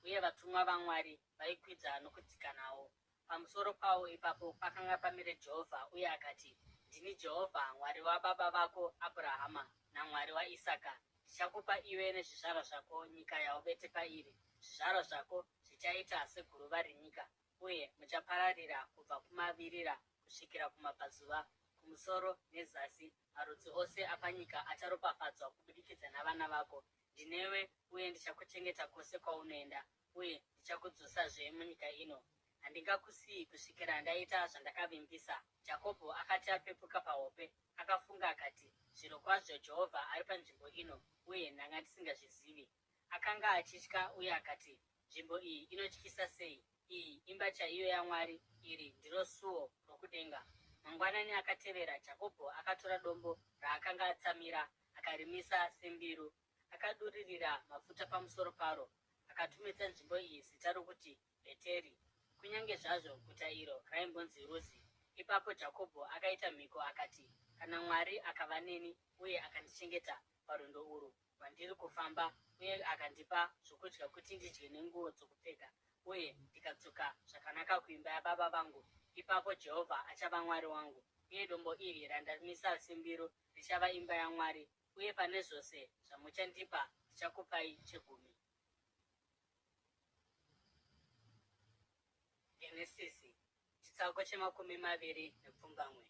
uye vatumwa vaMwari vaikwidza nokudzika nawo. Pamusoro pawo ipapo pakanga pamire Jehovha, uye akati, Ndini Jehovha, Mwari wababa vako Abhurahama naMwari waIsaka. Ndichakupa iwe nezvizvarwa zvako nyika yauvete pairi. Zvizvarwa zvako zvichaita seguruva renyika, uye muchapararira kubva kumavirira kusvikira kumabvazuva, kumusoro nezasi. Marudzi ose apanyika acharopafadzwa kubudikidza navana vako. Ndinewe, uye ndichakuchengeta kwose kwaunoenda, uye ndichakudzosazve munyika ino. Handingakusiyi kusvikira ndaita zvandakavimbisa. Jakobho akati apepuka pahope, akafunga akati, Zvirokwazvo Jehovha ari panzvimbo ino, uye ndanga ndisingazvizivi. Akanga achitya uye akati, Nzvimbo iyi inotyisa sei! Iyi imba chaiyo yaMwari, iri ndiro suo rokudenga. Mangwanani akatevera, Jakobho akatora dombo raakanga atsamira akarimisa sembiru. Akaduririra mafuta pamusoro paro, akatumidza nzvimbo iyi zita rokuti Bheteri, kunyange zvazvo guta iro raimbonzi Ruzi. Ipapo Jakobho akaita mhiko akati, Kana Mwari akava neni uye akandichengeta parwendo urwu rwandiri kufamba uye akandipa zvokudya kuti ndidye nenguo dzokupfeka, uye ndikadzoka zvakanaka kuimba yababa vangu, ipapo Jehovha achava Mwari wangu, uye dombo iri randamisa sembiru richava imba yaMwari, uye pane zvose zvamuchandipa ndichakupai chegumi. Genesisi chitsauko chemakumi maviri nepfumbamwe.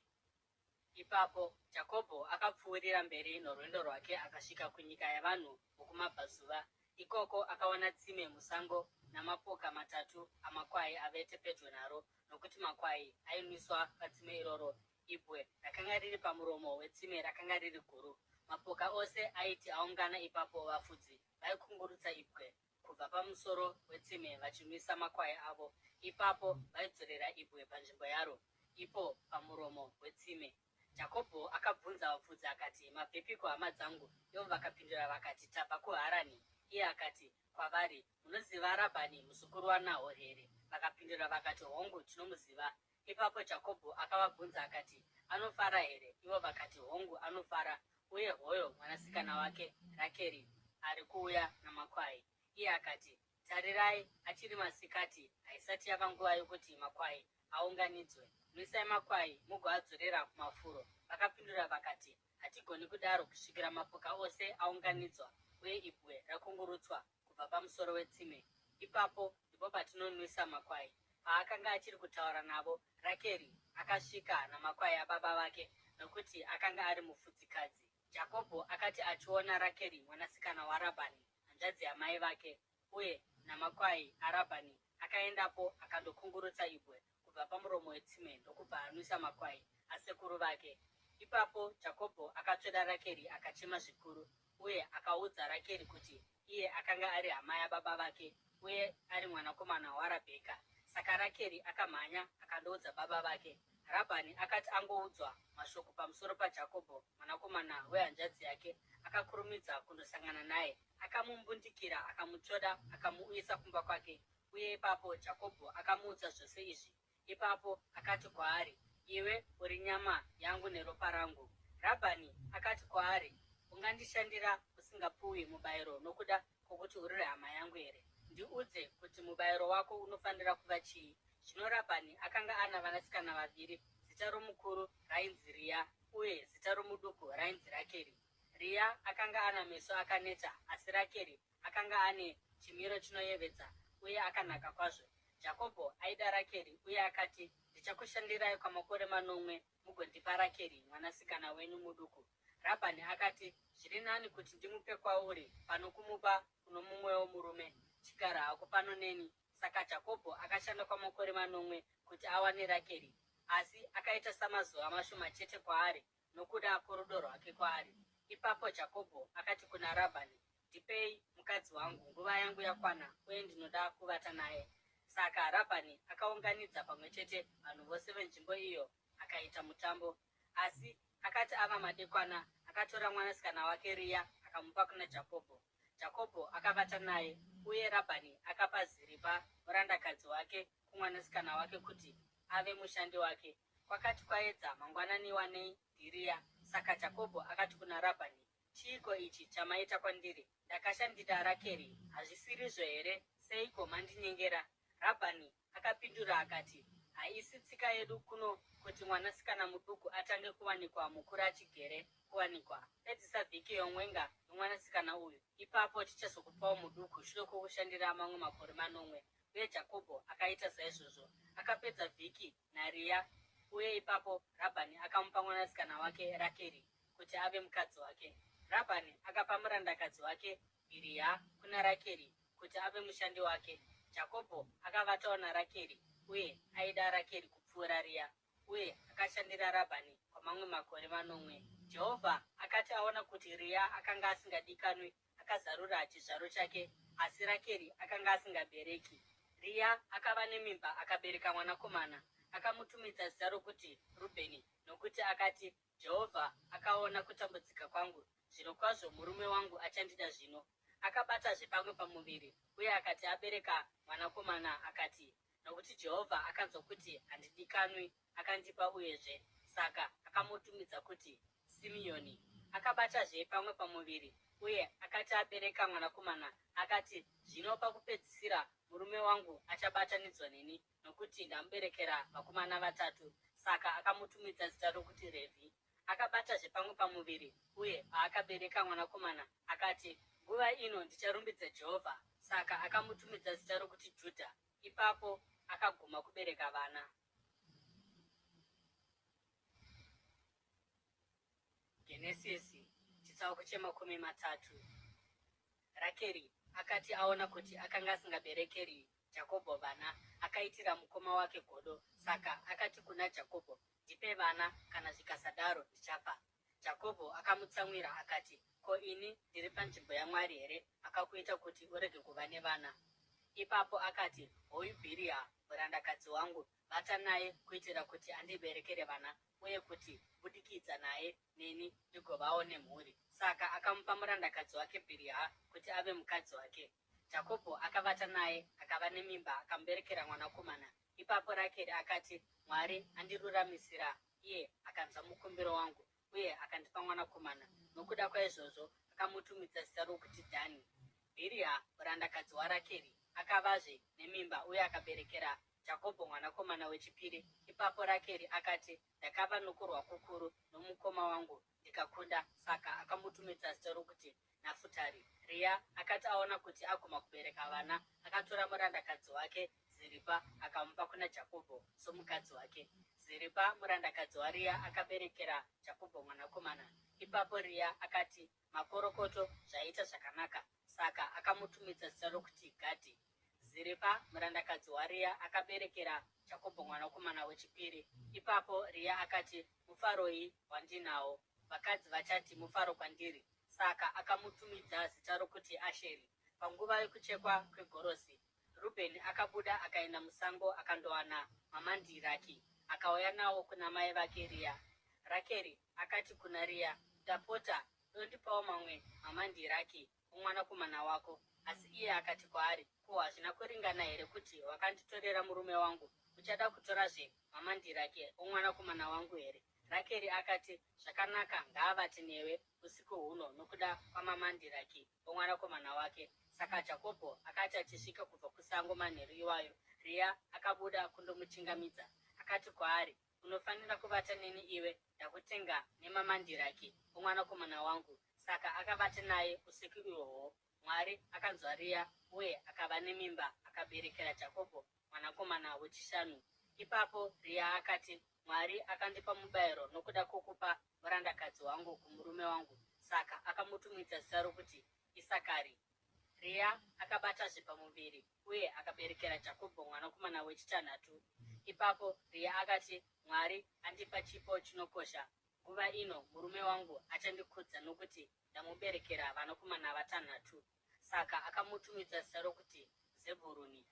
Ipapo Jakobho akapfuurira mberi norwendo rwake akasvika kunyika yavanhu vokumabvazuva. Ikoko akawana tsime musango namapoka matatu amakwai avete pedyo naro, nokuti makwai ainwiswa patsime iroro. Ibwe rakanga riri pamuromo wetsime rakanga riri guru. Mapoka ose aiti aungana ipapo, vafudzi vaikungurutsa ibwe kubva pamusoro wetsime vachinwisa makwai avo. Ipapo vaidzorera ibwe panzvimbo yaro, ipo pamuromo wetsime. Jakobho akabvunza vafudzi akati, Mabvepiko hama dzangu? Ivo vakapindura vakati, Tabva kuHarani. Iye akati kwavari, Munoziva Rabhani muzukuru waNahori here? Vakapindura vakati, Hongu, tinomuziva. Ipapo Jakobho akavabvunza akati, Anofara here? Ivo vakati, Hongu, anofara, uye hoyo mwanasikana wake Rakeri ari kuuya namakwai. Iye akati, Tarirai, achiri masikati, haisati yava nguva yokuti makwai aunganidzwe. Nwisai makwai mugoadzorera kumafuro. Vakapindura vakati, Hatigoni kudaro kusvikira mapoka ose aunganidzwa uye ibwe rakungurutswa kubva pamusoro wetsime. Ipapo ndipo patinonwisa makwai. Paakanga achiri kutaura navo, Rakeri akasvika namakwai ababa vake, nokuti akanga ari mufudzikadzi. Jakobho akati achiona Rakeri mwanasikana waRabhani, hanzvadzi yamai vake, uye namakwai aRabhani, akaendapo akandokungurutsa ibwe kubva pamuromo wetsime ndokubva anwisa makwai asekuru vake. Ipapo Jakobho akatsveda Rakeri akachema zvikuru, uye akaudza Rakeri kuti iye akanga ari hama yababa vake uye ari mwanakomana waRabheka. Saka Rakeri akamhanya akandoudza baba vake. Rabhani akati angoudzwa mashoko pamusoro paJakobho mwanakomana wehanzvadzi yake, akakurumidza kundosangana naye. Akamumbundikira, akamutsvoda, akamuuyisa kumba kwake, uye ipapo Jakobho akamuudza zvose izvi. Ipapo akati kwaari, Iwe uri nyama yangu neropa rangu. Rabhani akati kwaari, Ungandishandira usingapuwi mubayiro nokuda kwokuti uri hama yangu here? Ndiudze kuti mubayiro wako unofanira kuva chii. Zvino Rabhani akanga ana vanasikana vaviri, zita romukuru rainzi Riya uye zita romuduku rainzi Rakeri. Riya akanga ana meso akaneta, asi Rakeri akanga ane chimiro chinoyevedza uye akanaka kwazvo. Jakobho aida Rakeri uye akati, Ndichakushandirai kwamakore manomwe mugondipa Rakeri mwanasikana wenyu muduku. Rabhani akati, Zviri nani kuti ndimupe kwauri pano kumupa kuno mumwewo murume. Chigara hako pano neni. Saka Jakobho akashanda kwamakore manomwe kuti awane Rakeri, asi akaita samazuva mashoma chete kwaari nokuda kworudo rwake kwaari. Ipapo Jakobho akati kuna Rabhani, Ndipei mukadzi wangu, nguva yangu yakwana uye ndinoda kuvata naye. Saka Rabhani akaunganidza pamwe chete vanhu vose venzvimbo iyo akaita mutambo. Asi akati ava madekwana, akatora mwanasikana wake Riya akamupa kuna Jakobho. Jakobho akavata naye, uye Rabhani akapa Ziripa murandakadzi wake kumwanasikana wake kuti ave mushandi wake. Kwakati kwaedza mangwanani wanei ndiRiya. Saka Jakobho akati kuna Rabhani, Chiiko ichi chamaita kwandiri? Ndakashandira Rakeri, hazvisirizvo here? Seiko mandinyengera? Rabhani akapindura akati, Haisi tsika yedu kuno kuti mwanasikana muduku atange kuwanikwa mukuru achigere kuwanikwa. Pedzisa vhiki yomwenga yomwanasikana uyu, ipapo tichazokupawo muduku shure kwokushandira mamwe makore manomwe. Uye Jakobho akaita saizvozvo. Akapedza vhiki naRiya, uye ipapo Rabhani akamupa mwanasikana wake Rakeri kuti ave mukadzi wake. Rabhani akapa murandakadzi wake Bhiriha kuna Rakeri kuti ave mushandi wake. Jakobho akavatawo naRakeri, uye aida Rakeri kupfuura Riya, uye akashandira Rabhani kwamamwe makore manomwe. Jehovha akati aona kuti Riya akanga asingadikanwi, akazarura chizvaro chake, asi Rakeri akanga asingabereki. Riya akava nemimba akabereka mwanakomana, akamutumidza zita rokuti Rubheni, nokuti akati, Jehovha akaona kutambudzika kwangu, zvirokwazvo murume wangu achandida zvino. Akabatazve pamwe pamuviri, uye akati abereka mwanakomana, akati, Nokuti Jehovha akanzwa kuti handidikanwi, akandipa uyezve. Saka akamutumidza kuti Simiyoni. Akabatazve pamwe pamuviri, uye akati abereka mwanakomana, akati, Zvino pakupedzisira murume wangu achabatanidzwa neni, nokuti ndamuberekera vakomana vatatu. Saka akamutumidza zita rokuti Revhi. Akabatazve pamwe pamuviri, uye paakabereka mwanakomana, akati, Nguva ino ndicharumbidza Jehovha. Saka akamutumidza zita rokuti Judha. Ipapo akaguma kubereka vana. Genesisi chitsauko chemakumi matatu. Rakeri akati aona kuti akanga asingaberekeri Jakobho vana, akaitira mukoma wake godo. Saka akati kuna Jakobho, Ndipe vana, kana zvikasadaro ndichafa. Jakobho akamutsamwira akati, Ko ini ndiri panzvimbo yaMwari here akakuita kuti urege kuva nevana? Ipapo akati, Hoyu Bhiriha murandakadzi wangu, vata naye kuitira kuti andiberekere vana uye kuti kubudikidza naye neni ndigovawo nemhuri. Saka akamupa murandakadzi wake Bhiriha kuti ave mukadzi wake. Jakobho akavata naye akava nemimba akamuberekera mwanakomana. Ipapo Rakeri akati, Mwari andiruramisira, iye akanzwa mukumbiro wangu uye akandipa mwanakomana. Nokuda kwaizvozvo akamutumidza zita rokuti Dhani. Bhiriha murandakadzi waRakeri akavazve nemimba uye akaberekera Jakobho mwanakomana wechipiri. Ipapo Rakeri akati, Ndakava nokurwa kukuru nomukoma wangu ndikakunda. Saka akamutumidza zita rokuti Nafutari. Riya akati aona kuti aguma kubereka vana, akatora murandakadzi wake Ziripa akamupa kuna Jakobho somukadzi wake. Ziripa murandakadzi waRiya akaberekera Jakobho mwanakomana. Ipapo Riya akati, Makorokoto, zvaita zvakanaka. Saka akamutumidza zita rokuti Gadhi. Ziripa murandakadzi waRiya akaberekera Jakobho mwanakomana wechipiri. Ipapo Riya akati, Mufaroi wandinawo! Vakadzi vachati mufaro kwandiri. Saka akamutumidza zita rokuti Asheri. Panguva yokuchekwa kwegorosi, Rubheni akabuda akaenda musango akandowana mamandiraki, akauya nawo kuna mai vake Riya. Rakeri akati kuna Riya, Ndapota, dondipawo mamwe mamandiraki omwanakomana wako. Asi iye akati kwaari, Ko hazvina kuringana here kuti wakanditorera murume wangu? Uchada kutorazve mamandiraki omwanakomana wangu here? Rakeri akati, Zvakanaka, ngaavate newe usiku huno nokuda kwamamandiraki omwanakomana wake. Saka Jakobho akati achisvika kubva kusango manheru iwayo, Riya akabuda kundomuchingamidza. Akati kwaari, Unofanira kuvata neni iwe, ndakutenga nemamandiraki omwanakomana wangu. Saka akavata naye usiku ihwohwo. Mwari akanzwa Riya uye akava nemimba akaberekera Jakobho mwanakomana wechishanu. Ipapo Riya akati, Mwari akandipa mubayiro nokuda kwokupa murandakadzi wangu kumurume wangu. Saka akamutumidza zita rokuti Isakari. Riya akabatazve pamuviri uye akaberekera Jakobho mwanakomana wechitanhatu. Ipapo Riya akati, Mwari andipa chipo chinokosha. Nguva ino murume wangu achandikudza nokuti ndamuberekera vanakomana vatanhatu. Saka akamutumidza zita rokuti Zebhuruni.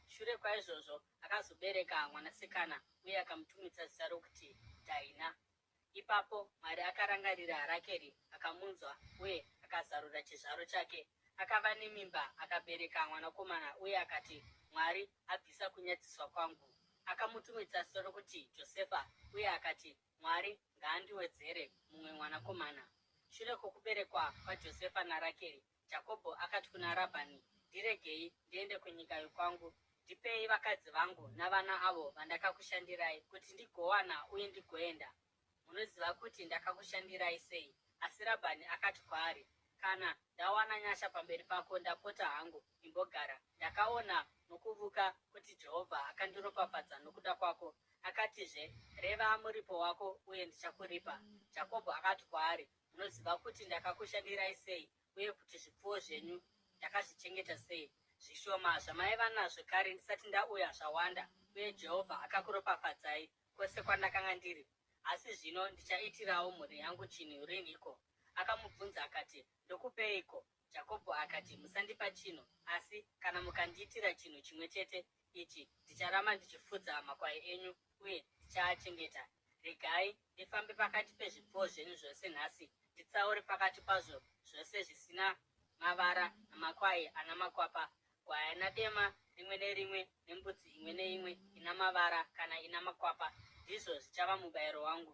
Shure kwaizvozvo akazobereka mwanasikana uye akamutumidza zita rokuti Dhaina. Ipapo Mwari akarangarira Rakeri akamunzwa uye akazarura chizvaro chake. Akava nemimba akabereka mwanakomana uye akati, Mwari abvisa kunyadziswa kwangu. Akamutumidza zita rokuti Josefa uye akati, Mwari ngaandiwedzere mumwe mwanakomana. Shure kwokuberekwa kwaJosefa naRakeri, Jakobho akati kuna Rabhani, Ndiregei ndiende kunyika yokwangu. Ndipei vakadzi vangu navana avo vandakakushandirai, kuti ndigowana uye ndigoenda. Munoziva kuti ndakakushandirai sei. Asi Rabhani akati kwaari, Kana ndawana nyasha pamberi pako, ndapota hangu, imbogara. Ndakaona nokuvuka kuti Jehovha akandiropafadza nokuda kwako. Akatizve, Reva muripo wako, uye ndichakuripa. Jakobho akati kwaari, Munoziva kuti ndakakushandirai sei uye kuti zvipfuwo zvenyu ndakazvichengeta sei. Zvishoma zvamaiva nazvo kare ndisati ndauya zvawanda, uye Jehovha akakuropafadzai kwose kwandakanga ndiri. Asi zvino ndichaitirawo mhuri yangu chinhu rinhiko? Akamubvunza akati, Ndokupeiko? Jakobho akati, Musandipa chinhu, asi kana mukandiitira chinhu chimwe chete ichi, ndicharamba ndichifudza makwai enyu uye ndichaachengeta. Regai ndifambe pakati pezvipfuwo zvenyu zvose nhasi, nditsaure pakati pazvo zvose zvisina mavara namakwai ana makwapa, gwayana dema rimwe nerimwe nembudzi imwe neimwe ina mavara kana ina makwapa, ndizvo zvichava mubayiro wangu,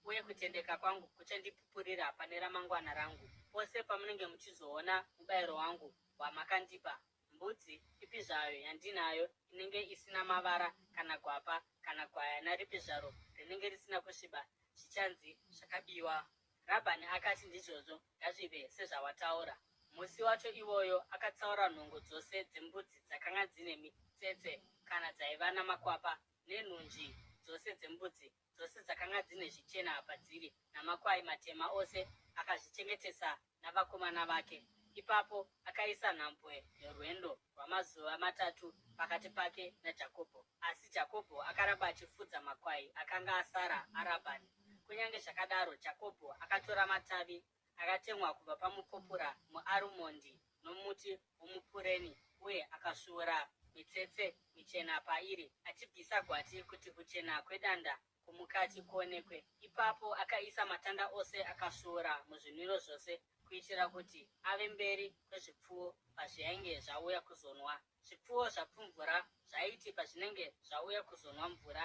uye kutendeka kwangu kuchandipupurira pane ramangwana rangu. Pose pamunenge muchizoona mubayiro wangu wamakandipa, mbudzi ipi zvayo yandinayo inenge isina mavara kana gwapa kana gwayana ripi zvaro rinenge risina kusviba, zvichanzi zvakabiwa. Rabhani akati, Ndizvozvo, ngazvive sezvawataura. Musi wacho iwoyo akatsaura nhongo dzose dzembudzi dzakanga dzine mitsetse kana dzaiva namakwapa, nenhunzvi dzose dzembudzi, dzose dzakanga dzine zvichena padziri, namakwai matema ose, akazvichengetesa navakomana vake. Ipapo akaisa nhambwe yorwendo rwamazuva matatu pakati pake naJakobho. Asi Jakobho akaramba achifudza makwai akanga asara aRabhani. Kunyange zvakadaro, Jakobho akatora matavi akatemwa kubva pamupopura muarumondi nomuti womupureni uye akasvuura mitsetse michena pairi, achibvisa gwati kuti kuchena kwedanda kwomukati kuonekwe. Ipapo akaisa matanda ose akasvuura muzvinwiro zvose kuitira kuti ave mberi kwezvipfuwo pazviainge zvauya kuzonwa. Zvipfuwo zvapfumvura zvaiti pazvinenge zvauya kuzonwa mvura,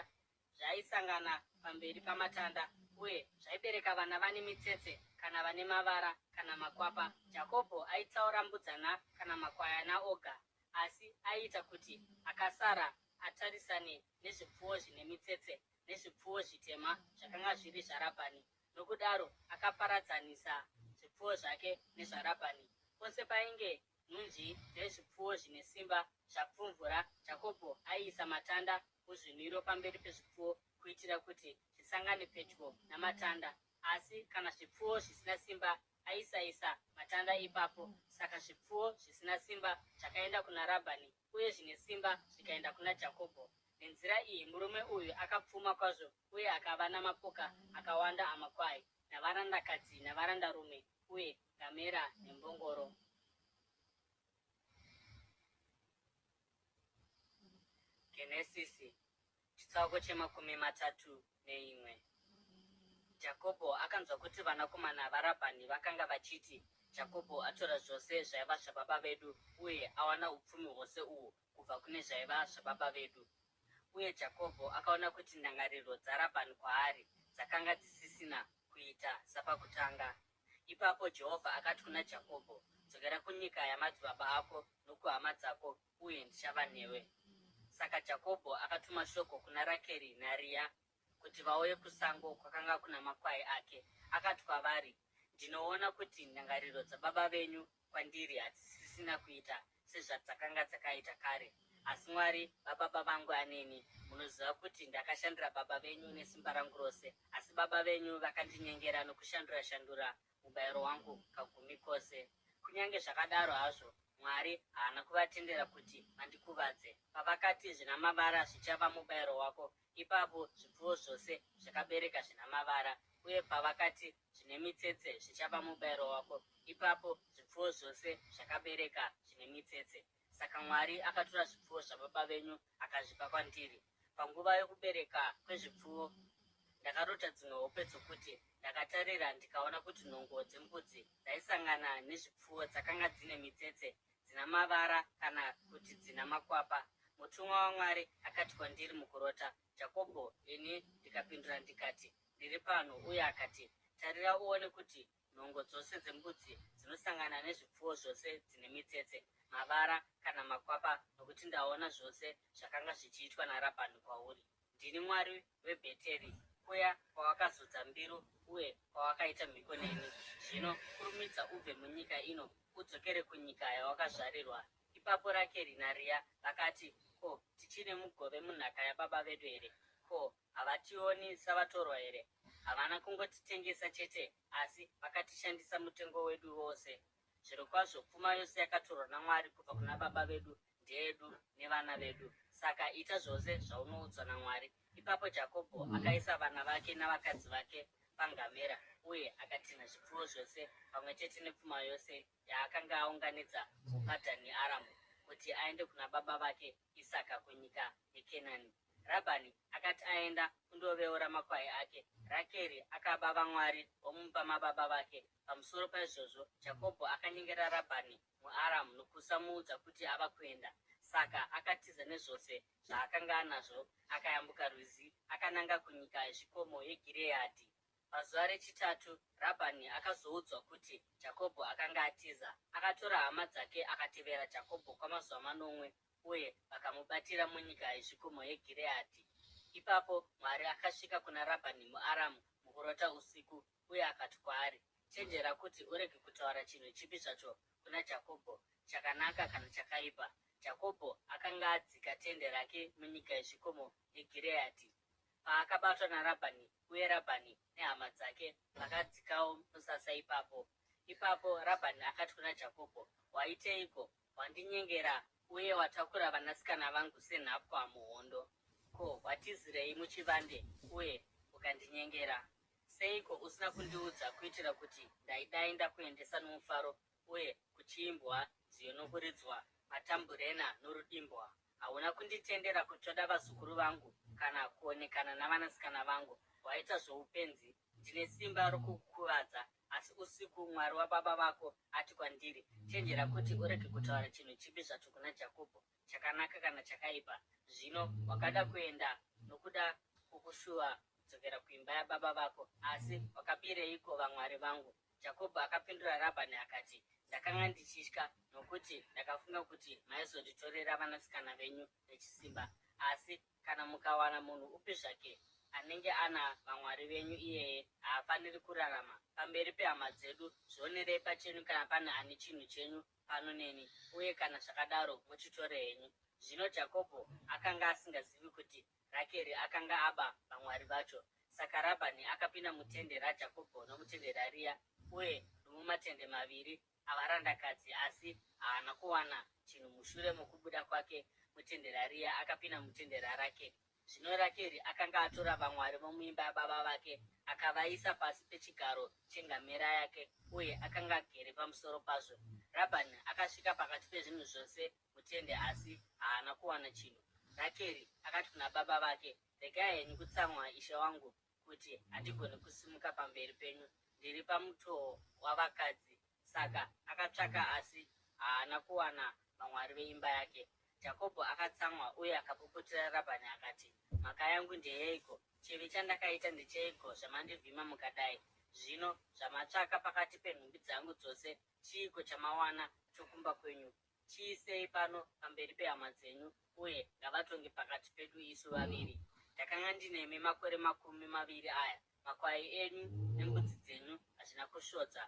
zvaisangana pamberi pamatanda uye zvaibereka vana vane mitsetse kana vane mavara kana makwapa. Jakobho aitsaura mbudzana kana makwayana oga, asi aiita kuti akasara atarisane nezvipfuwo zvine mitsetse nezvipfuwo zvitema zvakanga zviri zvaRabhani. Nokudaro akaparadzanisa zvipfuwo zvake nezvaRabhani. Pose painge nhunzvi dzezvipfuwo zvine simba zvapfumvura, Jakobho aiisa matanda muzvinwiro pamberi pezvipfuwo kuitira kuti zvisangane pedyo namatanda. Asi kana zvipfuwo zvisina simba, aisaisa matanda ipapo. Saka zvipfuwo zvisina simba zvakaenda kuna Rabhani, uye zvine simba zvikaenda kuna Jakobho. Nenzira iyi murume uyu akapfuma kwazvo uye akava namapoka akawanda amakwai, navarandakadzi navarandarume, uye ngamera nembongoro. Genesisi chitsauko che31. Jakobho akanzwa kuti vanakomana vaRabhani vakanga vachiti, Jakobho atora zvose zvaiva zvababa vedu uye awana upfumi hwose uhwu kubva kune zvaiva zvababa vedu. Uye Jakobho akaona kuti ndangariro dzaRabhani kwaari dzakanga dzisisina kuita sapakutanga. Ipapo Jehovha akati kuna Jakobho, Dzokera kunyika yamadzibaba ako nokuhama dzako, uye ndichava newe. Saka Jakobho akatuma shoko kuna Rakeri naRea kuti vauye kusango kwakanga kuna makwai ake. Akati kwavari, Ndinoona kuti ndangariro dzababa venyu kwandiri hadzisisina kuita sezvadzakanga dzakaita kare. Asi Mwari vababa vangu aneni, munoziva kuti ndakashandira baba venyu nesimba rangu rose, asi baba venyu vakandinyengera nokushandura-shandura mubayiro wangu kagumi kose. Kunyange zvakadaro hazvo, Mwari haana kuvatendera kuti vandikuvadze. Pavakati, Zvina mavara zvichava mubayiro wako, ipapo zvipfuwo zvose zvakabereka zvina mavara, uye pavakati, Zvine mitsetse zvichava mubayiro wako, ipapo zvipfuwo zvose zvakabereka zvine mitsetse. Saka Mwari akatora zvipfuwo zvababa venyu akazvipa kwandiri. Panguva yokubereka kwezvipfuwo, Ndakarota dzimwe hope dzokuti ndakatarira ndikaona kuti nhongo dzembudzi dzaisangana nezvipfuwo dzakanga dzine mitsetse, dzina mavara kana kuti dzina makwapa. Mutumwa waMwari akati kwandiri mukurota, Jakobho! Ini ndikapindura ndikati, Ndiri pano. Uye akati, Tarira uone kuti nhongo dzose dzembudzi dzinosangana nezvipfuwo zvose dzine mitsetse, mavara kana makwapa, nokuti ndaona zvose zvakanga zvichiitwa naRabhani kwauri. Ndini Mwari weBheteri, kuya kwawakazodza mbiru uye kwawakaita mhiko neni. Zvino kurumidza ubve munyika ino udzokere kunyika yawakazvarirwa. Ipapo Rakeri naRea vakati, Ko, tichine mugove munhaka yababa vedu here? Ko, havationi savatorwa here? Havana kungotitengesa chete asi vakatishandisa mutengo wedu wose. Zvirokwazvo pfuma yose yakatorwa naMwari kubva kuna baba vedu ndeyedu nevana vedu. Saka ita zvose zvaunoudzwa naMwari. Ipapo Jakobho akaisa vana vake navakadzi vake pangamera uye akatinha zvipfuwo zvose pamwe chete nepfuma yose yaakanga aunganidza muPadhani Aramu kuti aende kuna baba vake Isaka kunyika yeKenani. Rabhani akati aenda kundoveura makwai ake, Rakeri akaba vamwari vomupa mababa vake. Pamusoro paizvozvo, Jakobho akanyengera Rabhani muAramu nokusamuudza kuti ava kuenda. Saka akatiza nezvose zvaakanga anazvo, akayambuka rwizi akananga kunyika yezvikomo yeGireadhi. Pazuva rechitatu, Rabhani akazoudzwa kuti Jakobho akanga atiza. Akatora hama dzake akatevera Jakobho kwamazuva manomwe uye vakamubatira munyika yezvikomo yeGireadhi. Ipapo Mwari akasvika kuna Rabhani muAramu mukurota usiku uye akati kwaari, Chenjera kuti urege kutaura chinhu chipi zvacho kuna Jakobho, chakanaka kana chakaipa. Jakobho akanga adzika tende rake munyika yezvikomo yeGireadhi. Paakabatwa naRabhani, uye Rabhani nehama dzake vakadzikawo musasa ipapo. Ipapo Rabhani akati kuna Jakobho, Waiteiko? Wandinyengera uye watakura vanasikana vangu senhapwa muhondo. Ko, watizirei muchivande uye ukandinyengera? Seiko usina kundiudza kuitira kuti ndaidai ndakuendesa nomufaro uye kuchiimbwa nziyo nokuridzwa matamburena norudimbwa? Hauna kunditendera kutsvoda vazukuru vangu kana kuonekana navanasikana vangu. Waita zvoupenzi. Ndine simba rokukukuvadza, asi usiku Mwari wababa vako ati kwandiri, Chenjera kuti urege kutaura chinhu chipi zvacho kuna Jakobho, chakanaka kana chakaipa. Zvino wakada kuenda nokuda kwokushuva kudzokera kuimba yababa vako, asi wakabireiko vamwari vangu? Jakobho akapindura Rabhani akati, Ndakanga ndichitya, nokuti ndakafunga kuti maizonditorera vanasikana venyu nechisimba. Asi kana mukawana munhu upi zvake anenge ana vamwari venyu iyeye haafaniri kurarama. Pamberi pehama dzedu, zvionerei pachenyu kana pane ane chinhu chenyu pano neni, uye kana zvakadaro muchitore henyu. Zvino Jakobho akanga asingazivi kuti Rakeri akanga aba vamwari vacho. Saka Rabhani akapinda mutende raJakobho nomutende raRiya uye nomumatende maviri avarandakadzi, asi haana kuwana chinhu. Mushure mokubuda kwake mutende raRiya, akapinda mutende raRakeri. Zvino Rakeri akanga atora vamwari vomuimba yababa vake akavaisa pasi pechigaro chengamera yake uye akanga agere pamusoro pazvo. Rabhani akasvika pakati pezvinhu zvose mutende asi haana kuwana chinhu. Rakeri akati kuna baba vake, Regai henyu kutsamwa, ishe wangu, kuti handigoni kusimuka pamberi penyu, ndiri pamutoo wavakadzi. Saka akatsvaka asi haana kuwana vamwari veimba yake. Jakobho akatsamwa uye akapopotera Rabhani akati, Mhaka yangu ndeyeiko? Chivi chandakaita ndecheiko zvamandivhima mukadai? Zvino zvamatsvaka pakati penhumbi dzangu dzose chiiko chamawana chokumba kwenyu? Chiisei pano pamberi pehama dzenyu, uye ngavatonge pakati pedu isu vaviri. Ndakanga ndinemi makore 20 aya, makwai enyu nembudzi dzenyu hazvina kusvodza,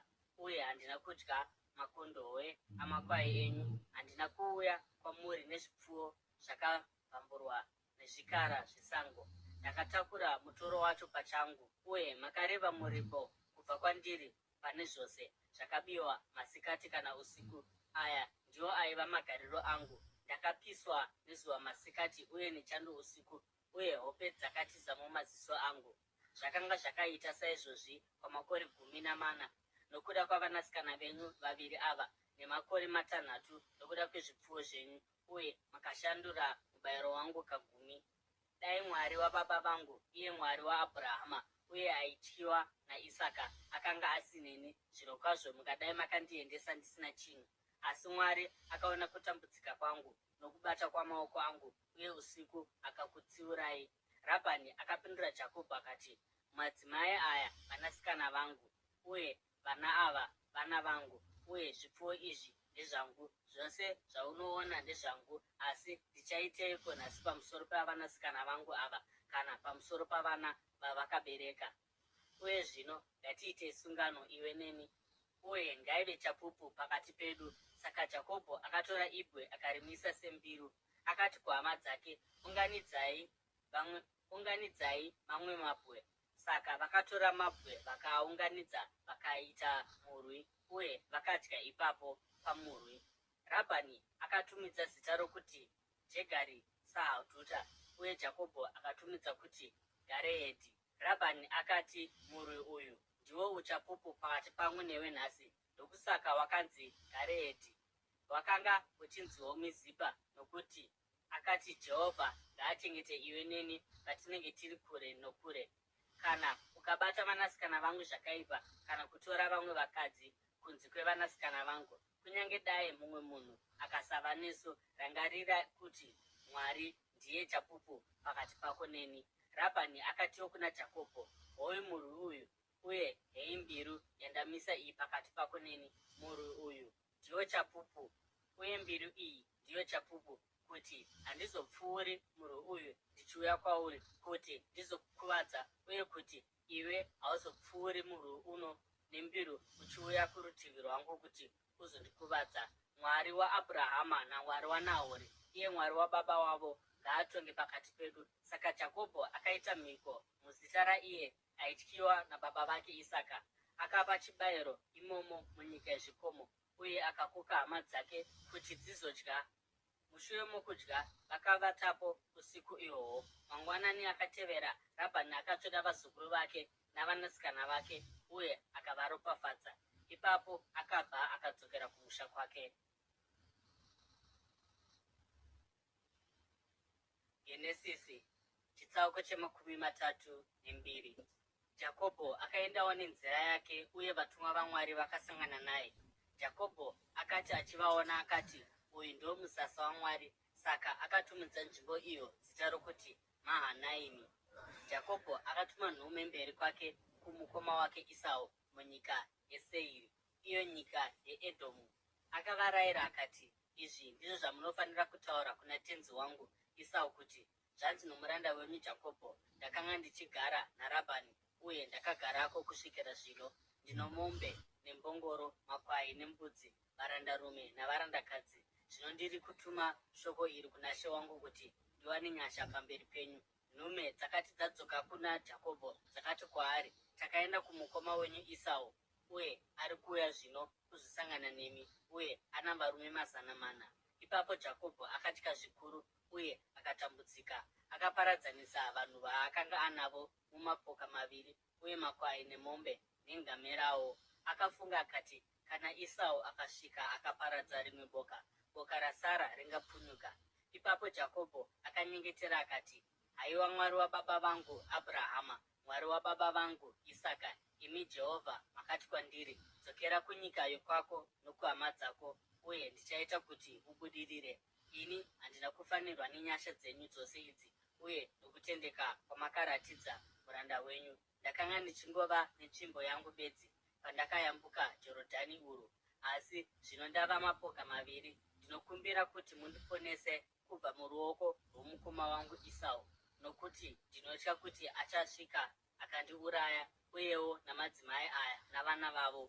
uye handina kudya makondohwe amakwai enyu. Handina kuuya kwamuri nezvipfuwo zvakabvamburwa nezvikara zvesango. Ndakatakura mutoro wacho pachangu, uye makareva muripo kubva kwandiri pane zvose zvakabiwa masikati kana usiku. Aya ndiwo aiva magariro angu, ndakapiswa nezuva masikati uye nechando usiku, uye hope dzakatiza mumaziso angu. Zvakanga zvakaita saizvozvi kwamakore 14 nokuda kwavanasikana venyu vaviri ava, nemakore matanhatu nokuda kwezvipfuwo zvenyu, uye makashandura mubayiro wangu kagumi. Dai Mwari wababa vangu, iye Mwari waAbhurahama uye aityiwa naIsaka, akanga asineni, zvirokwazvo mungadai makandiendesa ndisina chinhu. Asi Mwari akaona kutambudzika kwangu nokubata kwamaoko angu uye usiku akakutsiurai. Rabhani akapindura Jakobho akati, Madzimai aya vanasikana vangu, uye vana ava vana vangu, uye zvipfuwo izvi ndezvangu, zvose zvaunoona ndezvangu, asi ndichaiteiko nhasi pamusoro pavanasikana vangu ava kana pamusoro pavana vavakabereka? Uye zvino ngatiitei sungano iwe neni, uye ngaive chapupu pakati pedu. Saka Jakobho akatora ibwe akarimisa sembiru. Akati kuhama dzake, Unganidzai vamwe, unganidzai mamwe mabwe. Saka vakatora mabwe vakaaunganidza vakaita murwi, uye vakadya ipapo pamurwi. Rabhani akatumidza zita rokuti Jegari Sahadhuta, uye Jakobho akatumidza kuti Gareedhi. Rabhani akati, Murwi uyu ndiwo uchapupu pakati pangu newe nhasi. Ndokusaka wakanzi Gareedhi. Wakanga uchinziwo Mizipa nokuti akati, Jehovha ngaachengete iwe neni patinenge tiri kure nokure. Kana ukabata vanasikana vangu zvakaipa kana kutora vamwe vakadzi kunze kwevanasikana vangu, kunyange dai mumwe munhu akasava nesu, rangarira kuti Mwari ndiye chapupu pakati pako neni. Rabhani akatiwo kuna Jakobho, Hoyu murwi uyu, uye heyi mbiru yandamisa iyi pakati pako neni. Murwi uyu ndiwo chapupu, uye mbiru iyi ndiyo chapupu, kuti handizopfuuri murwi uyu ndichiuya kwauri kuti ndizokukuvadza, uye kuti iwe hauzopfuuri murwi uno nembiru uchiuya kurutivi rwangu kuti uzondikuvadza. Mwari waAbhurahama naMwari waNahori, iye Mwari wababa wavo, ngaatonge pakati pedu. Saka Jakobho akaita mhiko muzita raiye aityiwa nababa vake Isaka. Akapa chibayiro imomo munyika yezvikomo uye akakoka hama dzake kuti dzizodya. Mushure mokudya, vakavatapo usiku ihwohwo. Mangwanani akatevera, Rabhani akatsvoda vazukuru vake navanasikana vake uye akavaropafadza. Ipapo akabva akadzokera kumusha kwake. Genesisi chitsauko chemakumi matatu nembiri. Jakobho akaendawo nenzira yake uye vatumwa vaMwari vakasangana naye. Jakobho akati achivaona akati, Uyu ndiwo musasa waMwari! Saka akatumidza nzvimbo iyo zita rokuti Mahanaimi. Jakobho akatuma nhume mberi kwake kumukoma wake Isau munyika yeSeiri, iyo nyika yeEdhomu. Akavarayira akati, Izvi ndizvo zvamunofanira kutaura kuna tenzi wangu Isau kuti, Zvanzi nomuranda wenyu Jakobho, Ndakanga ndichigara naRabhani uye ndakagarako kusvikira zvino. Ndino mombe nembongoro, makwai nembudzi, varandarume navarandakadzi. Zvino ndiri kutuma shoko iri kuna she wangu kuti ndiwane nyasha pamberi penyu. Nhume dzakati dzadzoka kuna Jakobho, dzakati kwaari, Takaenda kumukoma wenyu Isau, uye ari kuuya zvino kuzosangana nemi, uye ana varume 400. Ipapo Jakobho akatya zvikuru uye akatambudzika. Akaparadzanisa vanhu vaakanga anavo mumapoka maviri, uye makwai nemombe nengamerawo. Akafunga akati, Kana Isau akasvika akaparadza rimwe boka, boka rasara ringapunyuka. Ipapo Jakobho akanyengetera akati, Haiwa Mwari wababa vangu Abhurahama, Mwari wababa vangu Isaka, imi Jehovha makati kwandiri, Dzokera kunyika yokwako nokuhama dzako, uye ndichaita kuti ubudirire. Ini handina kufanirwa nenyasha dzenyu dzose idzi uye nokutendeka kwamakaratidza muranda wenyu. Ndakanga ndichingova netsvimbo yangu bedzi pandakayambuka Jorodhani urwu, asi zvino ndava mapoka maviri. Ndinokumbira kuti mundiponese kubva muruoko rwomukoma wangu Isau, nokuti ndinotya kuti achasvika akandiuraya, uyewo namadzimai aya navana vavo.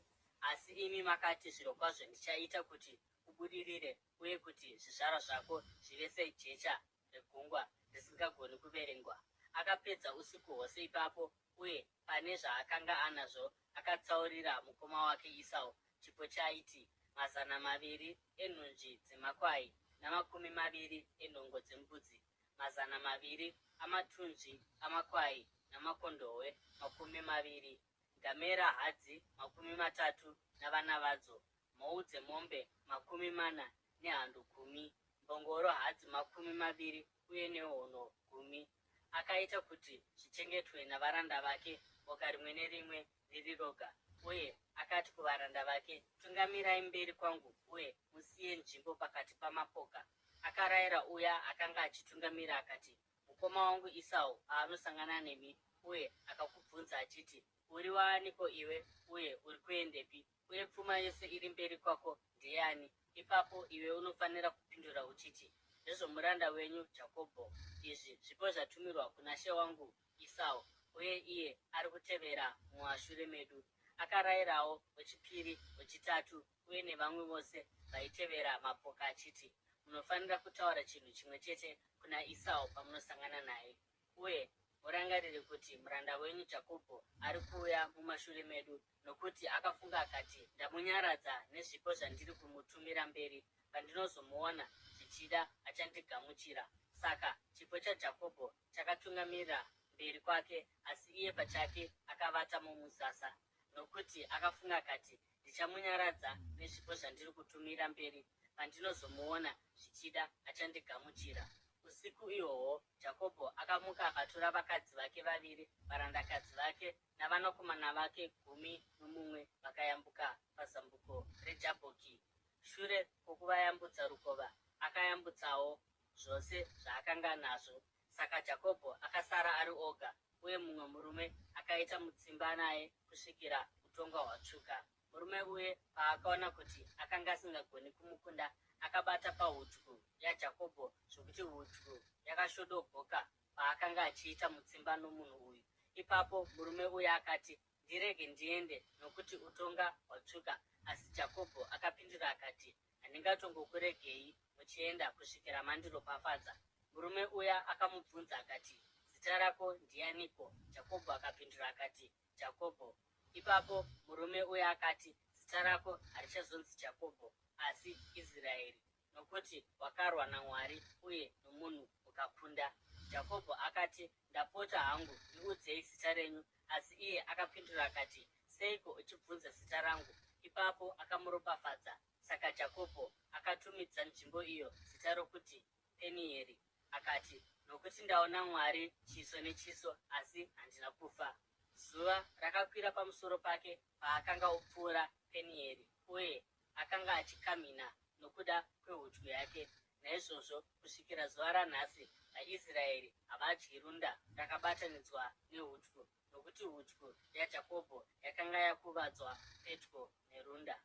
Asi imi makati, Zvirokwazvo ndichaita kuti ubudirire uye kuti zvizvarwa zvako zvive sejecha regungwa risingagoni kuverengwa. Akapedza usiku hwose ipapo, uye pane zvaakanga anazvo akatsaurira mukoma wake Isau chipo chaiti 200 enhunzvi dzemakwai namakumi maviri enhongo dzembudzi, 200 amatunzvi amakwai namakondohwe 20, ngamera hadzi 30 navana vadzo, mhou dzemombe 40 nehando gumi, mbongoro hadzi 20 uye nehono gumi. Akaita kuti zvichengetwe navaranda vake, boka rimwe nerimwe riri roga. Uye akati kuvaranda vake, Tungamirai mberi kwangu uye musiye nzvimbo pakati pamapoka. Akarayira uya akanga achitungamira akati, Mukoma wangu Isau paanosangana nemi uye akakubvunza achiti, Uri waaniko iwe, uye uri kuendepi, uye pfuma yose iri mberi kwako ndeyani? Ipapo iwe unofanira kupindura uchiti, Ndezvomuranda wenyu Jakobho. Izvi zvipo zvatumirwa kuna she wangu Isau, uye iye ari kutevera mumashure medu. Akarayirawo wechipiri, wechitatu uye nevamwe vose vaitevera mapoka achiti, Munofanira kutaura chinhu chimwe chete kuna Isau pamunosangana naye. Uye murangarire kuti muranda wenyu Jakobho ari kuuya mumashure medu, nokuti akafunga akati, Ndamunyaradza nezvipo zvandiri kumutumira mberi. Pandinozomuona, zvichida achandigamuchira. Saka chipo chaJakobho chakatungamirira mberi kwake, asi iye pachake akavata mumusasa, nokuti akafunga akati, Ndichamunyaradza nezvipo zvandiri kutumira mberi. Pandinozomuona, zvichida achandigamuchira. Usiku ihwohwo Jakobho akamuka akatora vakadzi vake vaviri, varandakadzi vake navanakomana vake 11 vakayambuka pazambuko reJabhoki. Shure kwokuvayambutsa rukova, akayambutsawo zvose zvaakanga anazvo. Saka Jakobho akasara ari oga, uye mumwe murume akaita mutsimba naye kusvikira utonga hwatsvuka. Murume uye paakaona kuti akanga asingagoni kumukunda, akabata pahudyu yaJakobho zvokuti hudyu yakashodogoka paakanga achiita mutsimba nomunhu uyu. Ipapo murume uye akati, Ndirege ndiende, nokuti utonga hwatsvuka. Asi Jakobho akapindura akati, Handingatongokuregei muchienda kusvikira mandiropafadza. Murume uya akamubvunza akati, Zita rako ndianiko? Jakobho akapindura akati, Jakobho. Ipapo murume uya akati, Zita rako harichazonzi Jakobho, asi Israeri, nokuti wakarwa naMwari uye nomunhu ukakunda. Jakobho akati, Ndapota hangu, ndiudzei zita renyu. Asi iye akapindura akati, Seiko uchibvunza zita rangu? Ipapo akamuropafadza. Saka Jakobho akatumidza nzvimbo iyo zita rokuti Penieri, akati, Nokuti ndaona Mwari chiso nechiso, asi handina kufa. Zuva rakakwira pamusoro pake paakanga opfuura Penieri, uye akanga achikamhina nokuda kwehudyu yake. Naizvozvo kusvikira zuva ranhasi vaIsraeri havadyi runda rakabatanidzwa nehudyu, nokuti hudyu yaJakobho yakanga yakuvadzwa pedyo nerunda.